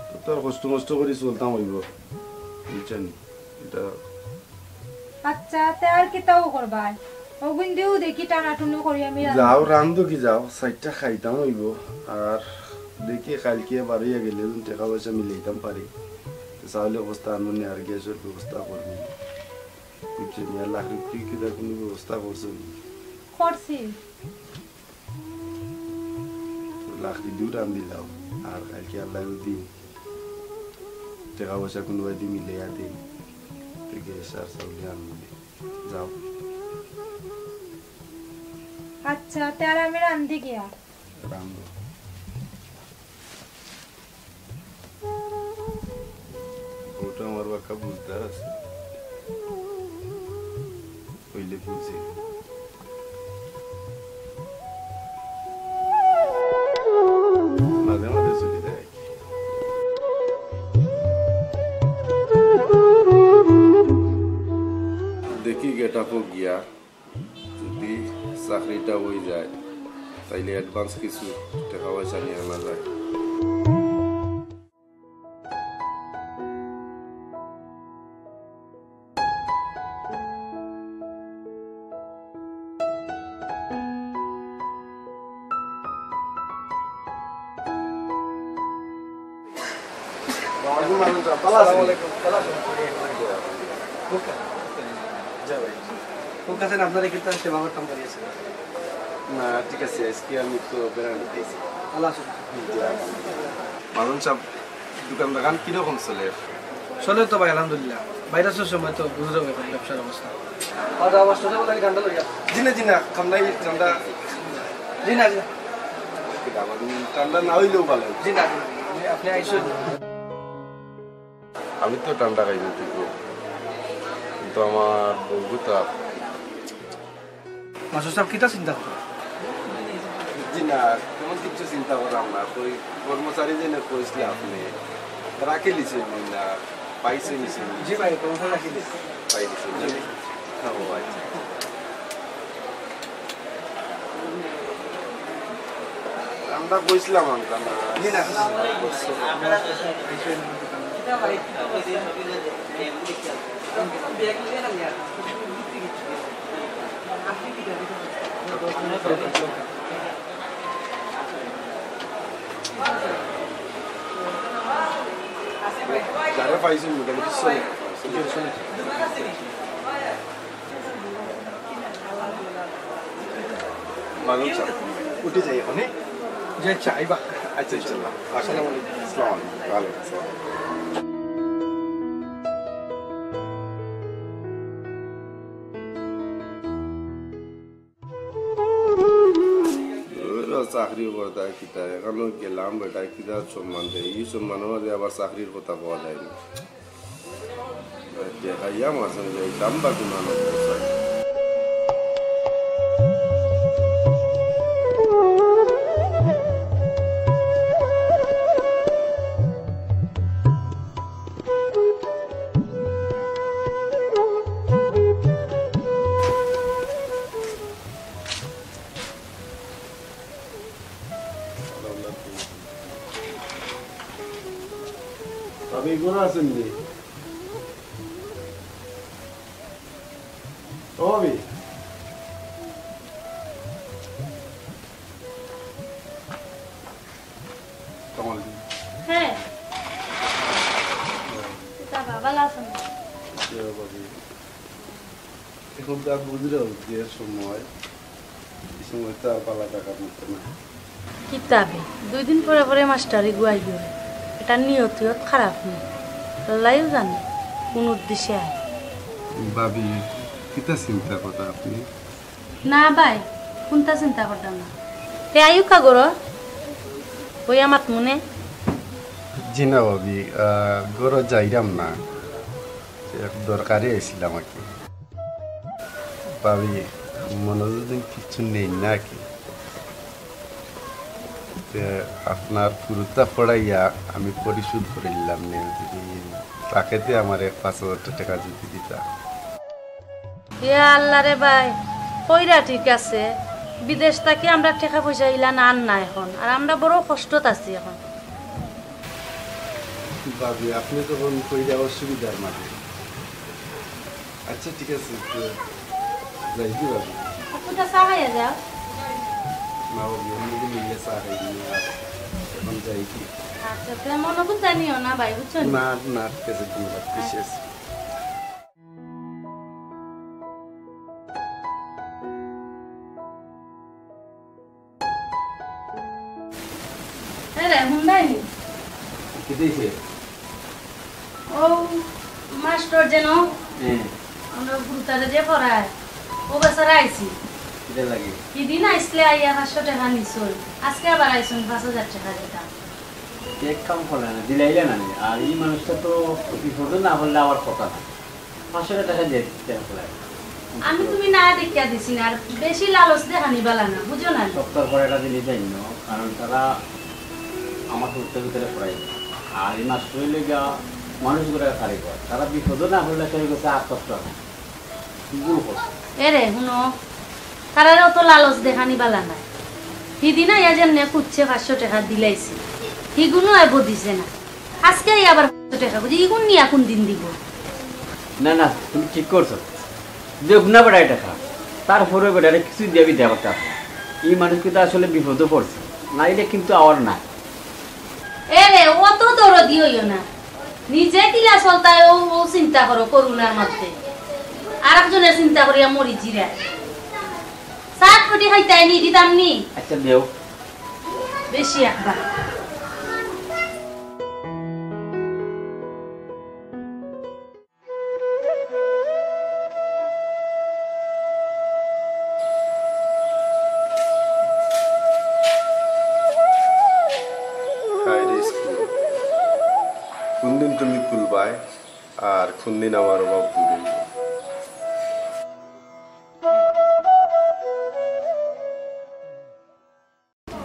তো, তো আর কষ্ট মষ্ট করি চলতাম অইবো, বুঝছো নি? ইটা আচ্ছা, তে আর কিতাও করবায়? অগুন দিও দেখি টানাটুনি করি আমি রান্ধি। যাও, রান্ধো কি যাও, চাইরটা খাইতাম অইবো। আর দেখি কাইলকে বারইয়া গেলে যদি টেকা পয়সা মিলাইতাম পারি, তে চাউলর বস্তা আনমু নে আর গ্যাসর ব্যবস্থা করমু। বুঝছো নি? আর লাকড়ি উকড়ি কিতা কুনু ব্যবস্থা করছো নি? করছি। লাকড়ি দিও রান্ধিলাও, আর কাইলকে আল্লায় যদি টেকা পয়সা কুনুবায়দি মিলাইয়া দেইন, তে গ্যাস আর চাউল আনমু নে। যাও। আচ্ছা, তে আর আমি রান্ধি গিয়া। রান্ধো। অটা আমার বাক্কা বুঝদার আছে। অইলে বুঝে। মাঝে মাঝে চলি যায়। দেখি গেট আপও গিয়া, যদি চাকরিটা অই যায়, তাইলে অ্যাডভান্স কিছু টেকা পয়সা নিয়া আনা যায়। ভালো আছেন? আসসালামু আলাইকুম। ভালো আছেন? জি ভাই। কোন কাছে আপনারা কিন্তু সেবা করতাম পারি আছে? না, ঠিক আছে, আজকে আমি তো বেড়াতে গেছি। ভালো আছেন? জি, আলহামদুলিল্লাহ। মামুন সাহেব, দোকান দোকান কিরকম চলে? চলে তো ভাই, আলহামদুলিল্লাহ। ভাইরাসের সময় তো বুঝতে হবে ভাই ব্যবসার অবস্থা। আর আমার সোজা বলে ঠান্ডা লইয়া। জি না, জি না, খাম নাই ঠান্ডা। জি না, জি না। ঠান্ডা না হইলেও ভালো। জি না, জি না। আপনি, আপনি আইসুন। আমি তো ঠান্ডা খাই না, কিন্তু, কিন্তু আমার বউ তো মাস্টার সাব, কিতা চিন্তা করো? জি না, তেমন কিছু চিন্তা করাম না। তো ওই কর্মচারী যেনে কইছিলা আপনি, রাখি লিছেন নি না, পাইছেন নি? জি ভাই, কর্মচারী রাখি লিছি। পাই দিছেন নি? ও আচ্ছা। আমরা কইছিলাম আমরা না। জি না। যারা পাইছেন মোটামুটি চলে। ভালো চা। উঠে যাই এখন, হ্যাঁ? যে চাইবা। আচ্ছা, ইনশাল্লাহ। আসসালামু আলাইকুম। আসসালামু আলাইকুম। ওয়ালাইকুম আসসালাম। ওরা চাকরি করতা কিতা, এখানো গেলাম বেটা, কিতা সম্মান দেয়, এই সম্মানের মাঝে আবার চাকরির কথা পাওয়া যায় না। দেখাইয়া মাঝে যাইতাম বা কোনো আনন্দ চাই। ভাবি, ঘরো আছেন নি? ও ভাবি। কামাল দি। হ্যাঁ। তা বাবা, ভালা আছেন? জি, ভাবি। এখন তো আর বুঝলেও যে সময়, এই সময় তো আর পালা থাকার মতো না। কিতা বে, দুই দিন পরে পরে মাস্টারি গুয়াই গেল। এটা নিয়ত ইয়ত খারাপ নি। আল্লাহই জানে কোন উদ্দেশ্যে আয়। ভাবি, কিতা চিন্তা কথা আপনি? না ভাই, কোনটা চিন্তা করতাম না। তে আইউক্কা ঘরো, বইয়া মাতমুনে। জি না ভাবি, আহ, ঘরো যাইরাম না। এক দরকারে আইছিলাম আর কি। ভাবি, মনো যদি কিচ্ছু নেই না কি? তে আপনার কুরুতা পড়াইয়া আমি পরিশোধ করিলাম নে, যদি রাখেতে আমার এক পাঁচ হাজার টেকা যদি দিতা। ইয়া আল্লাহ রে ভাই, কইরা ঠিক আছে, বিদেশ থাকি আমরা টেকা পয়সা ইলা না আন না এখন, আর আমরা বড় কষ্টত আছি এখন। ভাবি, আপনি তখন কইরা অসুবিধার মাঝে। আচ্ছা, ঠিক আছে, তো যাই কি ভাবি? আপনারা চা খাইয়া যাও। না ভাবি, অন্যদিন মিলে চা খাই দিন, আর এখন যাই কি? আচ্ছা, তো মনে করতে নিও না ভাই, বুঝছো নি? না, না, ঠিক আছে, ধন্যবাদ, ঠিক আছে। এরে, হুন্দাই নি? কিতা অইছে? ও, মাস্টার যেন, হ্যাঁ। আমরা গুরুতারে যে পড়ায়, ও বেচারা আইছি। কিতা লাগে? হিদিন আইসলে আইয়া পাঁচশো টেকা নিছইন, আজকে আবার আইছইন পাঁচ হাজার টেকা দিতা। এক কাম করলে না, দিলাইলে না নি। আর এই মানুষটা তো বিপদে না পড়লে আবার কথা না। পাঁচশো টেকা দিয়ে দিতে হবে। আমি তুমি না দেখিয়া দিছি না, আর বেশি লালচ দেখানি বালা না, বুঝো না? সপ্তাহ পরে একটা জিনিস জানি না, কারণ তারা আমার সত্যের ভিতরে পড়াই। আর এই মাস্টার হইলে গিয়া মানুষ করে কারিগর, তারা বিপদে না হইলে সেই গেছে আর কষ্ট হয়। ভুল করছে। এরে, হুনো, তারারে অত লালচ দেখানি বালা নাই। হিদিন আইয়া যেমনে খুঁজছে পাঁচশো টেকা দিলাইছি, হিগুনও আইব দিছে না। আজকে আইয়া আবার পাঁচশো টেকা খুঁজে, ইগুন নিয়া কোন দিন দিব? না, না, তুমি ঠিক করছো। যে গুনা বেড়ায় টাকা, তারপরে বেড়ারে কিছু দিয়া বিদায় করতে হবে। এই মানুষ কিন্তু আসলে বিপদে পড়ছে, নাইলে কিন্তু আওয়ার না। এরে, অত দরদি হইও না। নিজে কিলা চলতায় ও, ও চিন্তা করো করুণার মধ্যে। আর একজনের চিন্তা করিয়া মরি জিরা। সাত কোটি খাইতাই নি, দিতাম নি? আচ্ছা, দেও। বেশি একবার। হায় রে স্কুল, কোনদিন তুমি খুলবায় আর কোনদিন আমার অভাব দূর হইব?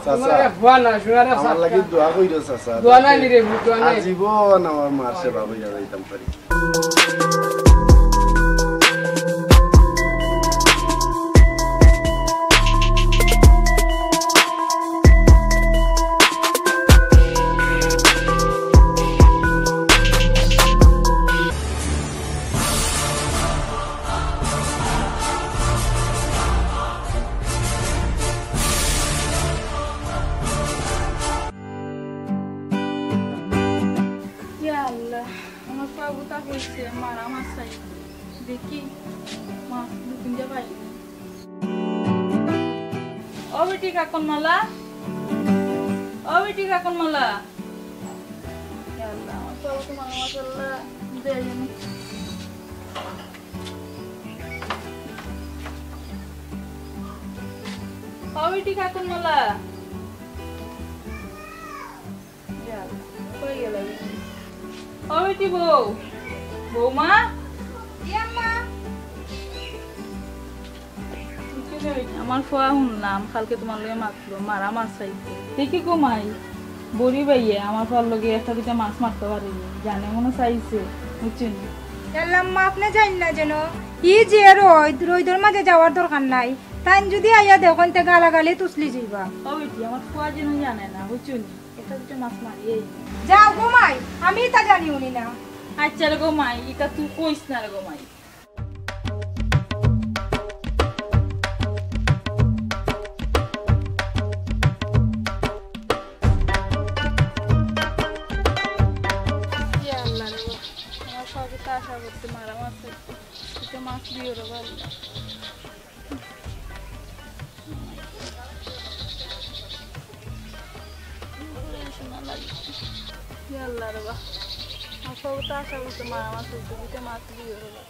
তোমার এক ফুয়া না, সোনার এক আমার লাগি সাতটা। দোয়া কইরো, চাচা। দোয়া নাই নি রে, দোয়া নাই। আজীবন আমার মার সেবা কইরা যাইতাম পারি। ইয়া আল্লাহ, আমার পাও গুতা কইছে, মারা মাছ চাই। দেখি, মাছ দু তিনটা পাই। ও বেটি কাকন মালা, ও বেটি কাকন মালা। ইয়া আল্লাহ, আমার পাও গুতা মারা মাছ আল্লাহ, দেয় জানি। ও বেটি কাকন মালা। ইয়া আল্লাহ, কই গেল? ও বেটি বউ, বৌমা? জি আম্মা। আমার ফুয়া হুনলাম, কালকে তুমার লগে মাতলো, মারা মাছ চাইছে। দেখি গো মাই, বুড়ি বাইয়ে আমার ফুয়ার লগে একটা দুইটা মাছ মারতে পারেনি, জানে মনে চাইছে, বুঝছো নি? আল্লাহ আম্মা, আপনে যাইন না যেন। ই যে রইদ, রইদর মাঝে যাওয়ার দরকার নাই। তাইন যুদি আইয়া দেখইন, তে গালাগালি তুসলি যাইবা। ও বেটি, আমার ফুয়া যেন জানে না, বুঝছো নি? একটা দুইটা মাছ মারিয়ে আইবো। যাও গো মাই, আমি ইতা জানি উনি না। আচ্ছা রে গো মাই, ইতা তুই কইস না রে গো মাই। ইয়া আল্লাহ রে বাবা, আমার সবই তো আশা করতে মারা মাছ হইতো। এটা মাছ দিও রে বাবা। ইয়া আল্লাহ রে বাবা, আমার সবই তো আশা করতে মারা মাছ হইতো। দুইটা মাছ দিও রে বাবা।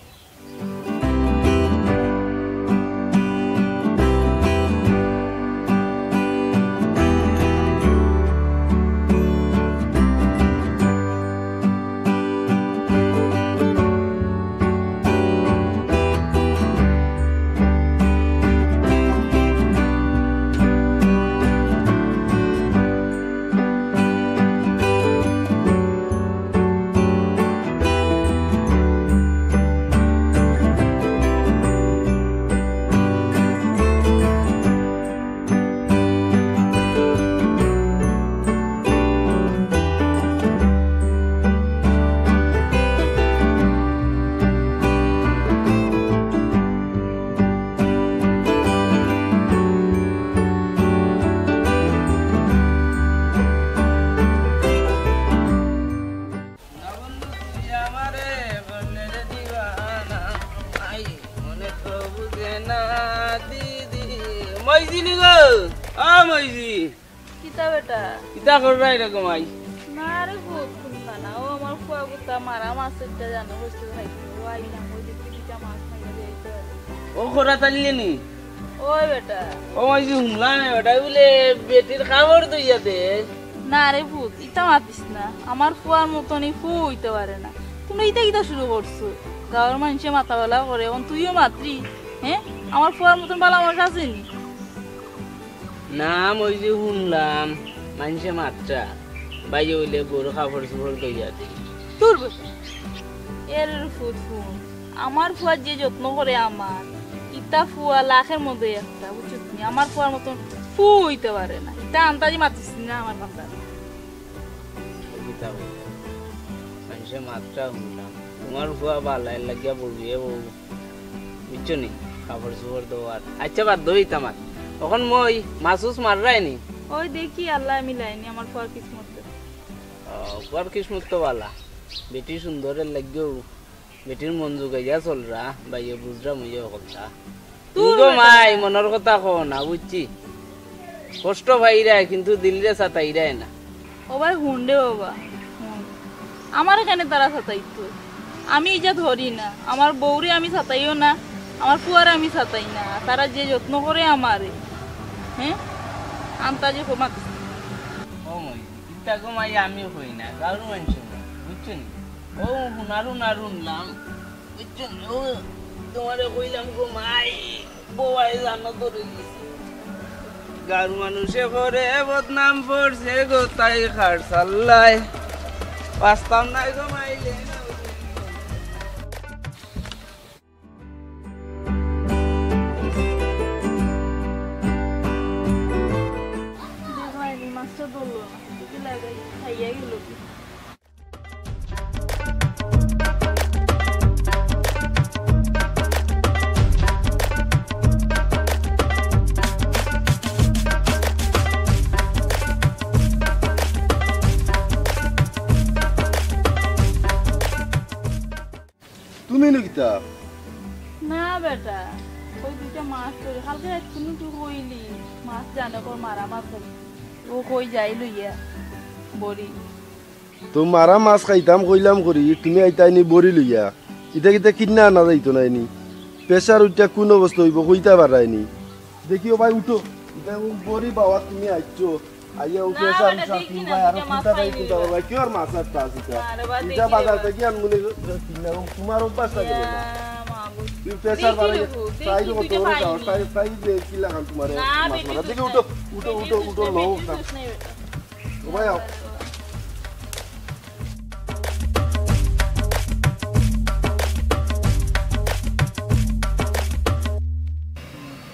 না বন্ধু, তুই আমারে বললে রে দিবানা, আই মনে তো বুঝে না দিদি। মইজি নি গো, ও মইজি। কিতা বেটা? কিতা কররা এরকম আই? না রে ভূত, কুনখান? ও আমার ফুয়া গুতা মারা মাছ একটা জানো, হইছে খাইতে। ও আইলাম, ওই যে দুইটা মাছ খাইয়া দিয়ে আইতে পারে। ও খরা তাইলে নি? ওই বেটা। ও মইজি হুনলাম না বেটা, বুলে বেটির কাপড় ধুইয়া দে। না রে ভূত, ইতা মাতিস না। আমার ফুয়ার মতন ই ফুয়া হইতে পারে না। তুমি ইতা কিতা শুরু করছো? গাঁওর মানষে মাতাবেলা করে, অখন তুইও মাতরি, হে? আমার ফুয়ার মতন বালা মানুষ আছে নি? না, মইজি হুনলাম, মানষে মাতরা, বাইয়ে অইলে বউর কাপড় চোপড় ধইয়া দে। দূর বেটা, এর ফুত হুন। আমার ফুয়া যে যত্ন করে আমার, ইতা ফুয়া লাখের মধ্যে একটা, বুঝছস নি? আমার ফুয়ার মতন ফুয়া হইতে পারে না। ইতা আন্তাজি মাতিস না আমার কান্দারে। কিতা কইতাম? মানষে মাতরা হুনলাম। তুমার ফুয়া বালা, এর লাগিয়া বউয়ে বউ। বুঝছো নি? কাপড় চোপড় ধোয়ার। আচ্ছা, বাদ দেও ইতা মাত। অখন মই মাছ উছ মাররায় নি? ওই দেখি, আল্লায় মিলায় নি আমার ফুয়ার কিসমত। ও, ফুয়ার কিসমত তো বালা। বেটি সুন্দর এর লাগিয়াউ। বেটির মন জুগাইয়া চলরা, বাইয়ে বুঝরা মুইয়ে হকলতা। দূর গো বেটা। মাই, মনর কথা কও না, বুঝছি? কষ্ট পাইরায়, কিন্তু দিলরে সাতাইরায় না। ও ভাই, হুন রে বাবা, হুন। আমারে কেনে তারা সাতাইতো? আমি ইজাত হরি না, আমার বউরে আমি সাতাইও না, আমার ফুয়ারে আমি সাতাই না। তারা যে যত্ন করে আমারে, হে? আন্তাজে কো মাত। ও মই, ইতা গো মাই আমি কই না, গাঁওর মানষে কয়, বুঝছো নি? ও হুনারু নারু হুনলাম, বুঝছো নি? ও তুমারে কইলাম গো মাই, বউ আই জানো ধরি গেছে। গাঁওর মানুষে করে বদনাম করছে গো তাই খার সাল্লায়। বাঁচতাম না গো মাইলে। দেখো, এই মাছটা ধরলো না। দেখি লাগাই, খাইয়া গেল কি? তুমি নু কিতা? না বেটা, ওই দুইটা মাছ ধরে, কালকে রাইত কুনু তুই কইলি, মাছ জানে কর মারা মাছ ধরে। ও কই যাই লইয়া, বড়ি। তো মারা মাছ খাইতাম কইলাম করি, তুমি আইতায় নি বড়ি লইয়া। ইটা কিতা কিনা আনা যাইতো নায় নি? Pressure উঠিয়া কুন অবস্থা অইবো, কইতা পাররায় নি। দেখিও ভাই, উঠো। ইটা ও বড়ি বাবা, তুমি আইছো। আইয়া ও না, pressure বেটা, উঠা, দেখি তুমি না, ভাই, আরো দুইটা মাছ কুনটা খাই ভাই, কুনটা লইবা। ভাই, কি আর মাছ আর টাছ ইটা? না রে বা, ইটা দেখি বাজার না। থাকি আনমু নে, কিনা ও তোমার অভ্যাসটা গেল না। ইয়া, মা গো। তুমি pressure দেখি বাড়াই, রে গো, দেখি, তাই রে গো, দুইটা তোর পাইনি। তাই, তাই যে কি লাগান তোমার না, মাছ বেটি মারা। দুষ দেখি নাই। উঠো, উঠো, বেটি উঠো, দুষ উঠো, নাই, লও বেটি না। দুষ নাই বেটা। ও ভাই, আও।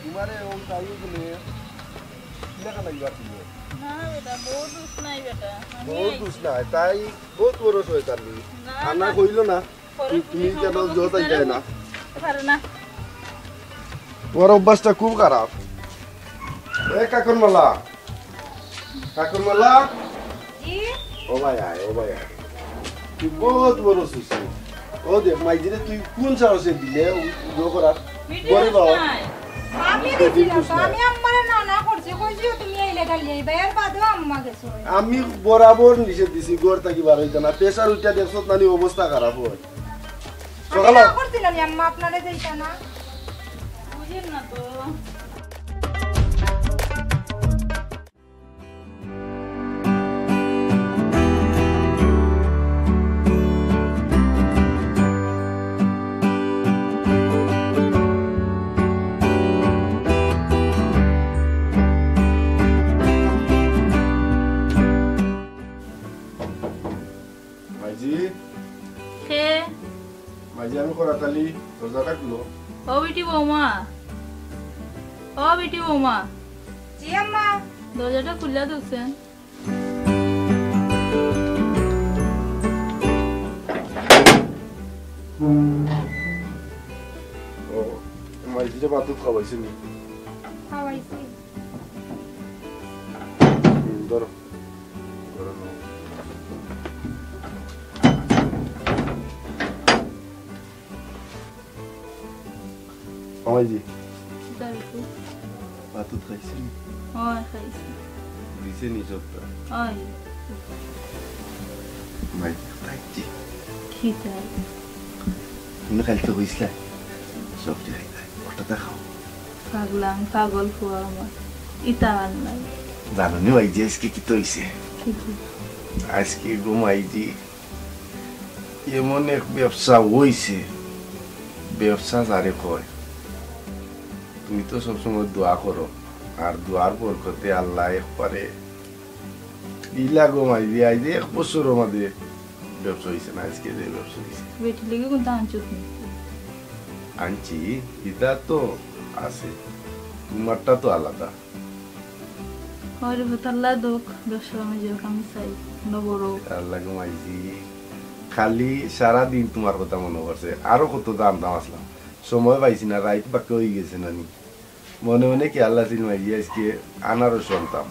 তোমারে ও তাই বলে, কিলা খানা ইবার তুমি? না বেটা, বউত দুষ নাই বেটা। আমি বউত আইছি। দুষ নাই, তাই বউত বড় শয়তানি। না, আনা না। কইলো না, পরে তুমি তুমি কেন সম্পর্ক জোর তাই বুঝতে যায় না? পারে না। তোমার অভ্যাসটা খুব খারাপ। এ কাকরমালা, কাকরমালা। জি? ও ভাই আয়, ও ভাই আয়। তুই বউত বড় সুসি। ও দেখ, মাইজিরে তুই কুন সাহসে দিলে ও, ও করার? ভিডিও বড় বাবা। নাই। আমি দিছি না তো, আমি আম্মারে না না করছি, কইছি তুমি আইলে গালি আইবা, এর বাদেও আম্মা গেছো। আমি বরাবর নিষেধ দিছি, ঘর থাকি বার অইতা না। Pressure উঠিয়া দেখছত নানি অবস্থা খারাপ অয়। আমি সকালে না করছি নানি আম্মা আপনারে যাইতা না। বুঝেন না তো। মাইজি? কে? মাইজি, আমি করাতালি, দরজাটা খুলো। ও বেটি বৌমা, ও বেটি বৌমা। জি আম্মা। দরজাটা খুলিয়া দেউছেন। ও, মাইজিরে ভাত খাওয়াইছে নি? খাওয়াইছি। হুম, ধরো। ধরো, নাও। আমাইজি। কিতা রে? ভাত খাইছি? অয়, খাইছি। দিছে নি সবটা? অয়। মাইজি, খাইছি। কিতা? তুমি খালি তো কইছিলা, সবজি খাইতায়। ওটা তো খাও। পাগলা, আমি পাগল ফুয়া আমার। ইতা আর নাই। জানো নি মাইজি, আইজকে কিতা অইছে? কিতা? আইজকে গো মাইজি, এমন এক ব্যবসা অইছে, ব্যবসা যারে কয়। তুমি তো সবসময় দোয়া করো, আর দোয়ার বরকতে আল্লায় একবারে দিলা গো মাইজি, আইজ এক বছরর মাঝে ব্যবসা অইছে না, আইজকে যে ব্যবসা অইছে। বেটির লাগি কুনতা আনছো তুমি? আনছি, ইতা তো আছে, তোমারটা তো আলাদা। অয় রে, আল্লায় দেউক, ব্যবসা বাণিজ্য আমি চাই, আমরা বড় অউক। আল্লাহ গো মাইজি, খালি সারাদিন তোমার কথা মনো পড়ছে, আরো কত দাম দাম আছলাম। সময় পাইছি না, রাইত বাক্কা অইগেছে নানি। মনে মনে কি আল্লাহ চিন মাইজি, আইজকে আনারস আনতাম।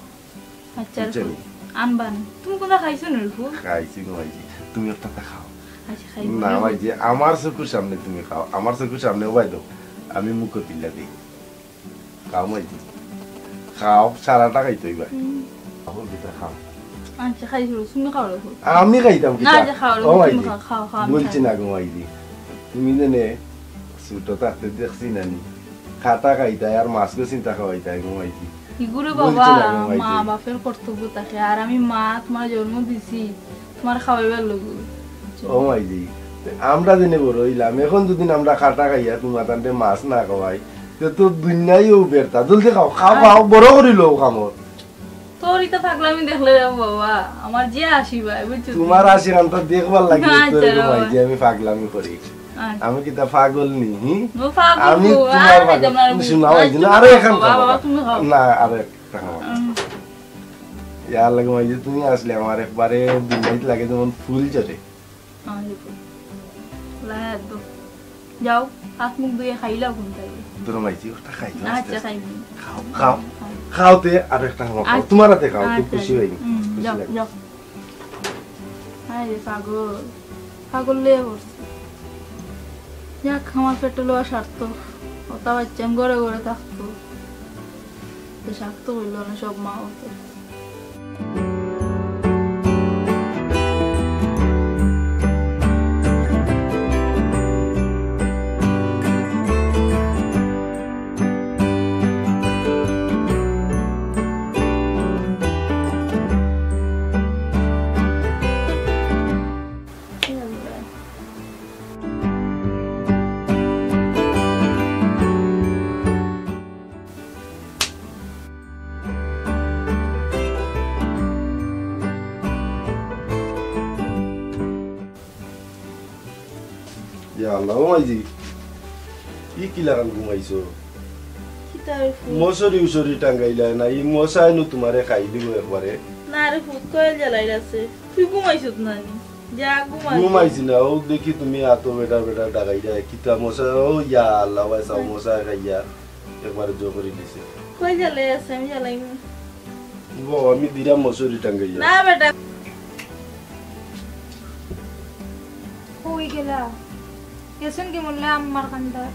আচ্ছা, বুঝছো নি? আনবা নি। তুমি কুনতা খাইছো নি, রুফু? খাইছি গো মাইজি, তুমি একটা খাও। আচ্ছা, খাইবো না না। মাইজি, আমার চকুর সামনে তুমি খাও, আমার চকুর সামনে ওবায় দেও, আমি মুখো তুলিয়া দেই। খাও মাইজি, খাও, সারাটা খাইতে অইবা। হুম। খাও, কিতা খাও। আচ্ছা, খাইছো, তুমি খাও রে। আমি খাইতাম না, কিতা? যে খাও রে, ও তুমি মাইজি, খাও, খাও, খাও, আমি বলছি খাই। না গো মাইজি, তুমি জানে ছোট থাকতে দেখছি নানি, খাটা খাইতায় আর মাছ গো চিন্তা খাওয়াইতায় গো মাইজি। ইগুরে বলছি বাবা, না গো মাইজি। মা বাপের কর্তব্য থাকে, আর আমি মা তোমার জন্ম দিছি, তোমার খাওয়াইবার লাগি। ও মাইজি, আমরা যেনে বড় অইলাম, এখন যদি আমরা খাটা খাইয়া তোমার তানতে মাছ না খাওয়াই, তে তো দুনিয়াইও বেরতা। জলদি খাও, খাও, আচ্ছা। খাও, বড় করি লও কামড়। তোর ইতা পাগলামি দেখলে রে বাবা, আমার যে আসি ভাই, বুঝছো? তোমার আসি কান্তা দেখবার লাগি তো আচ্ছা, এরকম বাবা। হয় যে আমি পাগলামি করি। আচ্ছা। আমি কিতা পাগল নি, হুম? ও পাগল আমি গো, তোমার আর পাগল। খাইতাম না রে। শুনো, ওই আচ্ছা, দিন তুমি আরো খাও, এখান বাবা, খাও। তুমি খাও। না, আরো একটা খাও। উম। ইয়ার লাগে ওই যে তুমি আসলে আমার একবারে দিন রাইত লাগে যেমন ফুল ঝরে। আরে গো। লা, একদম। যাও, হাত মুখ ধুয়ে খাইলাও কোন তাইলে। ধরো মাইজি, ওটা খাই, আস্তে আচ্ছা, আস্তে। খাই নি। খাও, খাও। খাও। খাও তে, আর একটা খাও। আচ্ছা। তোমার হাতে খাও, খুব আচ্ছা, খুশি আচ্ছা। হই। হুম, খুশি যাও, লাগে। যাও। আরে পাগল। পাগল লইয়া পড়ছে। যাক, আমার পেটে লওয়া সার্থক। ওটা বাচ্চা ঘরে ঘরে থাকতো। তো সার্থক হইল না সব মা হতো। ইয়া আল্লাহ, ও মাইজি, ই কি লাগান ঘুমাইছো? কিতা রে ফুত? মশারি উশারি টাঙ্গাইলা না, ই মশায় নু তোমারে খাই দিব একবারে। না রে ফুত, কয়েল জ্বালাই আছে। তুই ঘুমাইছত না নি? যা ঘুমা। ঘুমাইছি না, ও দেখি তুমি আতো বেটা বেটা ডাকাই যায়। কিতা মশা, ও ইয়া আল্লাহ, ভাই সাব মশায় খাইয়া। একবারে জো করি দিছে। কই জ্বালাই আছে? আমি জ্বালাই না। বউ, আমি দিলাম মশারি টাঙ্গাইয়া। না বেটা। কই গেলা? গেছইন কি মনে আম্মার কান্দাত?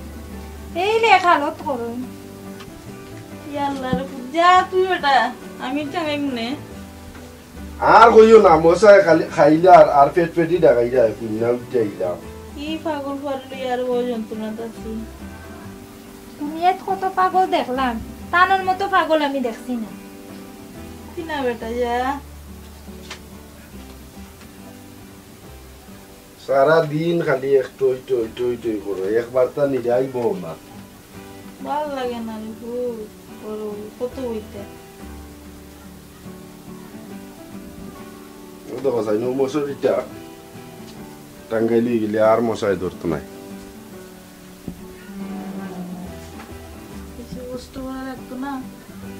এই লে হালত করইন। ইয়া আল্লাহ রে, যা তুই বেটা, আমি টাঙ্গাই মনে। আর কইও না, মশায় খালি খাইলা আর, আর পেট পেটি ডাকাই যায়, কুন্না উঠে আইলাম। কি পাগল পারলি আর ও যন্ত্রণাত আছি। দুনিয়াত কত পাগল দেখলাম, তানর মতো পাগল আমি দেখছি না। কি না বেটা, যা। সারা দিন খালি এক টই টই টই টই করো, একবার তা নিরাই বউ না। ভালা লাগে না রে, বউ, বড় কত হইতে। ও দেখো, চাই না, মশারিটা টাঙ্গাই লই গেলে আর মশায় ধরতো নায়। কিছু কষ্ট করা লাগতো না,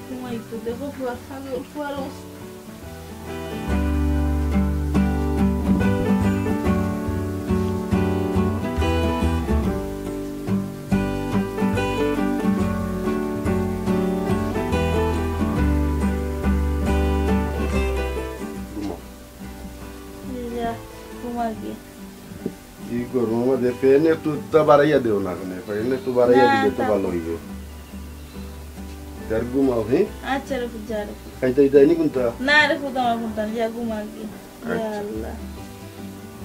ঘুমাইতো। দেখো, ফুয়ার পাগল, ফুয়ার অবস্থা। ঘুমাও। যা, ঘুমা গিয়া। কি করবো, আমাদের ফ্যান একটু তা বাড়াইয়া দেও না কেনে? ফ্যান একটু বাড়াইয়া না, দিলে তো তা ভালো হইবে। তার ঘুমাও, হ্যাঁ? আচ্ছা রে, যা রে। খাইতে দিতে আইনি কোনটা? না রে, ফুত আমার কোনটা, যা ঘুমা গিয়া। ইয়া আচ্ছা। আল্লাহ।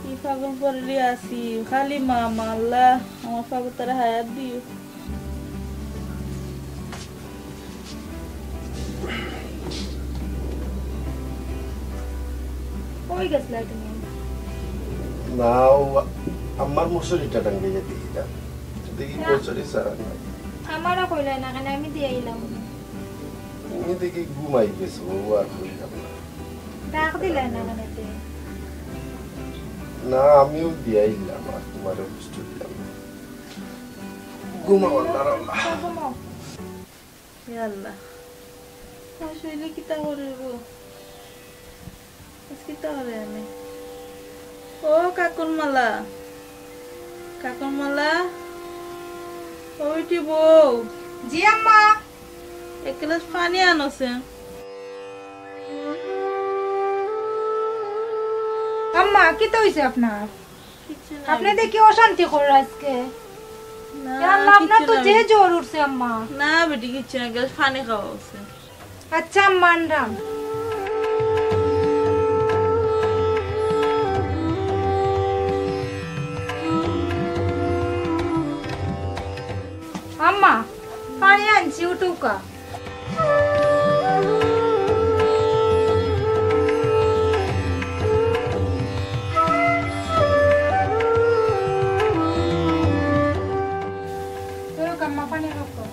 কি পাগল পড়লি আছি, খালি মা, মা আল্লাহ, আমার পাগল তারা হায়াত দিও। কই গেছিলা তুমি? না, ও আমার মশারিটা টাঙ্গাইয়া দিছিলাম। দেখি না। মশারি ছাড়া নাই। আমারও কইলাই না কেনে, আমি দিয়া আইলাম। তুমি দেখি ঘুমাই গেছো, ও আর কইলাম না। ডাক দিলাই না কেনে তে? না, আমিও দিয়া আইলাম, আর তোমারও কষ্ট দিলাম না। ঘুমাও, আল্লাহ, আল্লাহ। ঘুমাও। ইয়া আল্লাহ। আমার শরীরে কিতা করে গো? আজ কিতা করে আমি? ও কাকুর মালা। কাকুর মালা। ও বেটি বউ। জি আম্মা। এক গ্লাস পানি আনোছে। আম্মা, কিতা হইছে আপনার? কিচ্ছু না, আপনি দেখি অশান্তি করেন আজকে। না, ইয়া আল্লাহ, আপনার কিচ্ছু তো না। যে জ্বর উঠছে, আম্মা। না বেটি, কিচ্ছু না, গ্লাস পানি খাওয়া হচ্ছে। আচ্ছা, আম্মা, আনরাম। আম্মা, পানি আনছি, উঠুকা। ধরো, আম্মা, পানি রাখো।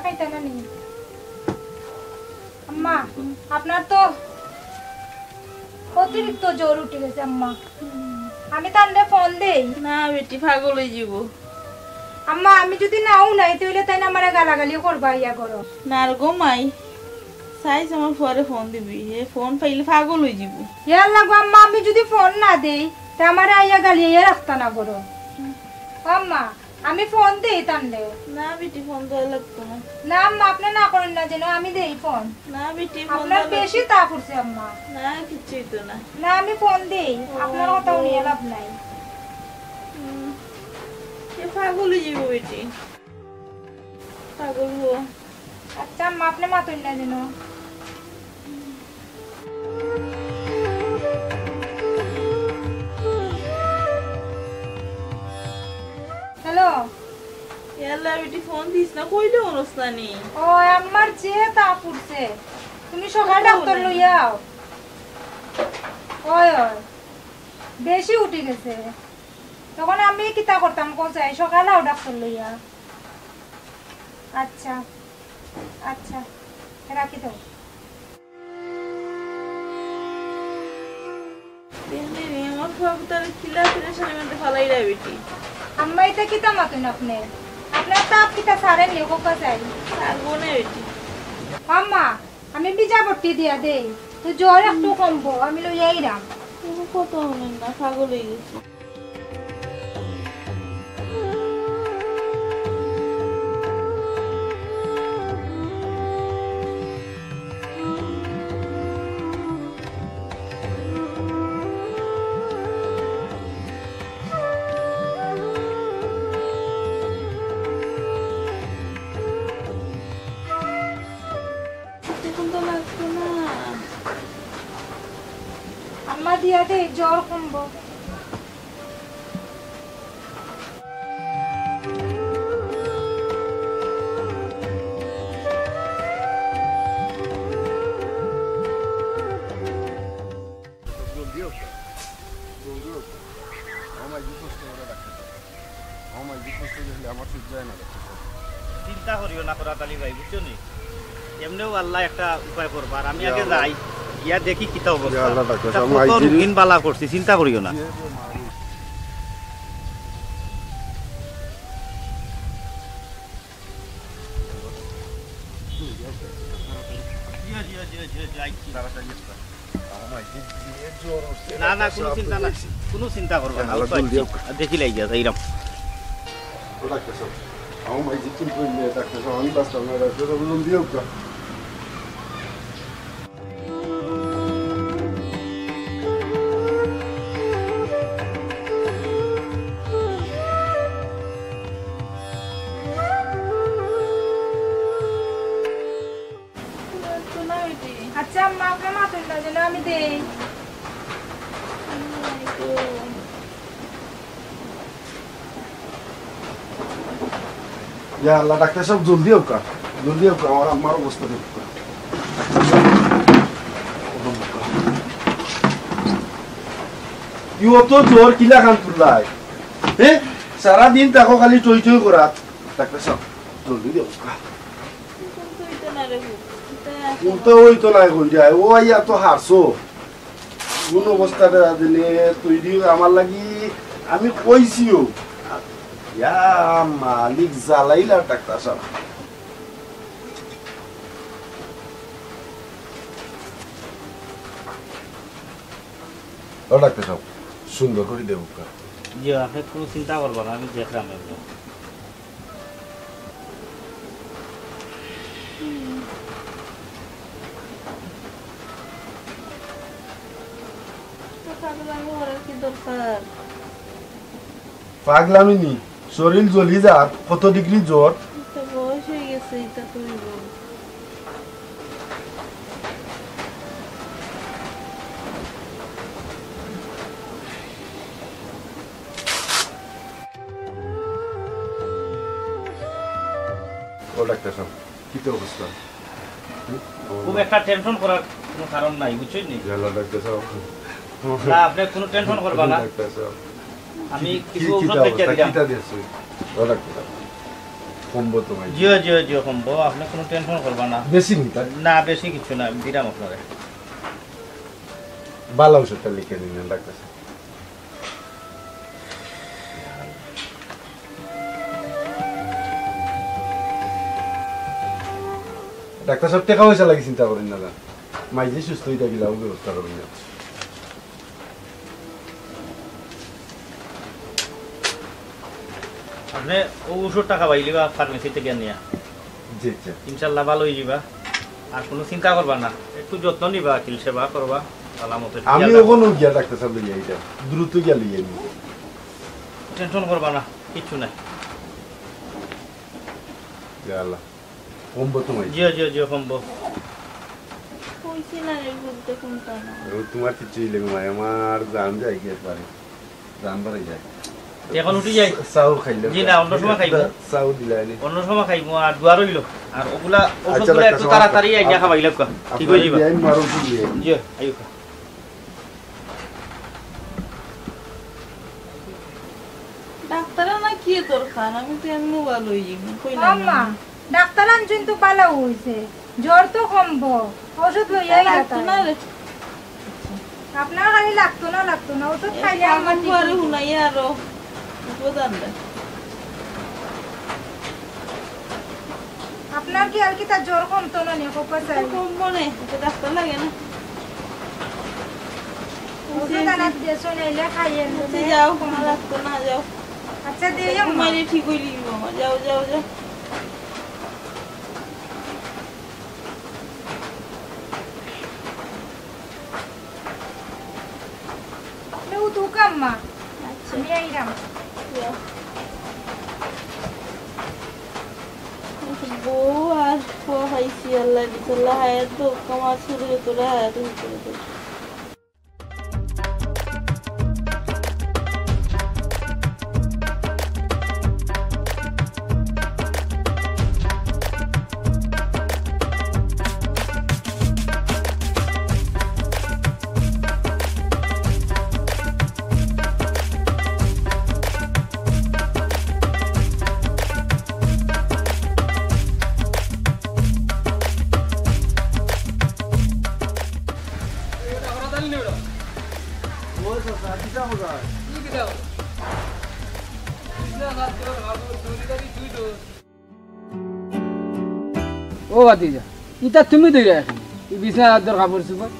খাইতা না নি? আম্মা, আপনার তো অতিরিক্ত জ্বর উঠি গেছে আম্মা। আমি তানরে ফোন দেই। না বেটি, পাগল অইযিবো। আম্মা, আমি যুদি না হুনাই, তাইলে তাইন আমারে গালাগালিও করবা ইয়া করো। না রে গো মাই, চাইছ আমার ফুয়ারে ফোন দিবি, হে ফোন পাইলে পাগল অইযিবো। ইয়াল্লা গো আম্মা, আমি যুদি ফোন না দেই, তে আমারে আইয়া গালিয়া রাখতা না করো। ও আম্মা, আমি ফোন দেই তানরে। না বেটি, ফোন দেওয়া লাগতো না। না আম্মা, আপনে না করইন না যেন, আমি দেই ফোন। না বেটি, ফোন আপনার দেওয়া বেশি লাগতো তাপ উঠছে আম্মা। না, কিচ্ছু অইতো না। না, আমি ফোন দেই, ও, আপনার কথা ও। হুনিয়া লাভ নাই। হুম, এ পাগল অইযিবো বেটি, পাগল অইবো। আচ্ছা আম্মা, আপনে মাতইন না যেন। হ্যালো। ইয়াল্লা বেটি, ফোন দিস না, কইলে হুনস না নি। ও, আমার যে তাপ উঠছে, তুমি সকালে ডাক্তার লইয়া আও। ওই, ওই, বেশি উঠি গেছে। তখন আমি কিতা করতাম, কও চাই, সকালে আও ডাক্তার লইয়া। আচ্ছা, আচ্ছা, রাখি দেও। দেখলি নি, আমার ফুয়া পুতারে কিলা পেরেশানির মধ্যে ফালাইলা বেটি। আম্মা, ইতা কিতা মাতইন আপনে? আপনার তাপ কিতা সারের নি, কউক্কা চাই? সারবো না বেটি। আম্মা, আমি বিজা বট্টি দিয়া দেই, তো জ্বর একটু কমবো, আমি লইয়া আইরাম। কোনো কথা হুনইন না, পাগল অইগেছি। এখন তো লাগতো না। আম্মা, দিয়া দেই, জ্বর কমবো। জলদি হোক, জলদি হোক। আমার মাইজি কষ্ট করে ডাক্তার সাহেব। আমার মাইজি কষ্ট দেখলে আমার ঠিক যায় না ডাক্তার সাহেব। চিন্তা করিও না করাত আলী ভাই, বুঝছো নি? এমনেও আল্লাহ একটা উপায় করবা। আর আমি ইয়া আগে আল্লাহ। যাই, গিয়া দেখি কিতা অবস্থা। ইয়া আল্লাহ, ডাক্তার সাহেব, কত মাইজি রুগীন বালা করছি, চিন্তা করিও না। ইয়ে রে মারি। জি, জি, জি, জি, জি, আইছি। তাড়াতাড়ি একটা। আমার মাইজি যে জ্বর উঠছে, না, না, ডাক্তার কোনো সাহেব, চিন্তা না, বুঝাইছি। কোনো চিন্তা করবা না, আল্লাহ অল্প জলদি আইছি। হোক। আর দেখি লাইগা যাইরাম। ও ডাক্তার সাহেব, আমার মাইজি কিন্তু ইয়ে, ডাক্তার সাহেব, আমি বাঁচতাম না, ডাক্তার সাহেব, জলদি হোক না। আচ্ছা, আম্মা, আপনে মাতইন না যেন, আমি দেই। ইয়া আল্লাহ, ডাক্তার সাহেব, জলদি হোক, জলদি হোক, আমার আম্মার অবস্থা দেখুক। ইও তো জ্বর কিলাখান তুললায়, হ্যাঁ? সারাদিন থাকো খালি টই টই করাত। ডাক্তার সাহেব, জলদি হোক। উল্টা হইতো না এখন যায়। ও আইয়া তো হারছো। কোন অবস্থাটা দিলে তৈরি আমার লাগি, আমি কইছিও। ইয়া মালিক, জ্বালাইলা ডাক্তার সাহেব। ও ডাক্তার সাহেব, সুন্দর করি দেবো। জি, আপনে কোনো চিন্তা করবা না, আমি দেখরাম একদম। তো পাগলামি করার কি দরকার? পাগলামি নি, শরীর জ্বলি যার, কত ডিগ্রি জ্বর। তো বয়স হয়ে গেছে, এটা তো হইব। ও ডাক্তার সাহেব, কিতা অবস্থা? হুম? খুব একটা টেনশন করার কোনো কারণ নাই, বুঝছইন নি? গেল ডাক্তার সাহেব। না, আপনি কোনো টেনশন করবা না। ডাক্তার সাহেব। আমি কি, কিছু কি, ঔষধ কিতা লেখিয়া অবস্থা? দিলাম। কিতা দিয়েছে? ও ডাক্তার সাহেব। কমবো তো ভাই? জি অয়, জি অয়, জি অয়, কমবো। আপনে কুনু টেনশন করবা না। বেশি নিতা? না, বেশি কিচ্ছু না, দিরাম আপনারে। ভালা ঔষধটা লিখে দিন না, ডাক্তার সাব। ডাক্তার সাব, টেকা পয়সা লাগি চিন্তা করইন না যান। মাইজি সুস্থ অইতা গিলা অউ ব্যবস্থা করইন না। আপনে অউ ঔষধটা খাবাইলিবা ফার্মেসি থাকি আনিয়া। জি, জি। ইনশাআল্লাহ ভালা অইযিবা। আর কুনু চিন্তা করবা না, একটু যত্ন নিবা, আকিল সেবা করবা, ভালা মতো আমি খেয়াল রাখবা। অখন গিয়া ডাক্তার সাব লইয়া আইতাম, দ্রুত গিয়া লইয়া আইমু। টেনশন করবা না, কিচ্ছু নাই। ইয়া আল্লাহ, কমবো তো মাইজি? জি অয়, জি অয়, জি অয়, কমবো। কইছি না রে, বুঝতে কুনটা না। ও, তুমার কিচ্ছু অইলে গো মাই, আমার জান যাইগি একবারে। জান বারাই যায়। অখন উঠি যাই। চা-, চাও খাইলে জি না, অন্য সময় খাইমু। চাও দিলায়নি। অন্য সময় খাইমু, আর দোয়া রইলো। আর অগুলা, আচ্ছা, ঔষধগুলা ডাক্তার একটু সাব, তাড়াতাড়ি আইনা খাবাইলাউক্কা। ঠিক অইযিবা। বিয়াইন মারো কি বিয়াইন? জি, আইউক্কা। ডাক্তার আনা কি দরকার? আমি তো এমনেউ ভালা অইযিমু, কইলাম না। আম্মা, ডাক্তার আনছইন তো ভালা অইছে। জ্বর তো কমবো, ঔষধ লইয়া আইলা লাগতো তাই। না রে। আপনার খালি লাগতো না, লাগতো না, ঔষধ খাইলে আমার ঠিক অইবো। হুনাই আরো। বুঝলাম না। আপনার কি আর কিতা জ্বর কমতো না নি, কপা চাই? কমবো নে, এটা ডাক্তার লাগে না। ঔষধ আনাত গেছো, নাইলে খাইয়েন। আচ্ছা, যাও, লাগতো না, যাও। আচ্ছা, দেই আম্মা। ঘুমাইলে ঠিক অইলে কি বাবা, যাও, যাও, যাও। লে, উঠউক্কা আম্মা। আচ্ছা। আমি আইরাম। যাও। বউ আর ফুয়া পাইছি, আল্লায় দিছে, আল্লায় হায়াত দেউক্কা, আমার ছেলেরে তোরে হায়াত দিছে। ও ভাতিজা, ইতা তুমি ধইরা রাখো, ই বিছনার আদ্দর কাপড় চুপড়।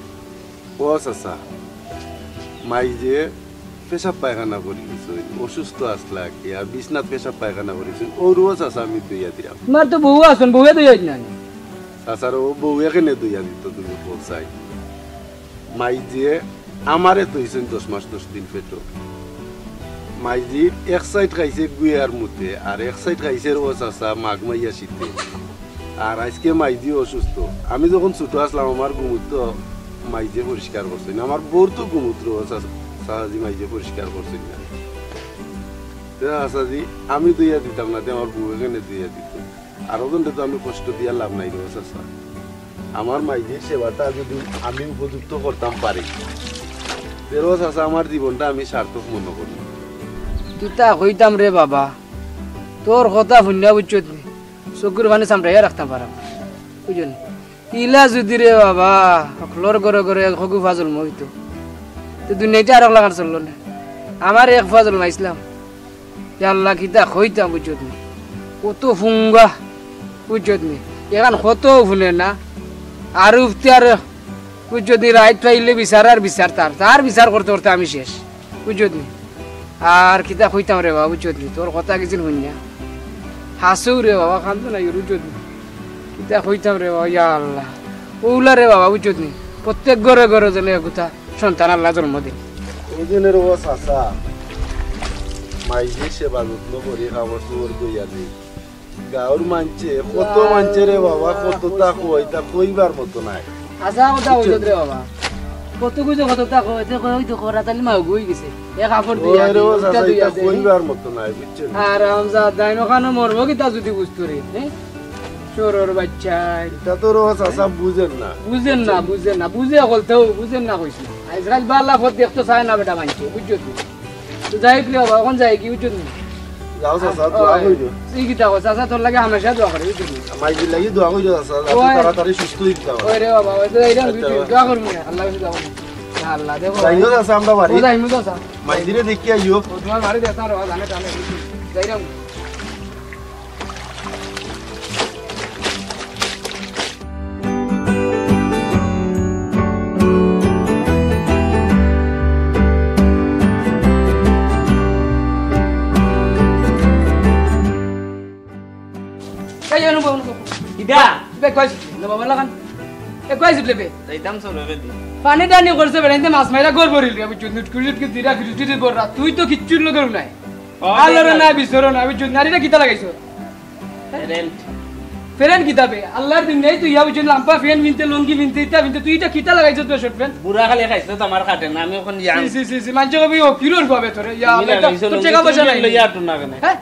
ও চাচা, মাইজে পেশাব পায়খানা করি গেছইন, অসুস্থ আছলা কি, আর বিছনাত পেশাব পায়খানা করি গেছইন, অউ রুও চাচা আমি ধইয়া দিরাম। তুমার তো বউ আছইন, বউয়ে ধইয়া দিতা না নি? চাচার অউ বউয়ে কেনে ধইয়া দিতো তুমি কও চাই? মাইজে আমারে থইছইন দশ মাস দশ দিন পেটো। মাইজির এক সাইড খাইছে গুয়ার মুতে, আর এক সাইড খাইছে ও চাচা মাঘ মাইয়া শীতে। আর আইজকে মাইজি অসুস্থ। আমি যখন ছুটো আছলাম, আমার গুমুত্র মাইজে পরিষ্কার করছইন। আমার বউর তো গুমুত্র চা-, চাচাজি মাইজে পরিষ্কার করছইন না। তে চাচাজি, আমি ধইয়া দিতাম না, তে আমার বউয়ে কেনে ধইয়া দিতো। আরো জনরে তো আমি কষ্ট দিয়া লাভ নাই রে চাচা। আমার মাইজির সেবাটা যদি আমি উপযুক্ত করতাম পারি, তে রে চাচা আমার জীবনটা আমি সার্থক মনো করি। কিতা কইতাম রে বাবা, তোর কথা হুনিয়া বুঝছত নি, চকুর পানি সামটাইয়া রাখতাম পারাম না, বুঝছত নি? ইলা যদি রে বাবা, হকলর ঘরে ঘরে এক হগু ফুয়া জন্ম অইতো, তে দুনিয়াটা আরক লাখান চললো না। আমার এক ফুয়া জন্মাইছলাম, ইয়া আল্লাহ, কিতা কইতাম বুঝছত নি? কত ফুঙ্গা বুঝছত নি? এখান কত হুনে না। আর উফতে আর বুঝছত নি, রাইত পাইলে বিচার আর বিচার তার, তার বিচার করতে করতে আমি শেষ বুঝছত নি? আর কিতা কইতাম রে বাবা বুঝছত নি? তোর কথা কিছিল হুনিয়া হাসু রে বাবা, কান্দো না বুঝছত নি? কিতা কইতাম রে বাবা, ইয়া আল্লাহ। অউলা রে বাবা বুঝছত নি? প্রত্যেক ঘরে ঘরে যেন এগুতা সন্তান আল্লাহ জন্ম দিন। ওই জন্য রে ও চাচা, মাইজির সেবা যত্ন করি, কাপড় চোপড় ধইয়া দেই। গাঁওর মানষে, কত মানষে রে বাবা, কততা কয়, তা কইবার মতো নাই। হাছা কথা কইছত রে বাবা। কত কইছে, কততা কয়, তে কয়, ওই দেখো, রাতালি মা অগু অই গেছে। এক কাপড় দিয়া ওই রে দে, ও ওইটা চাচা, দিয়া ইতা দে। কইবার মতো নাই, বুঝছো নি? হারামজাদা, ইনো খানো মরবো কিতা যদি বুঝতো রে, হ্যাঁ? চোরর বাচ্চা। ইতা তো রে ও চাচা বুঝের না। বুঝের না, বুঝের না, বুঝে অকলতেউ, বুঝের না কইছ না। আইজকাইল বালা পথ দেখতো চায় না বেটা মানষে, বুঝছো নি? তো যাই হোক রে বাবা, অখন যাইগি, বুঝছো নি? যাও চাচা, দোয়া করিও। তুই কিতা কর, চাচা তোর লাগি হামেশা দোয়া করে, বুঝলি? মাইজির লাগি দোয়া করিও চাচা, যাতে ওই। তাড়াতাড়ি সুস্থ অইতে পারে। ওই রে বাবা, ওই তো এইরকম আচ্ছা। দোয়া করবি না, আল্লাহ কাছে যাবো না। ইয়া আল্লাহ, দেখো। যাইও চাচা, আমরা বাড়ি। ও যাইমু চাচা। মাইজিরে দেখি আইও। ও তোমার বাড়ি দেখো, আর জানে টানে। যাইরাম। এই অনুভব, অনুভব। ইদা। বে কইছ না বাবা লাগান। এ কইছ বে। যাইতাম চলো রে দি। পানি টানি করছে বেড়াইতে মাছ মাইরা গড় ভরিল রে, বুঝছো? নুটকুরি নুটকুরি দিরা ফিরিস ফিরিস বড় রাত। তুই তো কিচ্ছুর লগেও নাই। আল্লাহর না বিচরো না, বুঝছো? নারীরা কিতা লাগাইছো? ফ্রেন্ড। ফ্রেন্ড কিতা বে? আল্লাহর দিন নেই তুই ইয়া বুঝছো? লাম্বা ফ্যান মিনতে, লুঙ্গি মিনতে, ইতা মিনতে, তুই ইটা কিতা লাগাইছো তোর শর্ট ফ্যান? বুড়া খালি খাইছে তো আমার কাটে না, আমি এখন ইয়াং। সি, সি, সি, সি, মানষে কবি ও কিলোর পাবে তোরে? ইয়া, তুমি আল্লাহ, লাগাইছো তোর লুঙ্গি, টেকা পয়সা তুমি নাই। লইয়া আটো না কেনে? হ্যাঁ?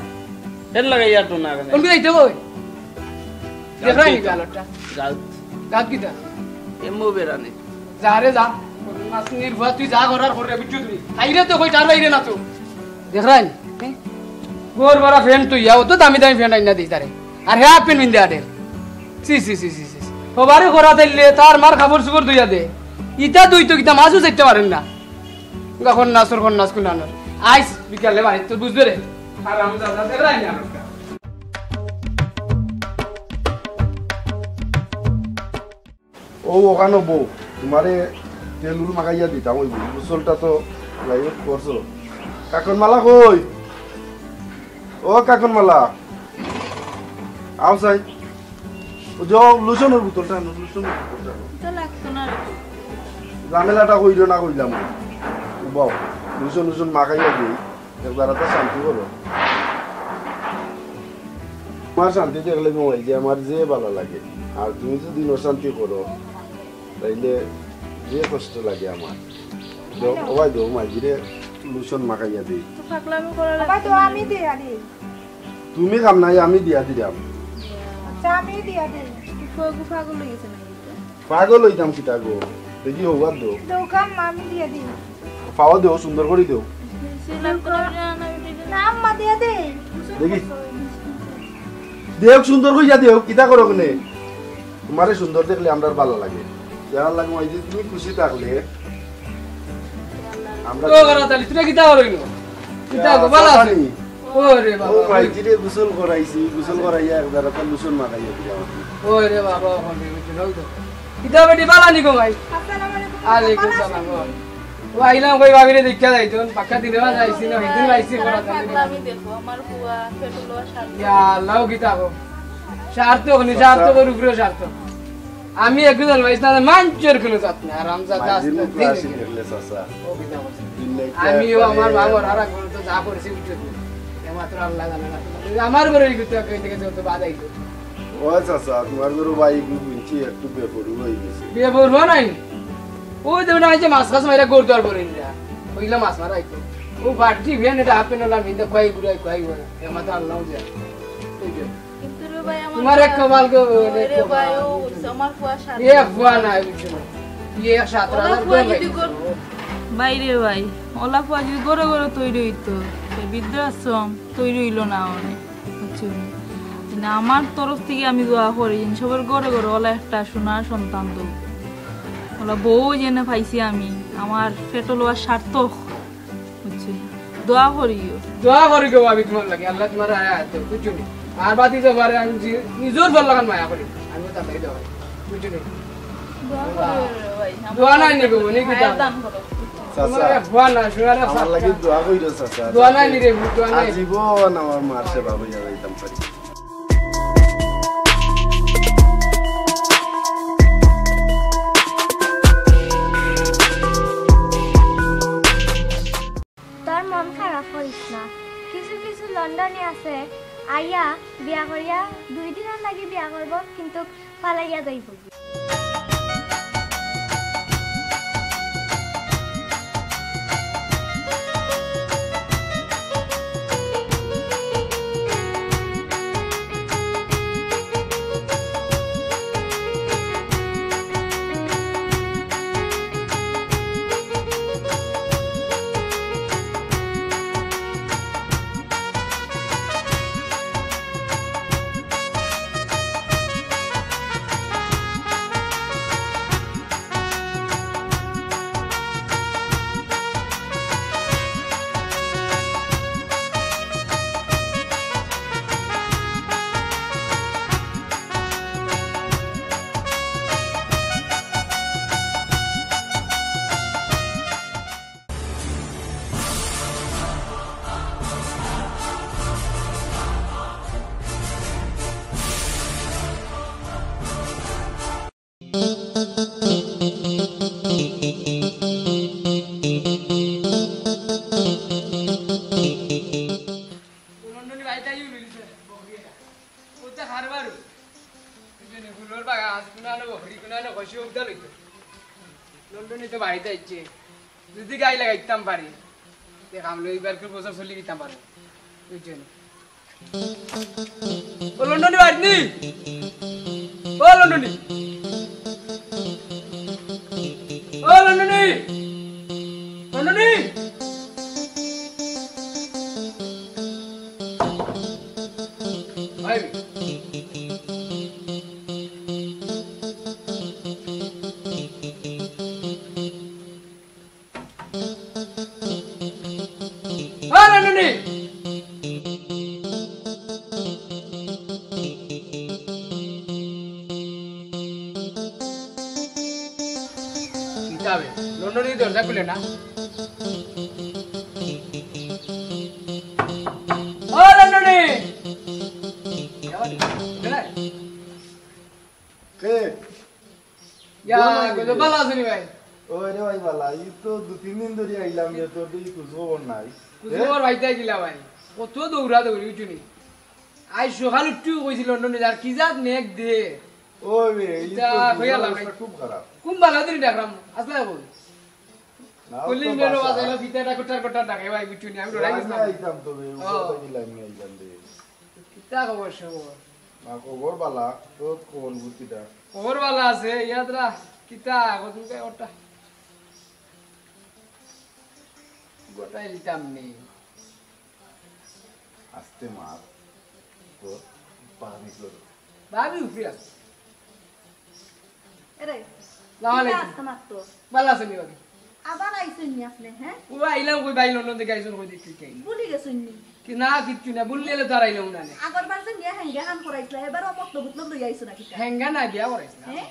এর লাগাইয়া আটো না কেনে? কোন দিকে যাইতে কই? দেখরায় নি গালটা? গাল। গাল কিতা? এমবো বেড়ানে। যা রে যা। মাসনির ফুয়া তুই যা করার কর রে, বুঝছো তুই? আইরে তো কই, তার বাইরে না তো। দেখরায় নি? হ্যাঁ? গোর বড় ফ্যান তুই, ইয়া, ও তো দামি দামি ফ্যান আইনা দিস তারে। আর হে হাফ প্যান্ট মিন্দে আডের। সি, সি, সি, সি, সি। ও বারে করা তাইলে তার মার কাপড় চোপড় ধুইয়া দে। ইতা দুই তো কিতা মাছও চাইতে পারেন না। গা খন্নাস ওর খন্নাস কুনানোর। আইস বিকালে বাড়িত তো বুঝবে রে। আর আমি দাদা দেখরায় নি আমার। ও ওখানো বউ, তোমারে তেল উল মাখাইয়া দিতাম, ওই গোসলটা তো যাই হোক করছো। কাকন মালা কই? ও কাকন মালা, আও চাই। ও যে লুশনর বোতলটা আনো, লুশনর বোতলটা আনো। এটা লাগতো না রে। ঝামেলাটা কইরো না কইলাম। ও বাবা, লুশন লুশন মাখাইয়া দিই। একবার তো শান্তি করো। তোমার শান্তি দেখলে ঘুমাই যে আমার যে ভালো লাগে, আর তুমি যদি অশান্তি করো, তাইলে যে কষ্ট লাগে আমার। দেও, ওবাই দেও, মাইজিরে লুশন মাখাইয়া দেই। তো পাগলামি করা আবার তো লাগতো না। আমি দিয়া দিই। তুমি কাম নাই, আমি দিয়া দিলাম। আচ্ছা, আমি দিয়া দিই। ফুয়া গো পাগল হয়ে গেছে নাকি? পাগল হইতাম কিতা গো? দেখি হওয়ার দেও। দোকান আমি দিয়া দিই। পাও দেও, সুন্দর করি দেও। না, আম্মা দিয়া দেই। দেখি। দেও, সুন্দর করিয়া দেও, কিতা করো কেনে? তোমারে সুন্দর দেখলে আমরার ভালা লাগে। যার লাগে ওই যে তুমি খুশি থাকলে আমরা ও ঘরে তালি, তুই কিতা করো ইনো? কিতা গো, ভালা আছো? ও রে বাবা। ও ভাইজিরে গোসল করাইছি, গোসল করাইয়া একবার একটা লুশন মাখাইয়া দিলাম। ও রে বাবা, ওখানে কিছু নাও তো। কিতা বেটি ভালা নি গো ভাই? আসসালামু আলাইকুম। আলাইকুম সালাম। ও আইলাম কই ভাবিরে দেখিয়া যাইতো, পাক্কা দিনে মাঝে আইছি না, হিদিন আইছি করা জানি না। আমি দেখো, আমার ফুয়া, পেটুলো, সার্থক। ইয়া আল্লাহ, কিতা গো? সার্থক নি, সার্থকর উপরে সার্থক। আমি একজন মাইস না, মানষর কোনো জাত না, আর আমি জাত মাইজির আছে, মুখ ঠিক রাশি আছে। দেখলে চাচা। ও কিতা বলছে? দিল্লাই আমিও কিয়া আমার করে? বাবার আর এক ঘরে তো যা করেছি, বুঝছো তো? একমাত্র আল্লাহ জানে না। আমার ঘরে এই করতে, এই থেকে যত বাধা আইতো। ও চাচা, তোমার ঘরে ভাই একটু বুঝছি, একটু বেপরু হয়ে গেছে। বেপরু নাই? ওই দেখো না, এই যে মাছ কাছ মাইরা গোর দর করে নিলা। ওইগুলা মাছ মারা আইতো। ও বাড়তি ভ্যান এটা হাফ প্যান্ট ওলা মিন্দা কয় ঘুরাই, কয় ঘুরাই। একমাত্র আল্লাহ যায়। ওই যে। কিন্তু রে ভাই, আমার তোমার এক ফুয়া, কপাল গো, ওই এক রে কপাল। ভাই, ও বুঝছে, আমার ফুয়া সাত এ ফুয়া নাই, বুঝছো না? ইয়ে, সতেরো হাজার ওলা ফুয়া যদি কর-, ভাই রে ভাই, ওলা ফুয়া যদি ঘরে ঘরে তৈরি হইতো, তো বৃদ্ধাশ্রম তৈরি হইলো না অনে, বুঝছো নি? মানে, আমার তরফ থেকে আমি দোয়া করি, যেন সবার ঘরে ঘরে ওলা একটা সোনার সন্তান দো। ওলা বউ যেন পাইছি আমি, আমার পেটুলো আর সার্থক। বুঝছো? দোয়া করিও। দোয়া করি গো, আমি তোমার লাগি, আল্লাহ তোমার আয়া আছে, বুঝছো নি? আর বাতি যাবারে আমি জি-, নিজর ভালা লাগান মায়া করি, আমি তার লাগি দোয়া করি, বুঝছো নি? দোয়া করিও রে ভাই, আমার দোয়া নাই নি গো, মনে কি মায়া দোয়া? দান করো। চাচা, তোমার এক দোয়া না, শোনা রে, আমার লাগি দোয়া করিও চাচা, দোয়া নাই নি রে, দোয়া নাই। আজীবন আমার মার সেবা করিয়া যাইতাম পারি। তোর মন খারাপ করিস না, কিছু কিছু লন্ডনি আছে, আইয়া বিয়া করিয়া দুই দিনর লাগি বিয়া করব, কিন্তু পালাইয়া যাইব। তে হারবারু। বুঝছনি, ফুলর বাগান, কুনানো বকরি, কুনানো খসি উদ্দা লইতো। লন্ডনি তো বাড়িত আইছে। যদি গাই লাগাইতাম পারি, তে কাম লইবার কুন বছর চলি দিতাম পারি। বুঝছনি? ও লন্ডনি বাড়িত নি? ও লন্ডনি। ও লন্ডনি। লন্ডনি। ভাই। ও লন্ডনি। কিতা বে? লন্ডনি দরজা খুলে না। ও লন্ডনি! কে? ইয়া, ভালা আছনি ভাই? ওই রে ভাই, ভালা। এই তো দুই তিন দিন ধরি আইলাম যে তোর দেখি খোঁজ খবর নাই। খোঁজ খবর ভাই তাই দিলা ভাই। কত দৌড়া দৌড়ি, বুঝছনি? আইজ সকাল উঠিউ কইছি লন্ডনি যার, কি জাত মেঘ দে। ওই রে, এই ইটা তো কইয়া লাগাই। অবস্থা খুব খারাপ। কুন ভালা দিন দেখলাম, আসলে কই? না, কলি তো মেরো বাসা। বাজাইলো, কিতা এটা কটার কটার ডাকে ভাই, বুঝছনি? আমি ডরাই গেছিলাম। আইতাম তো বে, ও। উপর থাকি লাইন আইতাম রে। কিতা খবর সবর? না, খবর ভালা, তোর খবর বুঝ কিতা? খবর ভালা আছে, ইয়াদরা কিতা, কতদিন কা ওটা? গোটাই দিতাম নি। আস্তে মাত, তোর ভাবি তোর। ভাবি উঠে আছে। এরে, আসসালামু আলাইকুম। আস্তে মাত তো। ভালা আছনি ভাবি? আবার আইছইন নি আপনে, হ্যাঁ? ও আইলাম কই ভাই, লন্ডন থাকি আইছইন কই দেখি কি? ভুলি গেছইন নি? কি না, কিচ্ছু না, ভুললে তো আর আইলাম না নে। আগর বার যে নিয়া হেঙ্গা হান করাইছিলা, এবারও মতলব উতলব লইয়া আইছো নাকি? হেঙ্গা না, বিয়া করাইছিলাম। হ্যাঁ?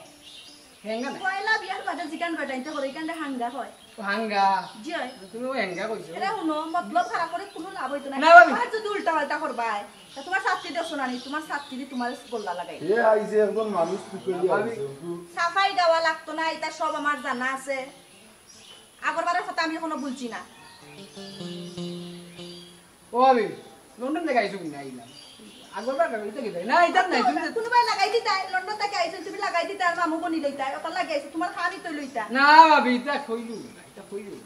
হেঙ্গা না। পয়লা বিয়ার বাদে যেখান বেটাইনতে করে, এখানটা হাঙ্গা হয়। ও হাঙ্গা? জি হয়। তুমি ও হেঙ্গা কইছো? এরে হুনো, মতলব খারাপ করে কুনু লাভ অইতো না। না, ভাবি। আর যদি উল্টা পাল্টা করবায়, তা তুমার ছাত্রী দেখছো না নি? তুমার ছাত্রী তুমার গোল্লা লাগাই। এ আইছে একজন মানুষ কি কইয়া না, ভাবি। আইছে, একটু সাফাই দেওয়া লাগতো না, ইতা সব আমার জানা আছে। আগরবারের কথা আমি এখনো ভুলছি না। ও ভাবি, লন্ডন থাকি আইছো নি? আইলাম। আগরবার না, ইতা কিতা? না, ইতা নাই, তুমি তো কুনুবায় লাগাই দিতায়, লন্ডন থাকি আইছো, তুমি লাগাই দিতায়, আর মামু বনি লইতায়, ওটা লাগাই আইছো, তুমার খানি তো লইতা। না ভাবি, ইতা কইলু না, ইতা কইলু না।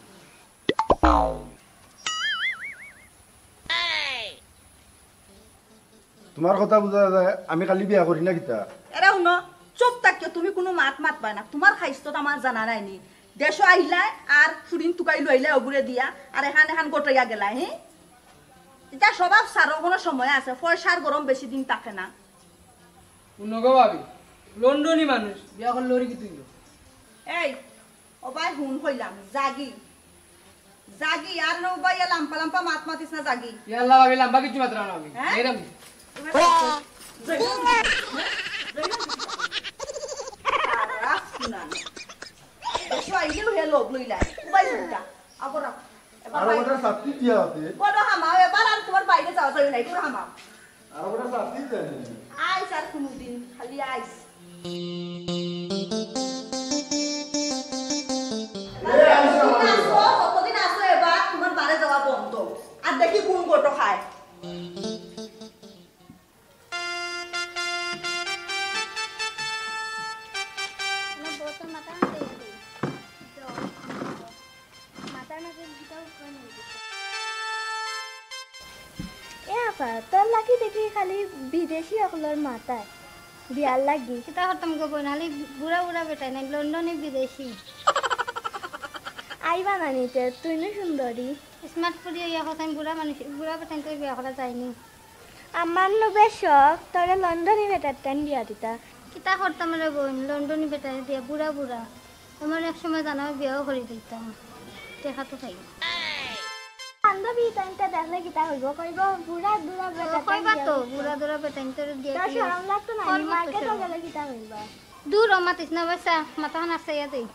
তুমার কথা বুঝা যায়, আমি খালি বিয়া করি না কিতা? এরে হুনো, চুপ থাকিও, তুমি কুনু মাত মাতবায় না। তুমার খাইস্তত আমার জানা নাই নি। দেশো আইলায় আর ফুরিন তুকাই লইলায় অগুরে দিয়া, আর এখান এখান গটাইয়া গেলায়, হি? ইতা স্বভাব ছাড়ো, কুনু সময় আছে, পয়সার গরম বেশি দিন থাকে না। হুনো গো ভাবি, লন্ডনি মানুষ, বিয়া করলে ওরে কি তুই? এই, ও ভাই, হুন কইলাম, যাগি। যাগি, আর না ও ভাই, এ লাম্বা লাম্বা মাত মাতিস না, যাগি। ইয়া আল্লাহ, ভাবি, লাম্বা কিচ্ছু মাতরাম না আমি। হ্যাঁ? এরম। তোমার সাথে যাই না, যাই না। আর রাখছি না আমি। দেশো আইলেও হে লোভ লইলায়। ও ভাই, হুনটা। আগো রাখ। এবার আর ভাই ওটা সাথী দিয়া হতে। বড় হামাও, এবার আর তোমার বাইরে যাওয়া যাবে না, একটু হামাও। আর ওটা সাথী দেয় নি। আইস আর কুনুদিন, খালি আইস। এ, আইস না। কতদিন আসো, কতদিন আসো এবার, তোমার বারে যাওয়া বন্ধ। আর দেখি কোন গোটো খায়। আমার বউত মাথা খাইতে গেছে। মাথার মাঝে দুটা উপরে নিয়ে গেছে। এ আপা, তোর লাগি দেখি খালি বিদেশি অকলর মাথায় বিয়ার লাগি। কিতা করতাম গো বইন, খালি বুড়া বুড়া বেটাইন, লন্ডনি বিদেশি। আইবা না নিতে, তুই নু সুন্দরী। Smart ফুরি অইয়া কথা, আমি বুড়া মানুষ, বুড়া বেটাইনতে বিয়া করা যায়নি। আমার নু বেশ শখ, তোরে লন্ডনি বেটারটাইন বিয়া দিতা। কিতা করতাম রে বইন, লন্ডনি বেটারে দিয়া বুড়া বুড়া। আমার এক সময় জানা বিয়াও করি দিতাম। টেকা তো খাই। বান্ধবী তাইনটা দেখলে কিতা কইবো? কইবো, "বুড়া দুরা বেটারটাইন কইবা বিয়া তো, দিতা।" বুড়া দুরা বেটাইনতে দিয়া তোর কি শরম লাগতো না? মার্কেটও গেলে কিতা কইবা? দূর, ও মাতিস না, বাসা, মাথা খান আসতে দেই।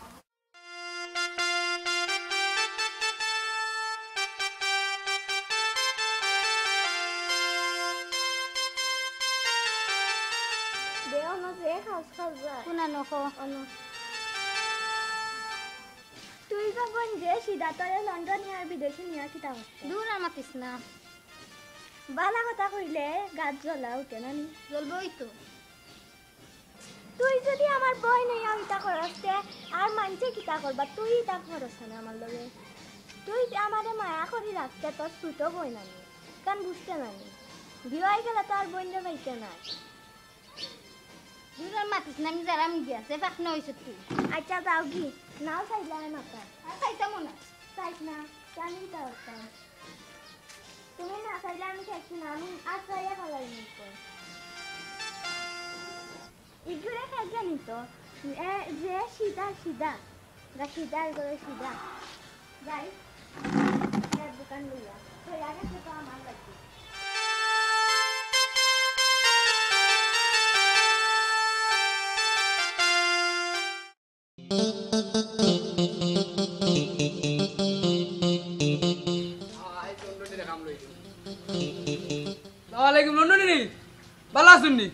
দে, অনো যে খাস খাস যায়। কোন আনো খো? অনো। তুই যখন যে সিধা তোরে লন্ডনি আর বিদেশি নিয়া কিতা করতে? দূর আর মাতিস না। বালা কথা কইলে গাত জ্বলা উঠে না নি? জ্বলবই তো। তুই যদি আমার বইন অইয়া ইতা করস তে আর মানষে কিতা করবা? তুই ইতা করস না আমার লগে। তুই আমারে মায়া করি রাখতে তোর ছোট বইন আমি। কেন বুঝতে না নি? বিয়া অই গেলে তো আর বইনরে পাইতে না। দুজন মাতিস না, আমি যারাম গিয়া, সে ফাঁক না অইছে তুই। আচ্ছা, যাও গি, নাও চাইলে আর মাতা। আর চাইতামও না। চাইস না, জানি তো একটা। তুমি না চাইলে আমি চাইছি না, আমি আর চাইয়া ভালাই নিব। ইগুরে খাই জানি তো, এ, যে সিধা সিধা, গা সিধা, ইগুরে সিধা। যাই, এক দোকান লইয়া, তো আগে তো আমার লাগবে। আসসালামু আলাইকুম, লন্ডনী। বালা আছইন নি?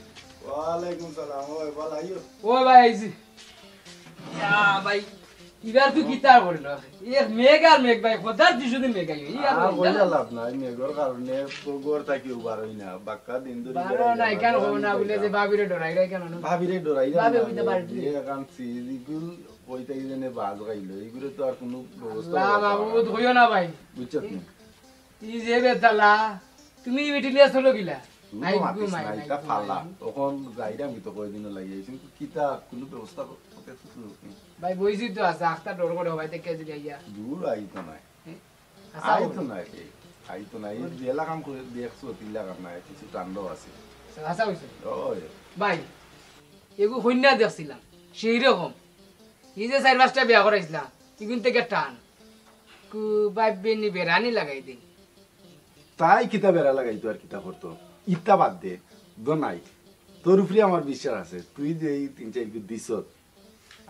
ওয়ালাইকুম সালাম। ওই, বালা আইও। ওই ভাই, আইছি। ইয়া ভাই, ইবার তুই কিতা করিল? এক মেঘ আর মেঘ ভাই, খোদার দিশু দিন মেঘ আইও। ই আর আর কইলা লাভ নাই, মেঘর কারণে তো ঘর থাকি বার অই না। বাক্কা দিন ধরি বারো না, ইখান কও না, বুলে যে ভাবিরে ডরাইরা ইখান। ভাবিরে ডরাইরা ভাবি না, কইতে পারি। যে এখান সিজিগুল কইতে গেলে বাজ গাইল, ইগুরে তো আর কোনো ব্যবস্থা আল্লাহ মাবুদ, কইও না ভাই। বুঝছত নি? ই যে বেতালা, তুমি ই বেটি লিয়া চলো গিলা? তুই তো আই মাতিস ঘুমাই, না, আই ইটা ঘুমাই। ফালা। অখন যাইরাম কিতা কয়দিন লাগি আইছি, কিন্তু কিতা কোনো ব্যবস্থা করতে তো সুযোগ নেই। ভাই, বইছি তো আছে, আখতা ডর করে হবাই দেখে আইয়া। দূর আইতো নায়। হ্যাঁ? আচ্ছা, আইতো নায় রে, আইতো নায়। এই যে এলাকা করে দেখছো, তিন লাখ নাই, কিছু কাণ্ড আছে। আচ্ছা, আচ্ছা, হইছে। ওই। ভাই, এগু কইন্যা দেখছিলাম, সেই রকম। ই যে চাইর পাঁচটা বিয়া করাইছিলাম, ইগুন থেকে টান। কু ভাই বেনি বেড়ানি লাগাই দিন। তাই কিতা বেড়া লাগাইতো আর কিতা করতো? ইতা বাদ দে, দোনাই। তোর উপরে আমার বিশ্বাস আছে। তুই যে এই তিন চাইরগু দিছত,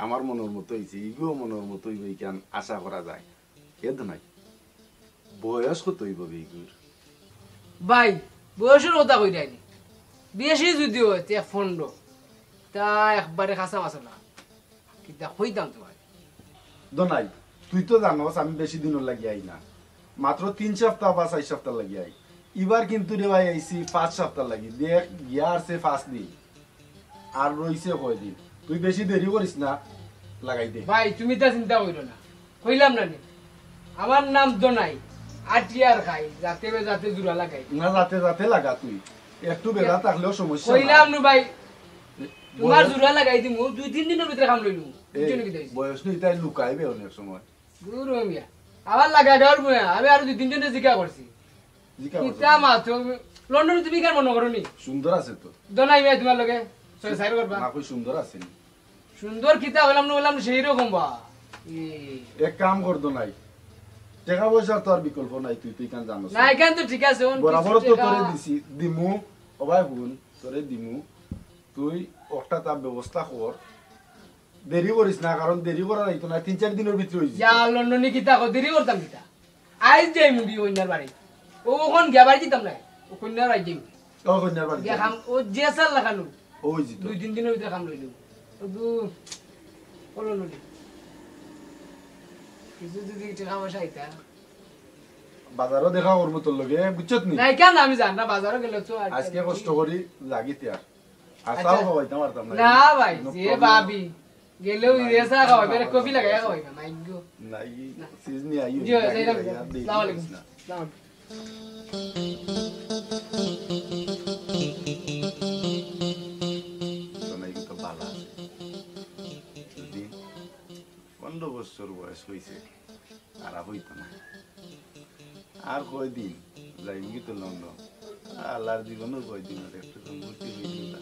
আমার মনর মতো অইছে, ইগুও মনর মতো অইবো, ইখান আশা করা যায়। এ দোনাই, বয়স কত অইবো বে ইগুর? ভাই, বয়সর কথা কইরায় নি। বেশি যুদি অয়, তে পনরো। তা একবারে খাসা বাসা না। কিতা কইতাম তুমারে? দোনাই, তুই তো জানোস আমি বেশি দিনর লাগি আই না, মাত্র তিন সপ্তাহ বা চাইর সপ্তাহ লাগি আই। ইবার কিন্তু রে ভাই আইছি পাঁচ সপ্তাহ লাগি, দেখ গিয়া আরছে পাঁচ দিন, আর রইছে কয়দিন। তুই বেশি দেরি করিস না, লাগাই দে। ভাই, তুমি তা চিন্তা করিও না, কইলাম না নি, আমার নাম দোনাই, আটিয়ার খাই, যাতে বে যাতে জুড়া লাগাই। না, যাতে যাতে লাগা তুই, একটু বেলা থাকলেও সমস্যা নাই। কইলাম নু ভাই, তুমার জুড়া লাগাই দিমু, দুই তিন দিনর ভিতরে কাম লইলু। এই, বুঝছো নি কিতা অইছে? বয়স নু ইতায় লুকাইবে অনেক সময়। দূর হ মিয়া। আবার লাগা দেওয়ার মিয়া, আমি আরো দুই তিন জনরে জিকা করছি। জিকা করছো? কিতা মাতো, লন্ডনী তুমি কেন মনে করো নি? সুন্দর আছে তো। দোনাই মিয়া তুমার লগে, ছয় চাইর করবা। না, কই সুন্দর আছে নি? সুন্দর কিতা অইলাম না, অইলাম না, সেই রকম বা। ই। এক কাম কর দোনাই। টেকা পয়সার তো আর বিকল্প নাই, তুই তো ইখান জানোস। না, ইখান তো ঠিক আছে, অন বরাবর কিছু তো টেকা তোরে দিছি, দিমু, ও ভাই হুন, তোরে দিমু। তুই অকটা তার ব্যবস্থা কর, দেরি করিস না, কারণ দেরি করা যাইতো না, তিন চাইর দিনর ভিতরে অইযিবো। ইয়া, লন্ডনী কিতা কও, দেরি করতাম কিতা? আইজ যাইমু গি কইন্যার বাড়ি। ও অখন গিয়া বাড়ি দিতাম না, ও কইন্যার বাড়ি যাইমু। ও কইন্যার বাড়ি গিয়া যাইমু। কাম, ও যে সাল লাখানু। অইযিতো। দুই তিন দিনর ভিতরে কাম লইলু। ও দু, ও লন্ডনী। কিছু যদি টেকা পয়সা আইতা। বাজারো দেখা করমু তোর লগে, বুঝছত নি? না, কেন আমি জানি না, বাজারো গেলে তো আর আজকে কষ্ট করি লাগিতে আর। আচ্ছা। আচ্ছা, খাওয়াইতাম পারতাম না। না ভাই, কোনো যে problem ভাবি, গেলেও না, ইরে চা খাওয়াইবে, আরে কফি লাগাইয়া খাওয়াইবে, মাইগো। না, ই না। সিজ নিয়া আইও, জি, ভাই, যাই না, যাই না, যাই না, যাই না। আসসালামু আলাইকুম। আসসালামু আলাইকুম। তো না, এগুলো তো ভালো আছে। যদি পনেরো বছর বয়স হইছে, খারাপ হইতো না। আর কয়দিন যাইমু কি তো লন্ডন? আল্লাহর জীবনও কয়দিন আর একটু তো মুক্তি হইল না।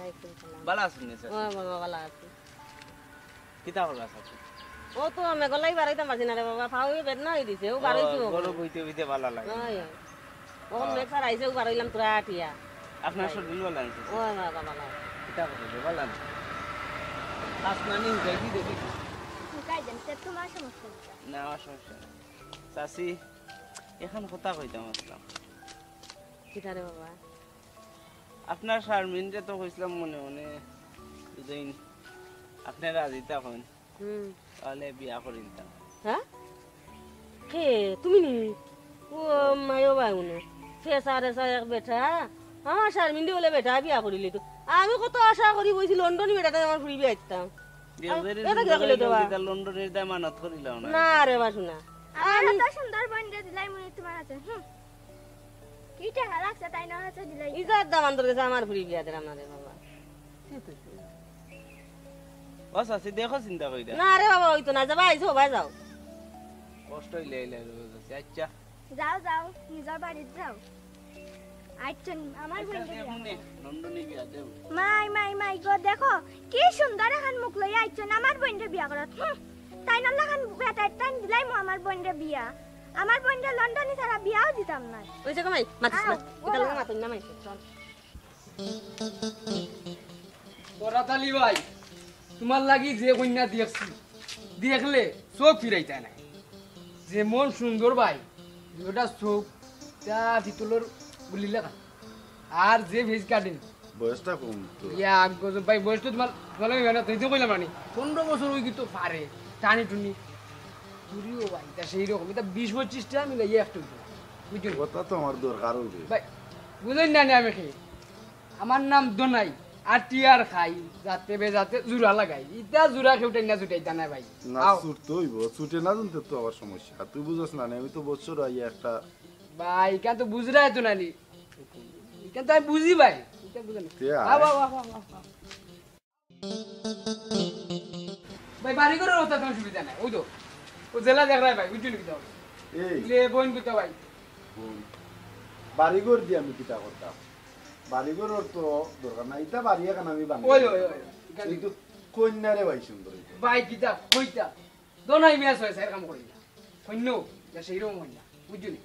ওয়ালাইকুম সালাম। ভালা আছইন নি, চাচি? ও বাবা, ভালা আছি। কিতা কররা, চাচি? ও তো মেঘর লাগি বারইতাম পারছি না রে বাবা, পাও বেদনা অই দিছে, ও বারইছি ও। গরম অইতে অইতে ভালা লাগে। ওই, ওই। ও মেঘ সারাইছে, ও বারইলাম থুড়া আটিয়া। আপনার শরীল ভালা আছইন? ও বাবা, ভালা। কিতা কররা, ভালা না? আজ নানি হুকাই দি দেখি। হুকাই দেন, তে তুমার সমস্যা কিতা? না, আমার সমস্যা নাই। চাচি, অখন কথা কইতাম আছলাম। কিতা রে বাবা? আপনার শারমিনরে তো কইছলাম মনে মনে, যদি আপনে রাজি থাকইন, হুম। তাইলে বিয়া করিলিতাম। হ্যাঁ? কে? তুমি নি? ও মায়ো বাই উনি। ফেসা রেসা এক বেটা। আমার শারমিনরে বলে বেটা বিয়া করিলিতো। আমি কত আশা করি বইছি লন্ডনি বেটারে আমার ফুরি বিয়া দিতাম। এ, এ, এটা কিতা কইলে দেবা? লন্ডনির দামানত করিলাও না। না রে বাসুনা। আমার আমি তো সুন্দর বইনরে দিলাই মনে তুমার হাতে। হুম। কি টেকা লাগছে তাইনর হাতে দিলাই? ইজার দামান্দর গেছে আমার ফুরি বিয়া দিরাম না রে বাবা। ও চাচি, দেখো চিন্তা কইরা। না রে বাবা, অইতো না, যাবা আইছো, ভাই যাও। কষ্ট অইলে অইলে রোজ আছে। আচ্ছা। যাও, যাও, নিজর বাড়িত যাও। আইচ্ছন, আমার আচ্ছা, বইনরে বিয়া দেখুন নে, নন্দনী বিয়া দেব। মাই, মাই, মাই গো, দেখো, কি সুন্দর অখন মুখ লইয়া আইচ্ছন, আমার বইনরে বিয়া করাত। হুম, তাইনর লাখান বেটাইন দিলাইমু আমার বইনরে বিয়া। আমার বইনরে লন্ডনি ছাড়া বিয়াও দিতাম না। অইছে গো মাই, মাতিস না। আও, ইতার লগে মাতইন না মাই, চল। বরাত আলী ভাই, তুমার লাগি যে কইন্যা দেখছি, দেখলে চউখ ফিরাইতায় নায়। যেমন সুন্দর ভাই, দুইটা চউখ, তা পিতলর গুল্লি লাখান। আর যে face cutting। বয়সটা কম তো। ইয়া, গজব ভাই, বয়স তো তুমার, তুমার লাগি মেহনত, এই যে কইলাম নানি, পনরো বছর অই গেছে তো পারে, টানি টুনি। ফুরিও ভাই, ইতা সেই রকম, ইতা বিশ পঁচিশটা মিলাইয়া একটা অইতো না। বুঝছইন? কথা তো আমার দরকার অইবে। ভাই, বুঝইন না নি আমি কি? আমার নাম দোনাই, আটি আর খাই, যাতে বেজাতে জুড়া লাগাই। ইতা জুড়া কেউ টাইনা ছুটাইতা নায় ভাই। না, আও। ছুটতে অইবো, ছুটে না জানতে তো আবার সমস্যা। তুই বুঝস না নি, আমি তো বছর আইয়া একটা ভাই, ইখান তো বুঝরায় তো নানি। ইখান তো আমি বুঝি ভাই। ইটা বুঝে না। তে আয়। আও, আও, আও, আও, আও। ভাই, বাড়ি ঘরর অবস্থা তেমন সুবিধা নাই। অউ তো, অউ যেলা দেখরায় ভাই, বুঝছো নি কিতা? এই। লে, বইন কিতা ভাই? বইন। বাড়ি ঘর দি আমি কিতা করতাম? বাড়ি ঘরর তো দরকার নাই, ইতা বাড়ি একখান আমি বানাই। ওই, ওই, ওই, ওই। কিন্তু কইন্যা রে ভাই সুন্দর অইতো। ভাই, কিতা কইতা? দোনাই মিয়া ছয় চাইর কাম করি না। কইন্যা, ইটা সেই রকম কইন্যা, বুঝছো নি?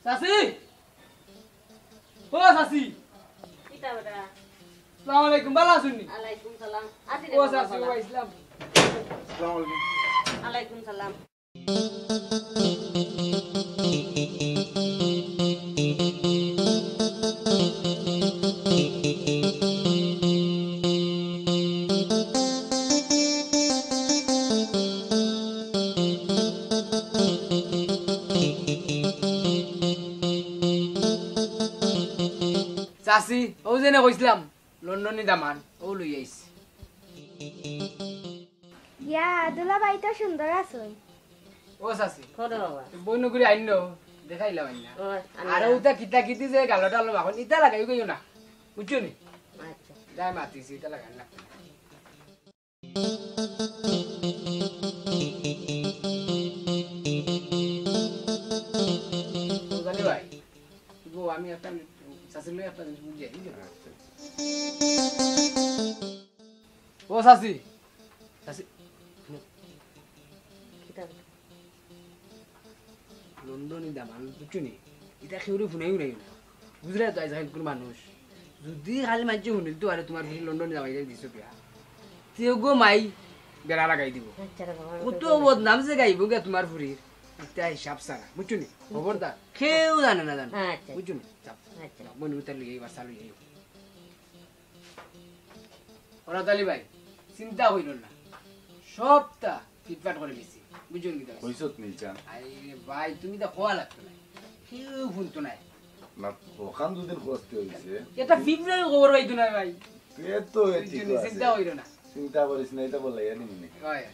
চাচি! ও চাচি! কিতা বেটা? আসসালামু আলাইকুম, ভালা আছইন নি? ওয়ালাইকুম সালাম। আছি রে ও বাবা, চাচি, ভালা। ও ইসলাম। আসসালামু আলাইকুম। ওয়ালাইকুম সালাম। চাচি, অউ যে না কইছলাম, লন্ডনি দামান, অউ লই আইছি। ইয়া, দুলাভাই তো সুন্দর আছইন। ও চাচি, কও রে বাবা। বইনগুরে আইনো, দেখাইলাম আইনা। ও, আইনা। আর অউটা কিতা কিতি যে গালো টালো মাখন, ইতা লাগাই কইও না। বুঝছো নি? আচ্ছা। যাই মাতিছি, ইতা লাগাই না। ও জানি ভাই, গো, আমি একটা চাচির লগে একটা জিনিস বুঝি আই, বুঝছো? ও চাচি, চাচি, কিতা? লন্ডনি দামান, বুঝছো নি? ইতা কেউরে হুনাইও না। বুঝরায় তো আইজকাইল কুনু মানুষ। যুদি খালি মানষে হুনিলিতো পারে তুমার ফুরি লন্ডনি দামাইরে দিছো বিয়া। তে গো মাই বেড়া লাগাই দিবো। আচ্ছা রে বাবা, কত বদনাম যে গাইবো গিয়া তুমার ফুরির। ইতা হিসাব ছাড়া, বুঝছো নি? খবরদার, কেউ জানে না জানে। আচ্ছা। বুঝছো নি? যাও। আচ্ছা। যাও, মনে উতার লইয়া এবার চালু যাইও। ওরা তালি ভাই, চিন্তা কইরো না, সবটা ফিটফাট করি দিছি, বুঝছো নি? কইছত নি চান? আরে ভাই, তুমি তো কওয়া লাগতো না, কেউ হুনতো না। না, অখান দুদিন কষ্ট অইছে। এটা ফিফরায় খবর পাইতো না ভাই। এ তো এ ঠিক বুঝছো নি? আছে। চিন্তা কইরো না। চিন্তা করিস না, এটা বলে এ নিমনে। হয়।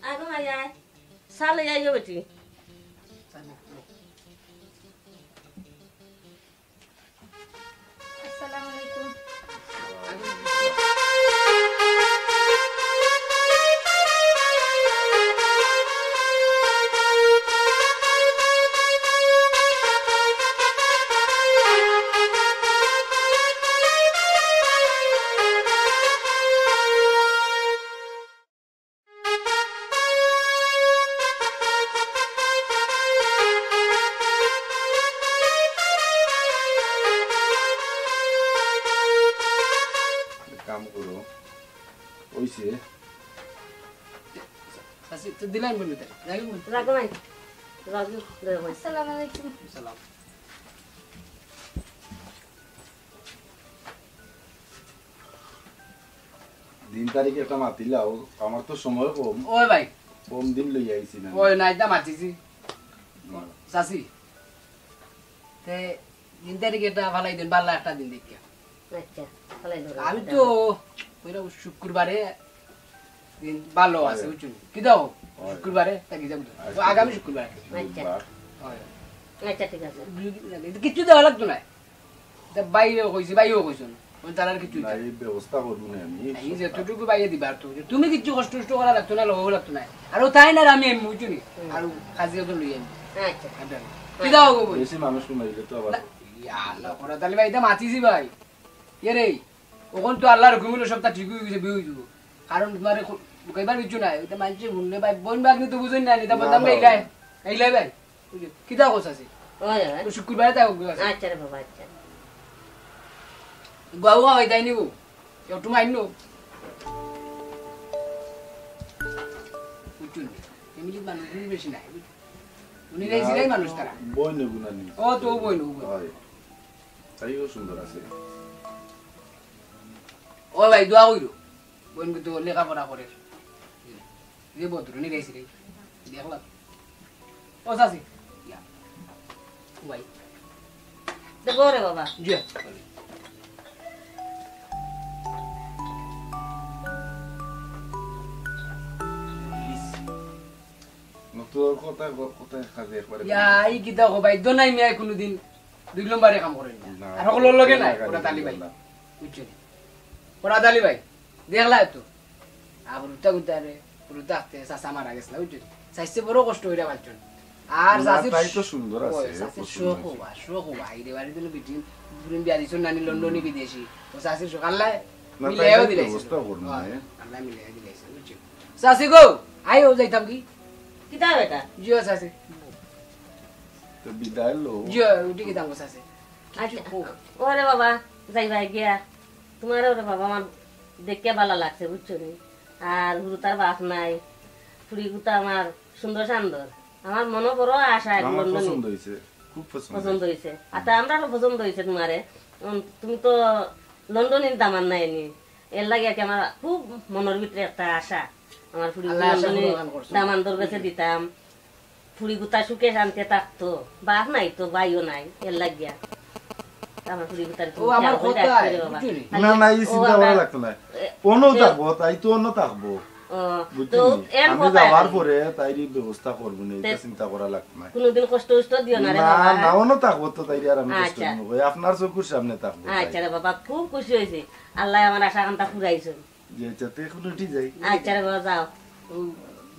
আগো মাই আয়, চা লই আইও বেটি। আসসালামু আলাইকুম। চাচি, তো দিলাম বন্ধু তাই। রাখুন বন্ধু। রাখো নাই। রাখো, দয়া করে। আসসালামু আলাইকুম। সালাম। দিন তারিখ একটা মাতিলাও, আমার তো সময় কম। ওই ভাই। কম দিন লইয়া আইছি না। ওই না, এটা মাতিছি। হুম। চাচি, তে দিন তারিখ এটা ফালাই দিন, ভালা একটা দিন দেখিয়া। আচ্ছা, ফালাই দেবো। আমি তো কইরা শুক্রবারে দিন ভালো আছে, হয়। বুঝছো নি? কি দাও? হয়। শুক্রবারে তা কি যাবো? আচ্ছা, ও, আগামী ঠিক। শুক্রবারে। আচ্ছা। বুধবার। হয়। আচ্ছা, ঠিক আছে। দুই দিন লাগে। এটা কিচ্ছু দেওয়া লাগতো না। এটা বাইরে কইছি, বাইরেও কইছো না। ওই তার আর কিচ্ছু না, দিতে। এই ব্যবস্থা করবো না আমি। এই যে এতটুকু বাইরে দিবা আর তো। তুমি কিচ্ছু কষ্ট টষ্ট করা লাগতো না, লওয়া লাগতো না। আর ও তাই না, আমি এমনি বুঝছো নি? হুম। আর কাজে তো লই আমি। আচ্ছা। আর দেন। কি দাও গো বই? বেশি মানুষ কমাইলে তো আবার না, ইয়া আল্লাহ, করা তাহলে ভাই, এটা মাতিছি ভাই। এ রে, ওখান তো আল্লাহর হুকুম অইলো, সবটা ঠিক অই গেছে, বিয়ে অই যাবো। কারণ তোমার এখন কইবার কিছু নাই, ওইটা মানছে শুনলে ভাই, বোন ভাগ্নি তো বুঝেন না, এটা না, বদনাম না, গাইলাই, না। গাইলাই ভাই। বুঝলি? কিতা কস আছে? ওই, ওই। তো শুক্রবারে তাই হোক আছে। আচ্ছা রে বাবা, আচ্ছা। বাবু ভাই তাই নিব, একটু মাইন নো। বুঝছো নি? ফ্যামিলির মানুষ বেশি নাই, বুঝছো? উনি না, এই জিগাই মানুষ তারা। বই নেব না নি? ও তো বই নেব, বই। হয়। তাইও সুন্দর আছে। ও ভাই, দোয়া কইরো। বইন কিন্তু লেখাপড়া করে। যে বদরুনি রয়েছে রে। দেখলাম। ও চাচি। ইয়া। ও ভাই। দেখো রে বাবা। জি। না, তোর কথা, কথা কাজে একবারে ইয়া, এই কিতা কো ভাই, দোনাই মিয়া কোনোদিন দুই নম্বরে কাম করেন না। না, আর হকলর লগে নাই, না, ওরা তালি ভাই। না। বুঝছো নি? ওরা তালি ভাই। দেখলা তো? আর হুরুতা গুতারে, হুরুতা আস্তে চাচা মারা গেছলা, বুঝছো নি? চাইছে বড় কষ্ট অইরা পালছন। আর না, চাচির তাই তো সুন্দর আছে, ওই, চাচির পছন্দ শখ আছে। হবা, শখ হবা। এই রে বাড়ি দিলে বিটিন, পুরিন বিয়া দিছন নানি লন্ডনি বিদেশি। ও চাচির শখ, আল্লাহ না, মিলাইও তাই দিলাইছে। ব্যবস্থা করুন, হ্যাঁ, হ্যাঁ। আল্লাহ মিলাইও দিলাইছে, বুঝছো? চাচি গো, আইও যাইতাম কি? কিতা বেটা? জিও চাচি। তো বিদায় লো। জিও, উঠি গেতাম গো চাচি। আচ্ছা। ওরে বাবা, যাইবা গিয়া। তোমার ওরে বাবা, আমার দেখিয়া ভালা লাগছে, বুঝছো নি? আর হুরুতার বাপ নাই, ফুড়ি গুতা আমার সুন্দর সান্দর। আমার মনও বড় আশা এখন আমার লন্ডনে। পছন্দ হইছে, খুব পছন্দ পছন্দ হইছে। হইছে। আর তা আমরারও পছন্দ হইছে তোমারে। উম, তুমি তো লন্ডনের দামান নাই নি। এর লাগি আর কি আমার খুব মনের ভিতরে একটা আশা। আমার ফুড়ি আল্লাহ আশা লন্ডনে পূরণ করছো। দামান্দর কাছে দিতাম। ফুড়ি গুতা সুখে শান্তিতে থাকতো। বাপ নাই তো, ভাইও নাই, এর লাগিয়া। আমার ফুড়ি গুতার ও, আমার খেয়াল করে কথা, রাখতে রে বাবা। বুঝলি? না, না, এই ও চিন্তা করা আমার লাগতো না। এ, অন্য এ, থাকবো, তাই তো অন্য থাকবো। ও, বুঝলি? তো এর আমি কথা যাওয়ার নাই। পরে তাইর এই ব্যবস্থা করবো না, এটা তে চিন্তা করা লাগতো না। কোনোদিন কষ্ট উষ্ট দিও না রে না, বাবা। না, অন্য থাকবো তো তাইর আর আমি কষ্ট আচ্ছা। দিব না। ওই আপনার চকুর সামনে থাকবো তাই। আচ্ছা রে বাবা, খুব খুশি হয়েছি। আল্লাহ আমার আশা কাঙ্ক্ষা পুরাইছেন। যে যাতে এখন উঠি যাই। আচ্ছা রে বাবা, যাও। ও,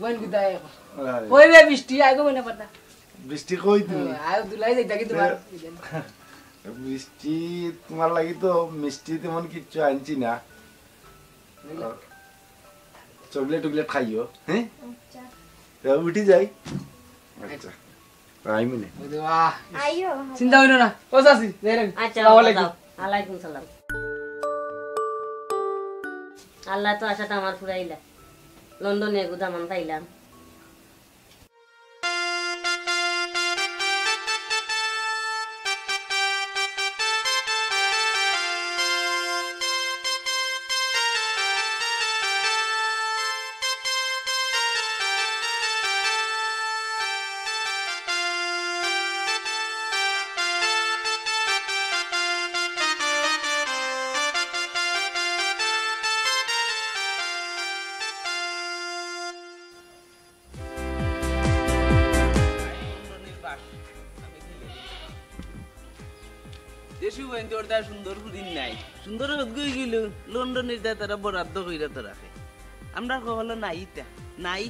বোন কোথায় এখন? আরে। ওই বে বৃষ্টি, আগে বোন পাতা। বৃষ্টি কই তুমি? ও, আয় দুলাই যাই, দেখি তোমার। এ, বৃষ্টি, তোমার লাগি তো মিষ্টি তেমন কিচ্ছু আনছি না। বুঝলে? চকলেট টকলেট খাইও, হ্যাঁ? আচ্ছা। তো উঠি যাই। আচ্ছা। আইমু নে। ওই দে, বাহ। আইও। চিন্তা হইল না। ও চাচি, যাই রে। আচ্ছা, আসসালামু বাবা, আলাইকুম। যাও। আলাইকুম সালাম। আল্লাহ তো আশাটা আমার ফুরাইলা। লন্ডনে এগু দামান পাইলাম। দেশি বইন তোর দা সুন্দর ফুরিন নাই। সুন্দর হত গই গেল, লন্ডনের দা তারা বরাদ্দ কইরা তো রাখে। আমরা কখনো নাই ইতা, নাই।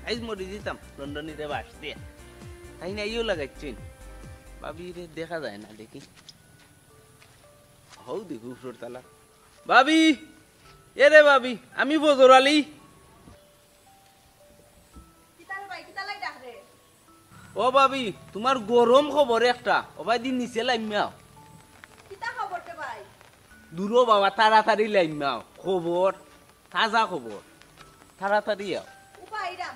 আইজ মরি দিতাম, লন্ডনীরে বাস দিয়া। তাই নাইও লাগাইছেন। ভাবি রে দেখা যায় না দেখি। হউ দেখি উপর তালা। ভাবি, এ রে ভাবি, আমি ফজর আলী। কিতা রে ভাই, কিতা লাগি ডাক রে? ও ভাবি, তোমার গরম খবর একটা। ও ভাই, দিন নিচে লাইমাও। কিতা খবর রে ভাই? দূরো বাবা, তাড়াতাড়ি লাইমাও। খবর। তাজা খবর, তাড়াতাড়ি আও। উপায় না।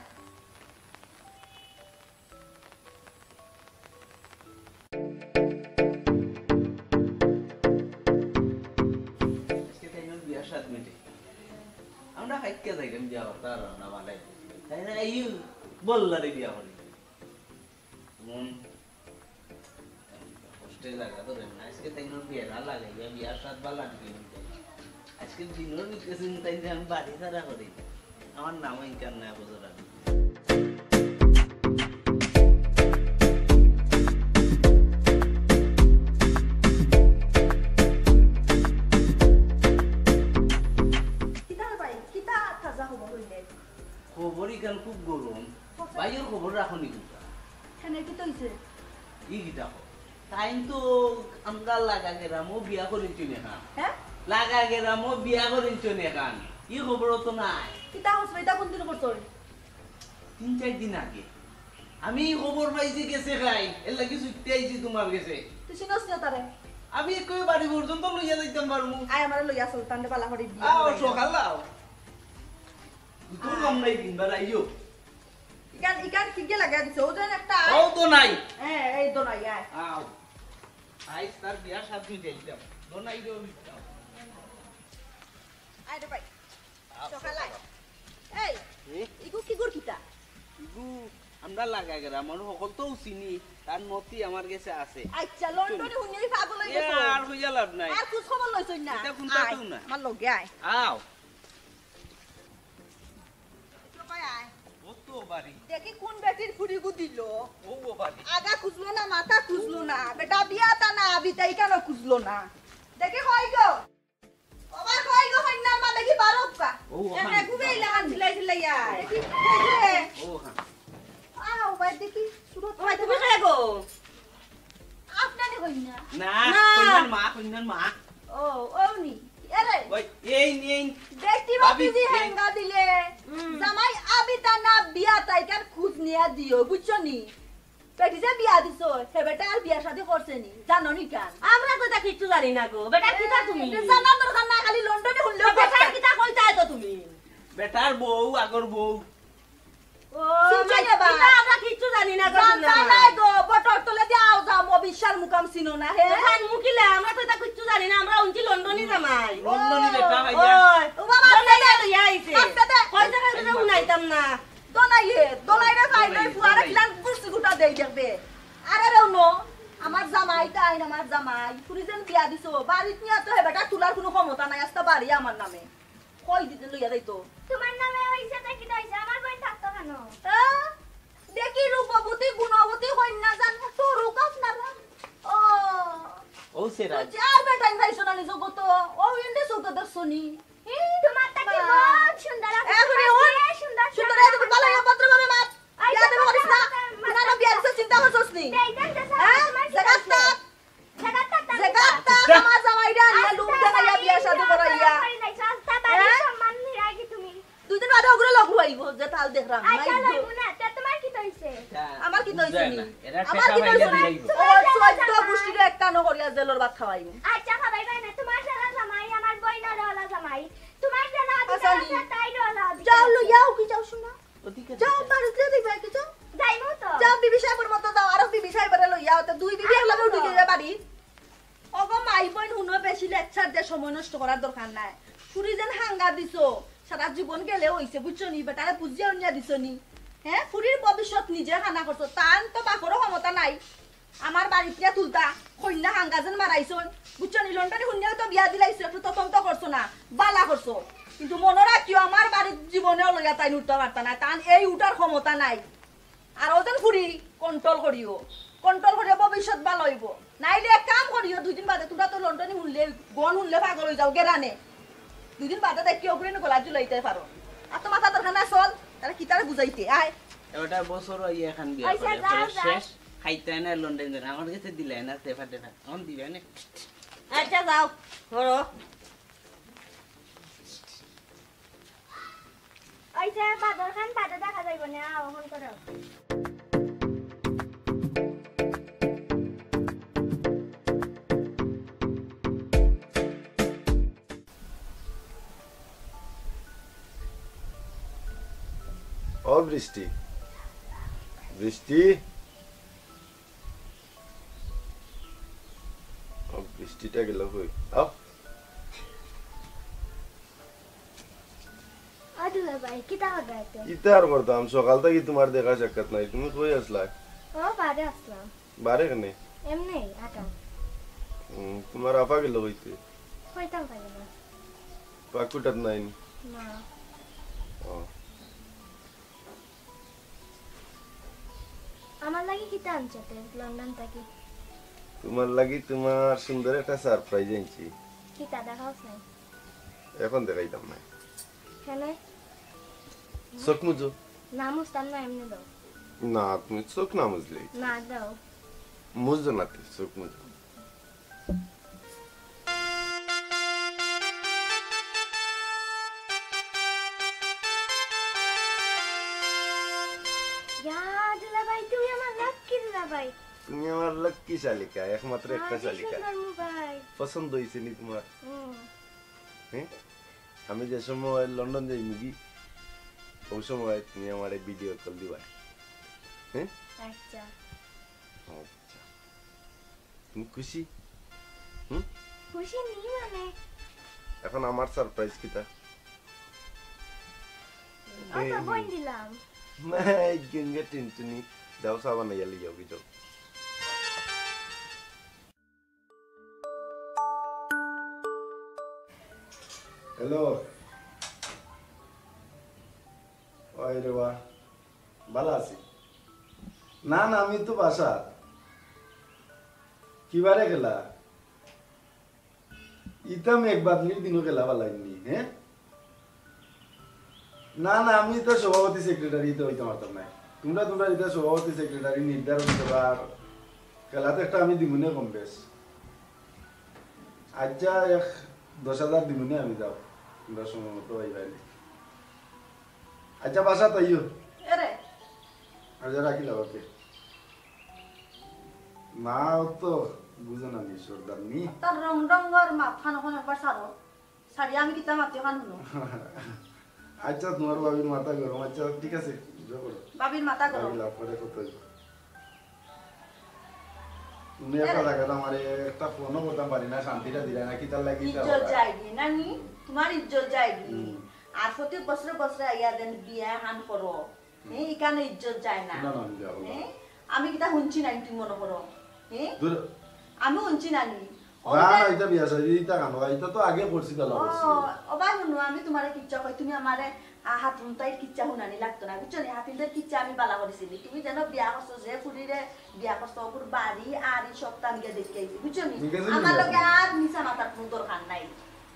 আজকে তাইনর বিয়ার সাত মিনিটে। আমরা হাইক্কা যাইলাম বিয়া করতে আর আমরা বালাই। তাই না, এই বললারে বিয়া করি। মন কষ্টে লাগা তো রে না। আজকে তাইনর বিয়া না লাগাইয়া বিয়ার সাত বালা দিকে নিতে। আজকে দিনর ভিতরে চিন্তা যে আমি বাড়ি ছাড়া করি। আমার নামও ইনকাম নাই বুঝো না। কিতা রে ভাই, কিতা তাজা খবর হইলে? খবর ইখান খুব গরম। খবর? ভাইয়ের খবর রাখো নি কুনটা? কেনে, কিতা হইছে? ই কিতা খবর? তাইন তো আমরা লাগা গেরামো বিয়া করিনছইন এখান। হ্যাঁ? লাগা গেরামো বিয়া করিনছইন এখান। ই খবরও তো নাই। কিতা খবর? ইটা কোন দিন করছইন? তিন চাইর দিন আগে। আমি ই খবর পাইছি গেছে খাই, এর লাগি ছুটতে আইছি তোমার গেছে। তুই চিনস না তারে? আমি কই বাড়ি পর্যন্ত লইয়া যাইতাম পারমু। আয়, আমারে লইয়া চল, তানরে বালা করি বিয়া আও, করাই। সকাল আও। দুটো কম নাই, তিনবার আইও। ইখান, ইখান কিগে লাগাই দিছে? ও যেন একটা আয়। ও তো নাই। হ্যাঁ, এই তো নাই, আয়। আও। আইজ তার বিয়ার সাত দিন যাইতাম। তো নাই রে, আমি যাও। আয় রে ভাই। আও, সকাল আয়। সকাল। এই, হুম? ইগু কিগুর কিতা? ইগু আমরা লাগা গেরাম, আমার হকল তো চিনি, তার নথি আমার গেছে আছে। আচ্ছা, লন্ডনে হুনিয়া পাগল হয়ে এ, গেছো। আর হইয়া লাভ নাই। আর খোঁজ খবর লইছইন না? এটা কোনটা আয়, কেউ না। আমার লগে আয়। আও। দেখি কোন বেটির ফুড়িগু দিল। আগা খুঁজলো না, মাথা খুঁজলো না। বেটা বিয়া তা না, বিতাই কেন খুঁজলো না? দেখি কই গো? বাবা কই গো, কইন্যার মা দেখি বারো কা। ও, ওখান। এ, ঘুরে ইলা হান চিল্লাই চিল্লাই আয়। দেখি, দেখি রে। ও, ওখান। আহ, ও ভাই দেখি, সুরত ও ভাই, তুমি কে গো? আপনারে কইন্যা? না, না। কইন্যার মা, কইন্যার মা। ও, ও নি। এরে। ওই, এই নি, এই নি। বেটি ভাবি, বাতিজি এই হেঙ্গা দিলে। হুম। জামাই আবিতা না বিয়া তাইকার খোঁজ নিয়া দিও, বুঝছো নি? বেটি যে বিয়া দিছো, হে বেটা আর বিয়া শাদী করছে নি, জানো নি কান? আমরা তো ইতা কিচ্ছু জানি না গো। বেটা, কিতা তুমি? এ, জানার দরকার না, খালি লন্ডনি হুনলেও তো বেটা, কিতা কইতায় তো তুমি? বেটার বউ, আগর বউ। ও, শুনছো আমার নি বা? কিতা আমরা কিচ্ছু জানি না গো, জানতায় না। নাই গো, বটর তলে দিয়া আও যাও, মবিশার মুকাম চিনো না, হে? তো জান মুকিলে, আমরা তো ইতা কিচ্ছু জানি না, আমরা হুনছি লন্ডনি জামাই। লন্ডনি বেটা, ভাইয়া। ওই, ও বাবা, দোনাইরে লইয়া আইছে। আস্তে দে। কই জায়গা থেকে হুনাইতাম না। দোনাইয়ে, দোনাইরে ভাই, দোনাই, ফুয়ারে দোনাই। কিলান গুছি গুটা দেই দেখবে। আরে রে, হুনো, আমার জামাই তাইন, আমার জামাই। ফুরি যেন বিয়া দিছো, বাড়িত নিয়া তো হে বেটা তুলার কুনু ক্ষমতা নাই, আস্তা বাড়ি আমার নামে। কই দিতে লইয়া যাইতো? তোমার নামে হইছে তো কিতা হইছে? আমার বইন থাকতো কেন? আ? দেখি রূপবতী, গুণবতী কইন্যা জান, তো রূপ আপনারা। ও। ও সেরা। তো যার বেটাইন পাইছো না নি জগতো, ও ইন্দে চৌদ্দ দর্শনী। এই, তোমার তা কি মা। বহুত সুন্দর আছে। এ, তোমার হুন, কি সুন্দর সুন্দর সুন্দর আছে, ভালো আছে। ভদ্রভাবে মাত। এই বিয়া দেবে করিস না। তোমার তুই না বিয়া দিতে চিন্তা করছস নি? এই, এই, এই, হ্যাঁ? তোমার কি জাগাত আছে? থাক। জাগাত থাক, জাগাত থাক। থাক, আমার জামাইরে আনিয়া লুক দেখাইয়া বিয়া শাদী করাইয়া। আস্তা বাড়ি হ্যাঁ? সম্মান নিরাই কি তুমি? দুই দিন বাদে ওগুলো লগ হইব, যে তাল দেখলাম। আচ্ছা, নাই লইব না। তে তোমার কিতা হইছে? আমার কিতা হইছে নি? আমার কিতা হইছে নি? ও, চৌদ্দ গোষ্ঠীরে একটা ন করিয়া জেলর ভাত খাওয়াইব। আচ্ছা, খাওয়াইবা না। তোমার যারা জামাই, আমার বইনর ওলা জামাই। তোমার যারা আচ্ছা, আদিতা আছে, তাইর ওলা আদিতা যাও, আছে। লইয়াও কি যাও, শোনা? ওদিকে যাও, দিকে। বাড়িতে দিবা কি যাও? যাইমু তো। যাও, বিবি সাহেবর মতো যাও, আরো বিবি সাহেবরে লইয়া আও, তে দুই বিবি একলগে উঠি যাইবা বাড়ি। ওগো মাই বইন, হুনো, বেশি লেকচার দে, সময় নষ্ট করার দরকার নাই। ফুরি যেন হাঙ্গা দিছো, সারা জীবন গেলে হইছে, বুঝছো নি? বেটারে বুঝিয়া উনিয়া দিছো নি? হ্যাঁ, ফুরির ভবিষ্যৎ নিজে খানা করছো, তান তো বাপরও ক্ষমতা নাই। আমার বাড়িত তুলতা, কইন্যা হাঙ্গা যেন মারাইছইন, বুঝছো নি? লন্ডনি হুনিয়াও তো বিয়া দিলাইছো, একটু তদন্ত করছো না, বালা করছো। কিন্তু মনো রাখিও, আমার বাড়িত জীবনেও লইয়া তাইন উঠতা পারতা না, তান এই উঠার ক্ষমতা নাই। আর ওজন ফুরি control করিও, control করিও, ভবিষ্যৎ ভালা হইব। নাইলে এক কাম করিও, দুই দিন বাদে তোমরা তো লন্ডনি হুনলে, গন হুনলে পাগল হয়ে যাও গেরানে। দুই দিন বাদে দেখি ওগুলো গলা ঝুলাইতে পারো। আর তো মাথা দরকার না, চল, তারা কি তারা বুঝাইতে, আয়। ওটা বছর হইয়া এখন বিয়া আচ্ছা, করে, যাও, পরে যাও। শেষ, খাইতে না লন্ডন যান, আমার কাছে দিলে না, তেফা টেফা, এখন দিবে না। আচ্ছা, যাও, ধরো। ওই যে বাদর খান বাদে দেখা যাইব না, অখন করো। ও বৃষ্টি, বৃষ্টি, ও বৃষ্টিটা গেল কই? আও। ও দুলাভাই, কিতা কররায় তো? কিতা আর করতাম, সকাল থাকি তুমার দেখা সাক্ষাৎ নাই, তুমি কই আছলায়? ও, বারে আছলাম। বারে কেনে? এমনেই, আটা। হুম, তুমার আফা গেল কইতে? কইতাম পারি না। পাকুটাত নাই নি? না। ও। আমার লাগি কিতা আনছো তে লন্ডন থাকি? তুমার লাগি তুমার সুন্দর একটা surprise আনছি। কিতা দেখাও চাই? এখন দেখাইতাম না। কেনে? চোখ মুজো। না মুজতাম না, এমনে দাও। না, তুমি চোখ না মুজলে। না, দাও। মুজো না তে, চোখ মুজো। ইয়া, দুলাভাই, তুমি আমার লাক্কি দুলাভাই। তুমি আমার লাক্কি শালিকা, একমাত্র একটা শালিকা। সুন্দর মোবাইল। পছন্দ হইছে নি তুমার? হুম। হ্যাঁ? আমি যে সময় লন্ডন যাইমুগি, ওই সময় তুমি আমারে ভিডিও কল দিবা। হ্যাঁ? আচ্ছা। আচ্ছা। তুমি খুশি? হুম? খুশি নি মানে? এখন আমার সারপ্রাইজ কিতা? ও তো বইন দিলাম। মাই গঙ্গা টিনটুনি, যাও চা বানাইয়া লই যাও, কি যাও। হ্যালো। ওই রে বা, ভালা আছি। না, না, আমি তো বাসাত। কিবারে গেলা? ইতা মেঘ বাদলির দিনও গেলা বালাইনি, হ্যাঁ? না, না, আমি ইতা সভাপতি সেক্রেটারি ইতা হইতাম পারতাম না। তোমরা, তোমরা ইতা সভাপতি সেক্রেটারি নির্ধারণ করো আর খেলাতে একটা আমি দিমুনে কম বেশ। আচ্ছা, এক দশ হাজার দিমুনে আমি, যাও। তোমরা সময় মতো আইবায় নে। আচ্ছা, বাসাত আইও। এরে। আচ্ছা, রাখিলাম, ওকে। না, ও তো বুঝো না নি, সর্দার নি। তার রং ডঙ্গর মাত খান অখন একবার সারো। সারিয়া আমি কিতা মাতি খান হুনো। আচ্ছা, তোমার ভাবির মাথা গরম। আচ্ছা, ঠিক আছে, বুঝা পড়ো। ভাবির মাথা গরম। ভাবি লাভ করে কত হইব। তুমি একটা জায়গাত আমারে একটা ফোনও করতাম পারি না, শান্তিটা দিলা না, কিতার লাগি ইতা ইজ্জত করা? যায়গি, না নি? হুম। তোমার ইজ্জত যায়গি। হুম। আর প্রতি বছরে বছরে আইয়া দেন বিয়া হান করো। হুম। হ্যাঁ, ইখানো ইজ্জত যায় না। না, না, আমি যাবো না। হ্যাঁ? আমি কিতা হুনছি না, তুমি মনে করো? হ্যাঁ? দূর। আমি হুনছি না নি? ও না, বিয়া না, ইতা বিয়া শাদি, ইতা কানো, ইতা তো আগে করছি, বেলা ও, করছি। ও ভাই, হুনো, আমি তোমারে কিচ্ছা কই, তুমি আমারে, আ, হাত রুন্তাইর কিচ্ছা হুনানি লাগতো না, বুঝছো নি? হাতিনদের কিচ্ছা আমি বালা করি চিনি। তুমি যেন বিয়া করছো, যে ফুরিরে বিয়া করছো, ওগুর বাড়ি, আড়ি সবতা আমি গিয়া দেখি আইছি, বুঝছো নি? ঠিক আছে, আমার লগে আর মিছা মাতার কোনো দরকার নাই।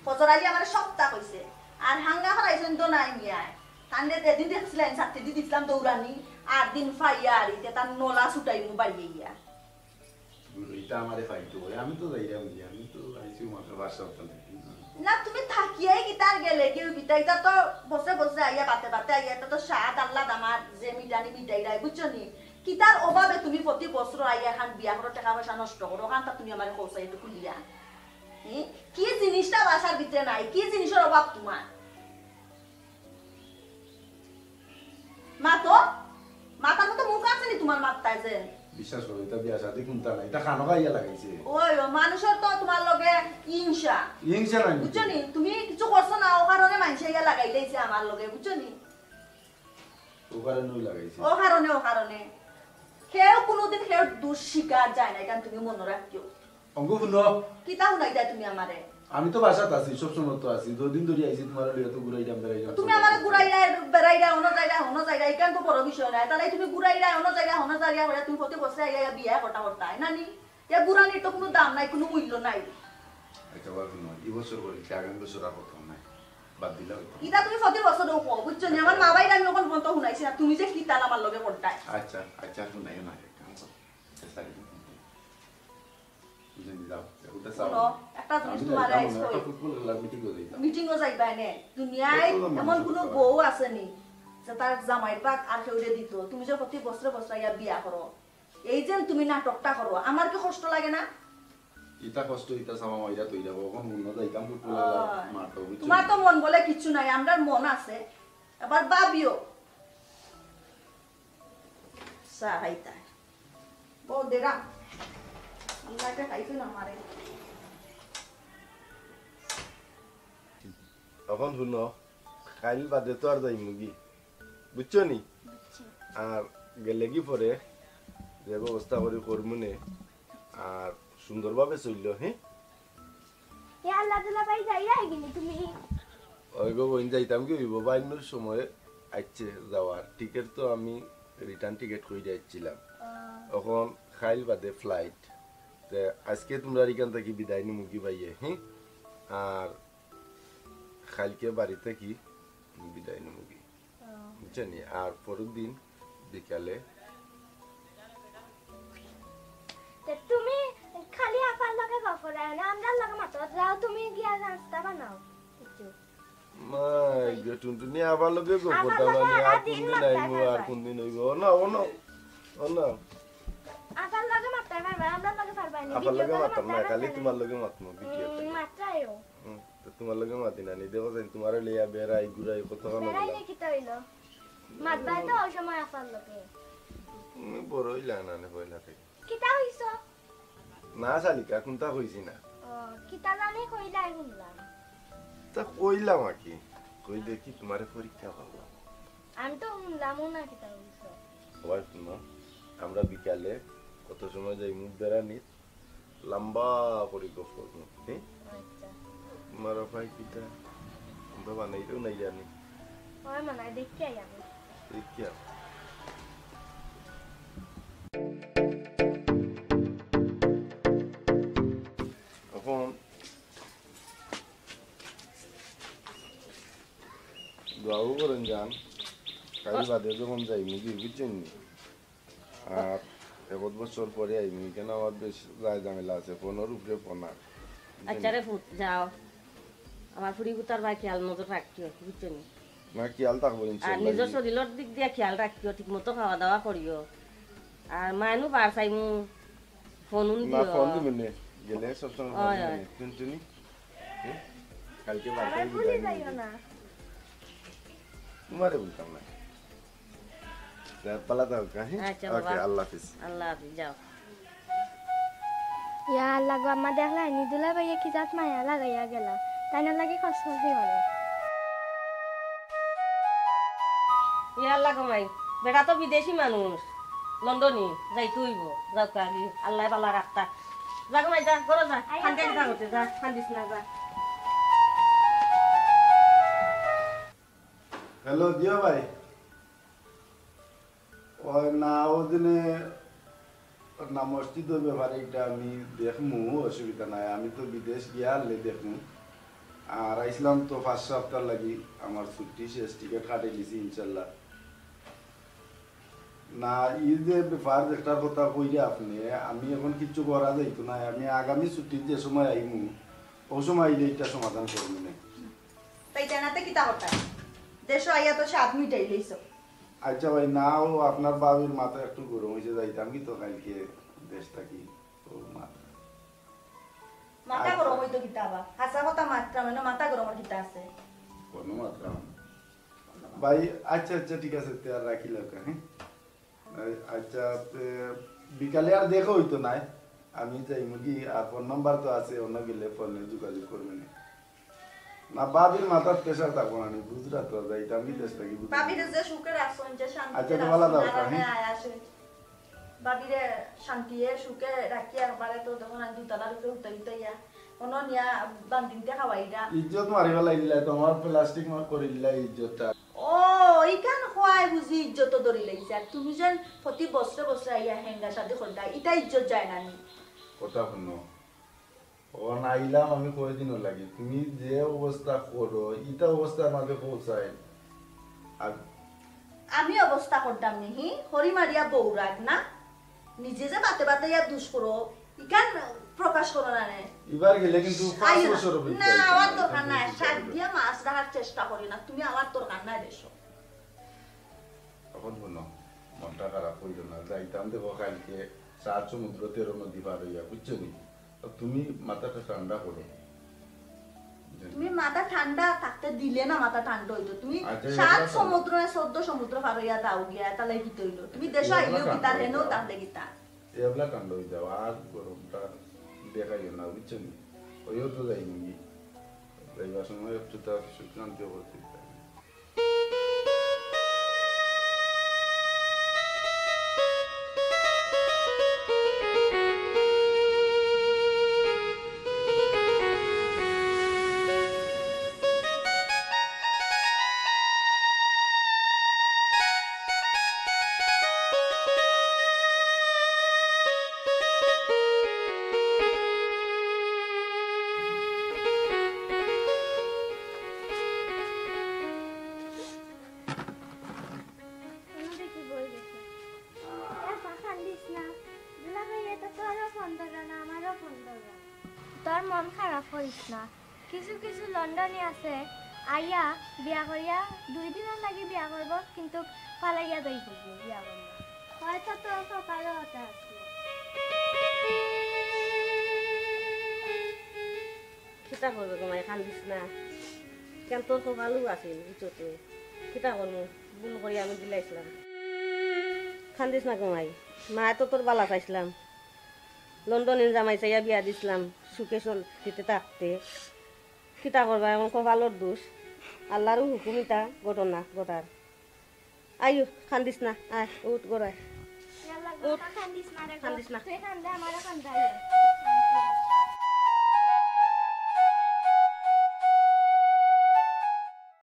ফজর আলী আমারে সবতা কইছে। আর হাঙ্গা করাইছেন তো নাই মিয়ায়। তানরে যেদিন দেখছিলাম, ছাত্রী দি দিছিলাম দৌড়ানি, আর দিন ফাইয়া আর ইতে তার নলা ছুটাইমু বাড়িয়ে গিয়া। ইতা আমারে ফাইতো করে, আমি তো যাইরাম গিয়া, আমি তো আইছি মাত্র পাঁচ সপ্তাহ থাকি। না, তুমি থাকিয়াই কিতার গেলে, কেউ কিতা, ইতা তো বসে বসে আইয়া, বাতে বাতে আইয়া, ইতা তো স্বাদ আহ্লাদ আমার, যে মিটানি মিটাইরায়, বুঝছো নি? কিতার অভাবে তুমি প্রতি বছর আইয়া এখান বিয়া করো, টাকা পয়সা নষ্ট করো, ওখান তা তুমি আমারে কওছাই একটু খুলিয়া। হ্যাঁ? কি জিনিসটা বাসার ভিতরে নাই? কি জিনিসের অভাব তোমার? মা তো, মাথার মতো মুখ আছে নি তোমার মাথায় যে? বিশ্বাস করো, ইতা বিয়া শাদি কুন্তা না, ইতা খানো খাইয়া লাগাইছে। ওই, ও মানুষের তো তোমার লগে হিংসা। হিংসা নাই বুঝছো নি? তুমি কিছু করছো না, ও কারণে মানুষে ইয়া লাগাই লাইছে আমার লগে, বুঝছো নি? ও কারণে ওই লাগাইছে। ও কারণে, ও কারণে। কেউ কোনোদিন কেউ দোষ স্বীকার যায় না, ইখান তুমি মনে রাখিও। অঙ্গ হুনো। কিতা হুনাই যায় তুমি আমারে? আমি তো বাসাত আছি, সব সময় তো আছি। দুদিন ধরি আইছি, তোমার লইয়া তো ঘুরাইরাম, বেড়াইরাম। তুমি আমারে ঘুরাইরায়, বেড়াইরায়, হনো যাইরায়, হনো যাইরায়, ইখান তো বড় বিষয় নায়। তাহলে তুমি ঘুরাইরায়, হনো যাইরায়, হনো যাইরায়, হইয়া তুমি প্রতি বছরে আইয়া বিয়া করতা করতায়, না নি? ইয়া ঘুরানির তো কোনো দাম নাই, কোনো মূল্য নাই। আচ্ছা, বাবা, হুনো, এই বছর করি, আগামী বছর আর করতাম না। বাদ দিলে হইতো। ইটা তুমি প্রতি বছরও কও, বুঝছো নি? আমার মা বাইরে আমি ওখান পর্যন্ত হুনাইছি না, তুমি যে কিতা আমার লগে করতায়। আচ্ছা, আচ্ছা, হুনাইও না, কাম করো। চেষ্টা করি। বুঝে নি, যাও, ওটা চাও। হুনো, একটা জিনিস আমি তোমার যাইতাম আইজ না, একটা কই। ফুটবল খেলার মিটিংও যাইতাম। মিটিংও যাইবায় নে। দুনিয়ায় কত মানুষ এমন কোনো করতে পারে? বউ আছে নি যে তার জামাইর ভাগ আর কেউরে দিত? তুমি যে প্রতি বছরে বছরে আইয়া বিয়া করো, এই যে তুমি নাটকটা করো, আমার কি কষ্ট লাগে না? ইটা কষ্ট, ইটা চাওয়া মাইরা তৈরা, কখন মনে যাইতাম ফুটবল খেলার মাঠও, বুঝছো? তোমার তো মন বলে কিচ্ছু নাই, আমরার মন আছে। আবার ভাবিও। চা খাইতা। বউ দেরা। আল্লাহ এটা খাইছে না মারে। অখন হুনো, কাইল বাদে তো আর যাইমুগি, বুঝছো নি? আর গেলেগি পরে যে ব্যবস্থা করি করমুনে, আর সুন্দরভাবে চললো, হ্যাঁ? এ আল্লাহ, দুলাভাই যাইরায় গিনি তুমি? ওই গো বইন, যাইতাম কি অইবো, বাইন্নর সময় আইছে যাওয়ার। টিকিট তো আমি রিটার্ন টিকিট কইরা আইছিলাম। অখন কাইল বাদে ফ্লাইট। তে আজকে তুমরার ইখান থাকি বিদায় নিমুগি বাইয়ে, হ্যাঁ? আর কাইলকে বাড়ি থাকি বিদায় নিমুগি। বুঝছো নি? আর পরদিন বিকালে। তে তুমি খালি আপার লগে গফ করায় না, আমরার লগে মাতো, যাও তুমি গিয়া নাস্তা বানাও কিছু। মাই গো, টুনটুনি আপার লগে গফ করতাম না, আর কোনদিন আইমু, আর কোনদিন অইবো? ও না, ও না, ও না। আপার লগে মাততায় পারবা, আমরার লগে পারবা নি? আপার লগে মাততাম না, খালি তুমার লগে মাতমু, ভিডিও। মাতরায়ও। হুম, তো তুমার লগে মাতি না নি, দেখো যাইন, তুমারে লইয়া বেড়াই, ঘুরাই, কত খানো বেড়াই গেলাম। নি কিতা অইলো? মাতবায় তো ওই সময় আপার লগে। তুমি বড় অইলা না নে পয়লা থাকি। কিতা কইছো? না, শালিকা, কুনতা কইছি না। ও, কিতা জানি কইলাই হুনলাম। তা কইলাম আর কি। কই দেখি তুমারে পরীক্ষা করলাম। আমি তো হুনলামও না কিতা কইছো। ওই হুনো, আমরা বিকালে কত সময় যাইমু বেড়ানিত, লম্বা করি গফ করমু, হুম? আচ্ছা। মারা পাই কিতা? আমরা বানাইলেও নাই জানি। ওই মানে, দেখি আই আমি। দেখিয়া। অখন দোয়াও করইন যান, কাইল বাদে যখন যাইমুগি, বুঝছইন নি? আর এক বছর পরে আইমু, কেনে আমার বেশ যায় ঝামেলা আছে, ফোনর উপরে ফোন আর। আচ্ছা রে ফুত, যাও। আমার ফুড়ি গুতার বায় খেয়াল নজর রাখিও, বুঝছো নি? না, খেয়াল থাকবো আর ইনশাআল্লাহ। নিজর শরীলর দিক দিয়া খেয়াল রাখিও, ঠিক মতো খাওয়া দাওয়া করিও। আর মায়নু বার চাইমু, ফোন উন না, দিও। ফোন দিমু নে, গেলে সব সময় ফোন ওই, দিমু ওই। নে। টুনটুনি, হুম? কালকে বার করে বিদায় নিবি। তুমারে বলতাম না। তা পালা দাও কা, হ্যাঁ? আচ্ছা, OK, বাবা। আল্লাহ হাফিজ। আল্লাহ হাফিজ, যাও। ইয়া আল্লাহ গো, আম্মা দেখলায় নি, দুলাভাইয়ে কি জাত মায়া লাগাইয়া গেলা, তাইনর লাগি কষ্ট অইছে অনেক। ইয়া আল্লাহ গো মাই, বেটা তো বিদেশি মানুষ, লন্ডনি, যাইতে অইবো, যাউক্কা গি, আল্লায় বালা রাখতা। যা গো মাই, যা, ঘরো যা, আইয়া কান্দিস না, যা। হ্যালো, জিয়া ভাই। ওই না, ওদিনে না মসজিদর ব্যাপারে এটা আমি দেখমু, অসুবিধা নাই। আমি তো বিদেশ গিয়া আনলে দেখমু। আর আইসলাম তো পাঁচ সাপ্তার লাগি, আমার ছুটি শেষ, টিকিট কাটি লিছি ইনশাল্লাহ। না, ই যে ব্যাপার যেটার কথা কইরা আপনে, আমি এখন কিচ্ছু করা যাইতো না। আমি আগামী ছুটির যে সময় আইমু, ও সময় আইলে এটা সমাধান করমু নে। তাই জানাতে কিতা কথা? দেশো আইয়া তো স্বাদ মিটাই লইছো। আচ্ছা ভাই, না, ও আপনার ভাবির মাথা একটু গরম অইছে, যাইতাম কি তো কালকে দেশ থাকি, ও মাথা। মাথা আচ্ছা। গরম অইতো কিতা আবার? হাছা কথা মাতরাম, এনো মাথা গরমর কিতা আছে? কোনো মাতরাম। ভাই, আচ্ছা, আচ্ছা, ঠিক আছে, তে আর রাখি লাউক্কা, হ্যাঁ? আচ্ছা, তে বিকালে আর দেখা অইতো নায়। আমি যাইমুগি, আর ফোন নাম্বার তো আছে, অন্য গেলে ফোনে যোগাযোগ করমু নে। না, ভাবির মাথাত প্রেশার থাকবো না নি, বুঝরা তো, যাইতাম বিদেশ থাকি, বুঝরা। ভাবিরে যে সুখে রাখছইন, যে শান্তিতে আচ্ছা, তো ভালা রাখছইন, দাও, আরামে হ্যাঁ? আয়া আসে। ভাবিরে শান্তিয়ে সুখে রাখিয়া একবারে তো তখন আমি দুতলার উপরে উঠাই উঠাইয়া, অনো নিয়া বান্দিনতে খাওয়াইরা। ইজ্জত মারি ফালাই দিলা, তুমার প্লাস্টিক মার করি দিলা ইজ্জতটা। ও, ইখান খোয়াই বুঝি ইজ্জত ধরি লাইছে। আর তুমি যেন প্রতি বছরে বছরে আইয়া হেঙ্গা শাদি করলা, ইটা ইজ্জত যায় না নি? কথা হুনো। ও না আইলাম আমি কয়দিনও লাগি। তুমি যে অবস্থা করো, ইটা অবস্থার মাঝে পৌঁছায়। আর আমি অবস্থা করতাম নি, হি? হরি মারিয়া বউ রাগ না? নিজে যে বাতে বাতে ইয়া দুষ করো, ইখান প্রকাশ করো না নে। এবার গেলে কিন্তু পাঁচ আইও না। বছর অবধি না, যাইতাম আওয়ার না, দরকার নাই। শাক দিয়া মাছ ধরার চেষ্টা করি না, তুমি আওয়ার দরকার নাই দেশো। এখন হুনো, মনটা খারাপ অইলো না, যাইতাম দেখো কালকে সাত সমুদ্র তেরো নদী পার অইয়া, বুঝছো নি? তো তুমি মাথাটা ঠান্ডা করো। তুমি মাথা ঠান্ডা থাকতে দিলে না, মাথা ঠান্ডা অইতো। তুমি আচ্ছা, সাত এগুলা তো সমুদ্র না চোদ্দ সমুদ্র পার অইয়া যাও গিয়া, তাইলে কিতা অইলো? তুমি দেশো এগুলা আইলেও কিতা, ঠান্ডা অইতো। হেনও তাইলে কিতা? এবলা ঠান্ডা অই যাও, আর গরমটা দেখাইও না, বুঝছো নি? অইও তো যাইমু গি। যাইবার সময় একটু তো সুখ শান্তি করতে। এমন দেখি বই গেছে। এ মা, কান্দিস না। দুলাভাই, এটা তোরও ফোন ধরে না, আমারও ফোন ধরে না। তোর মন খারাপ করিস না। কিছু কিছু লন্ডনি আছে, আইয়া বিয়া করিয়া দুই দিনর লাগি বিয়া করব, কিন্তু পালাইয়া যাইব বিয়া করিয়া। হয়তো তোর কপালো ওটা আছে। কিতা করবে গো মাই, কান্দিস না। কেন তোর কপালও আছিল, বুঝছো তুই? কিতা করবো, ভুল করি আমি দিলাইছিলাম। কান্দিস না গো মাই, মা তো তোর বালা চাইছিলাম, লন্ডনের জামাই চাইয়া বিয়া দিছিলাম, সুখে শান্তিতে থাকতে। কিতা করবা, এখন কপালর দোষ, আল্লাহরও হুকুম ইতা ঘটনা ঘটার। আইও, কান্দিস না, আয়, উঠ, ঘর আয়। ইয়াল্লা, উঠ। বাবা, কান্দিস না রে গো। কান্দিস না। তুই কান্দলে আমারও কান্দা আইবো।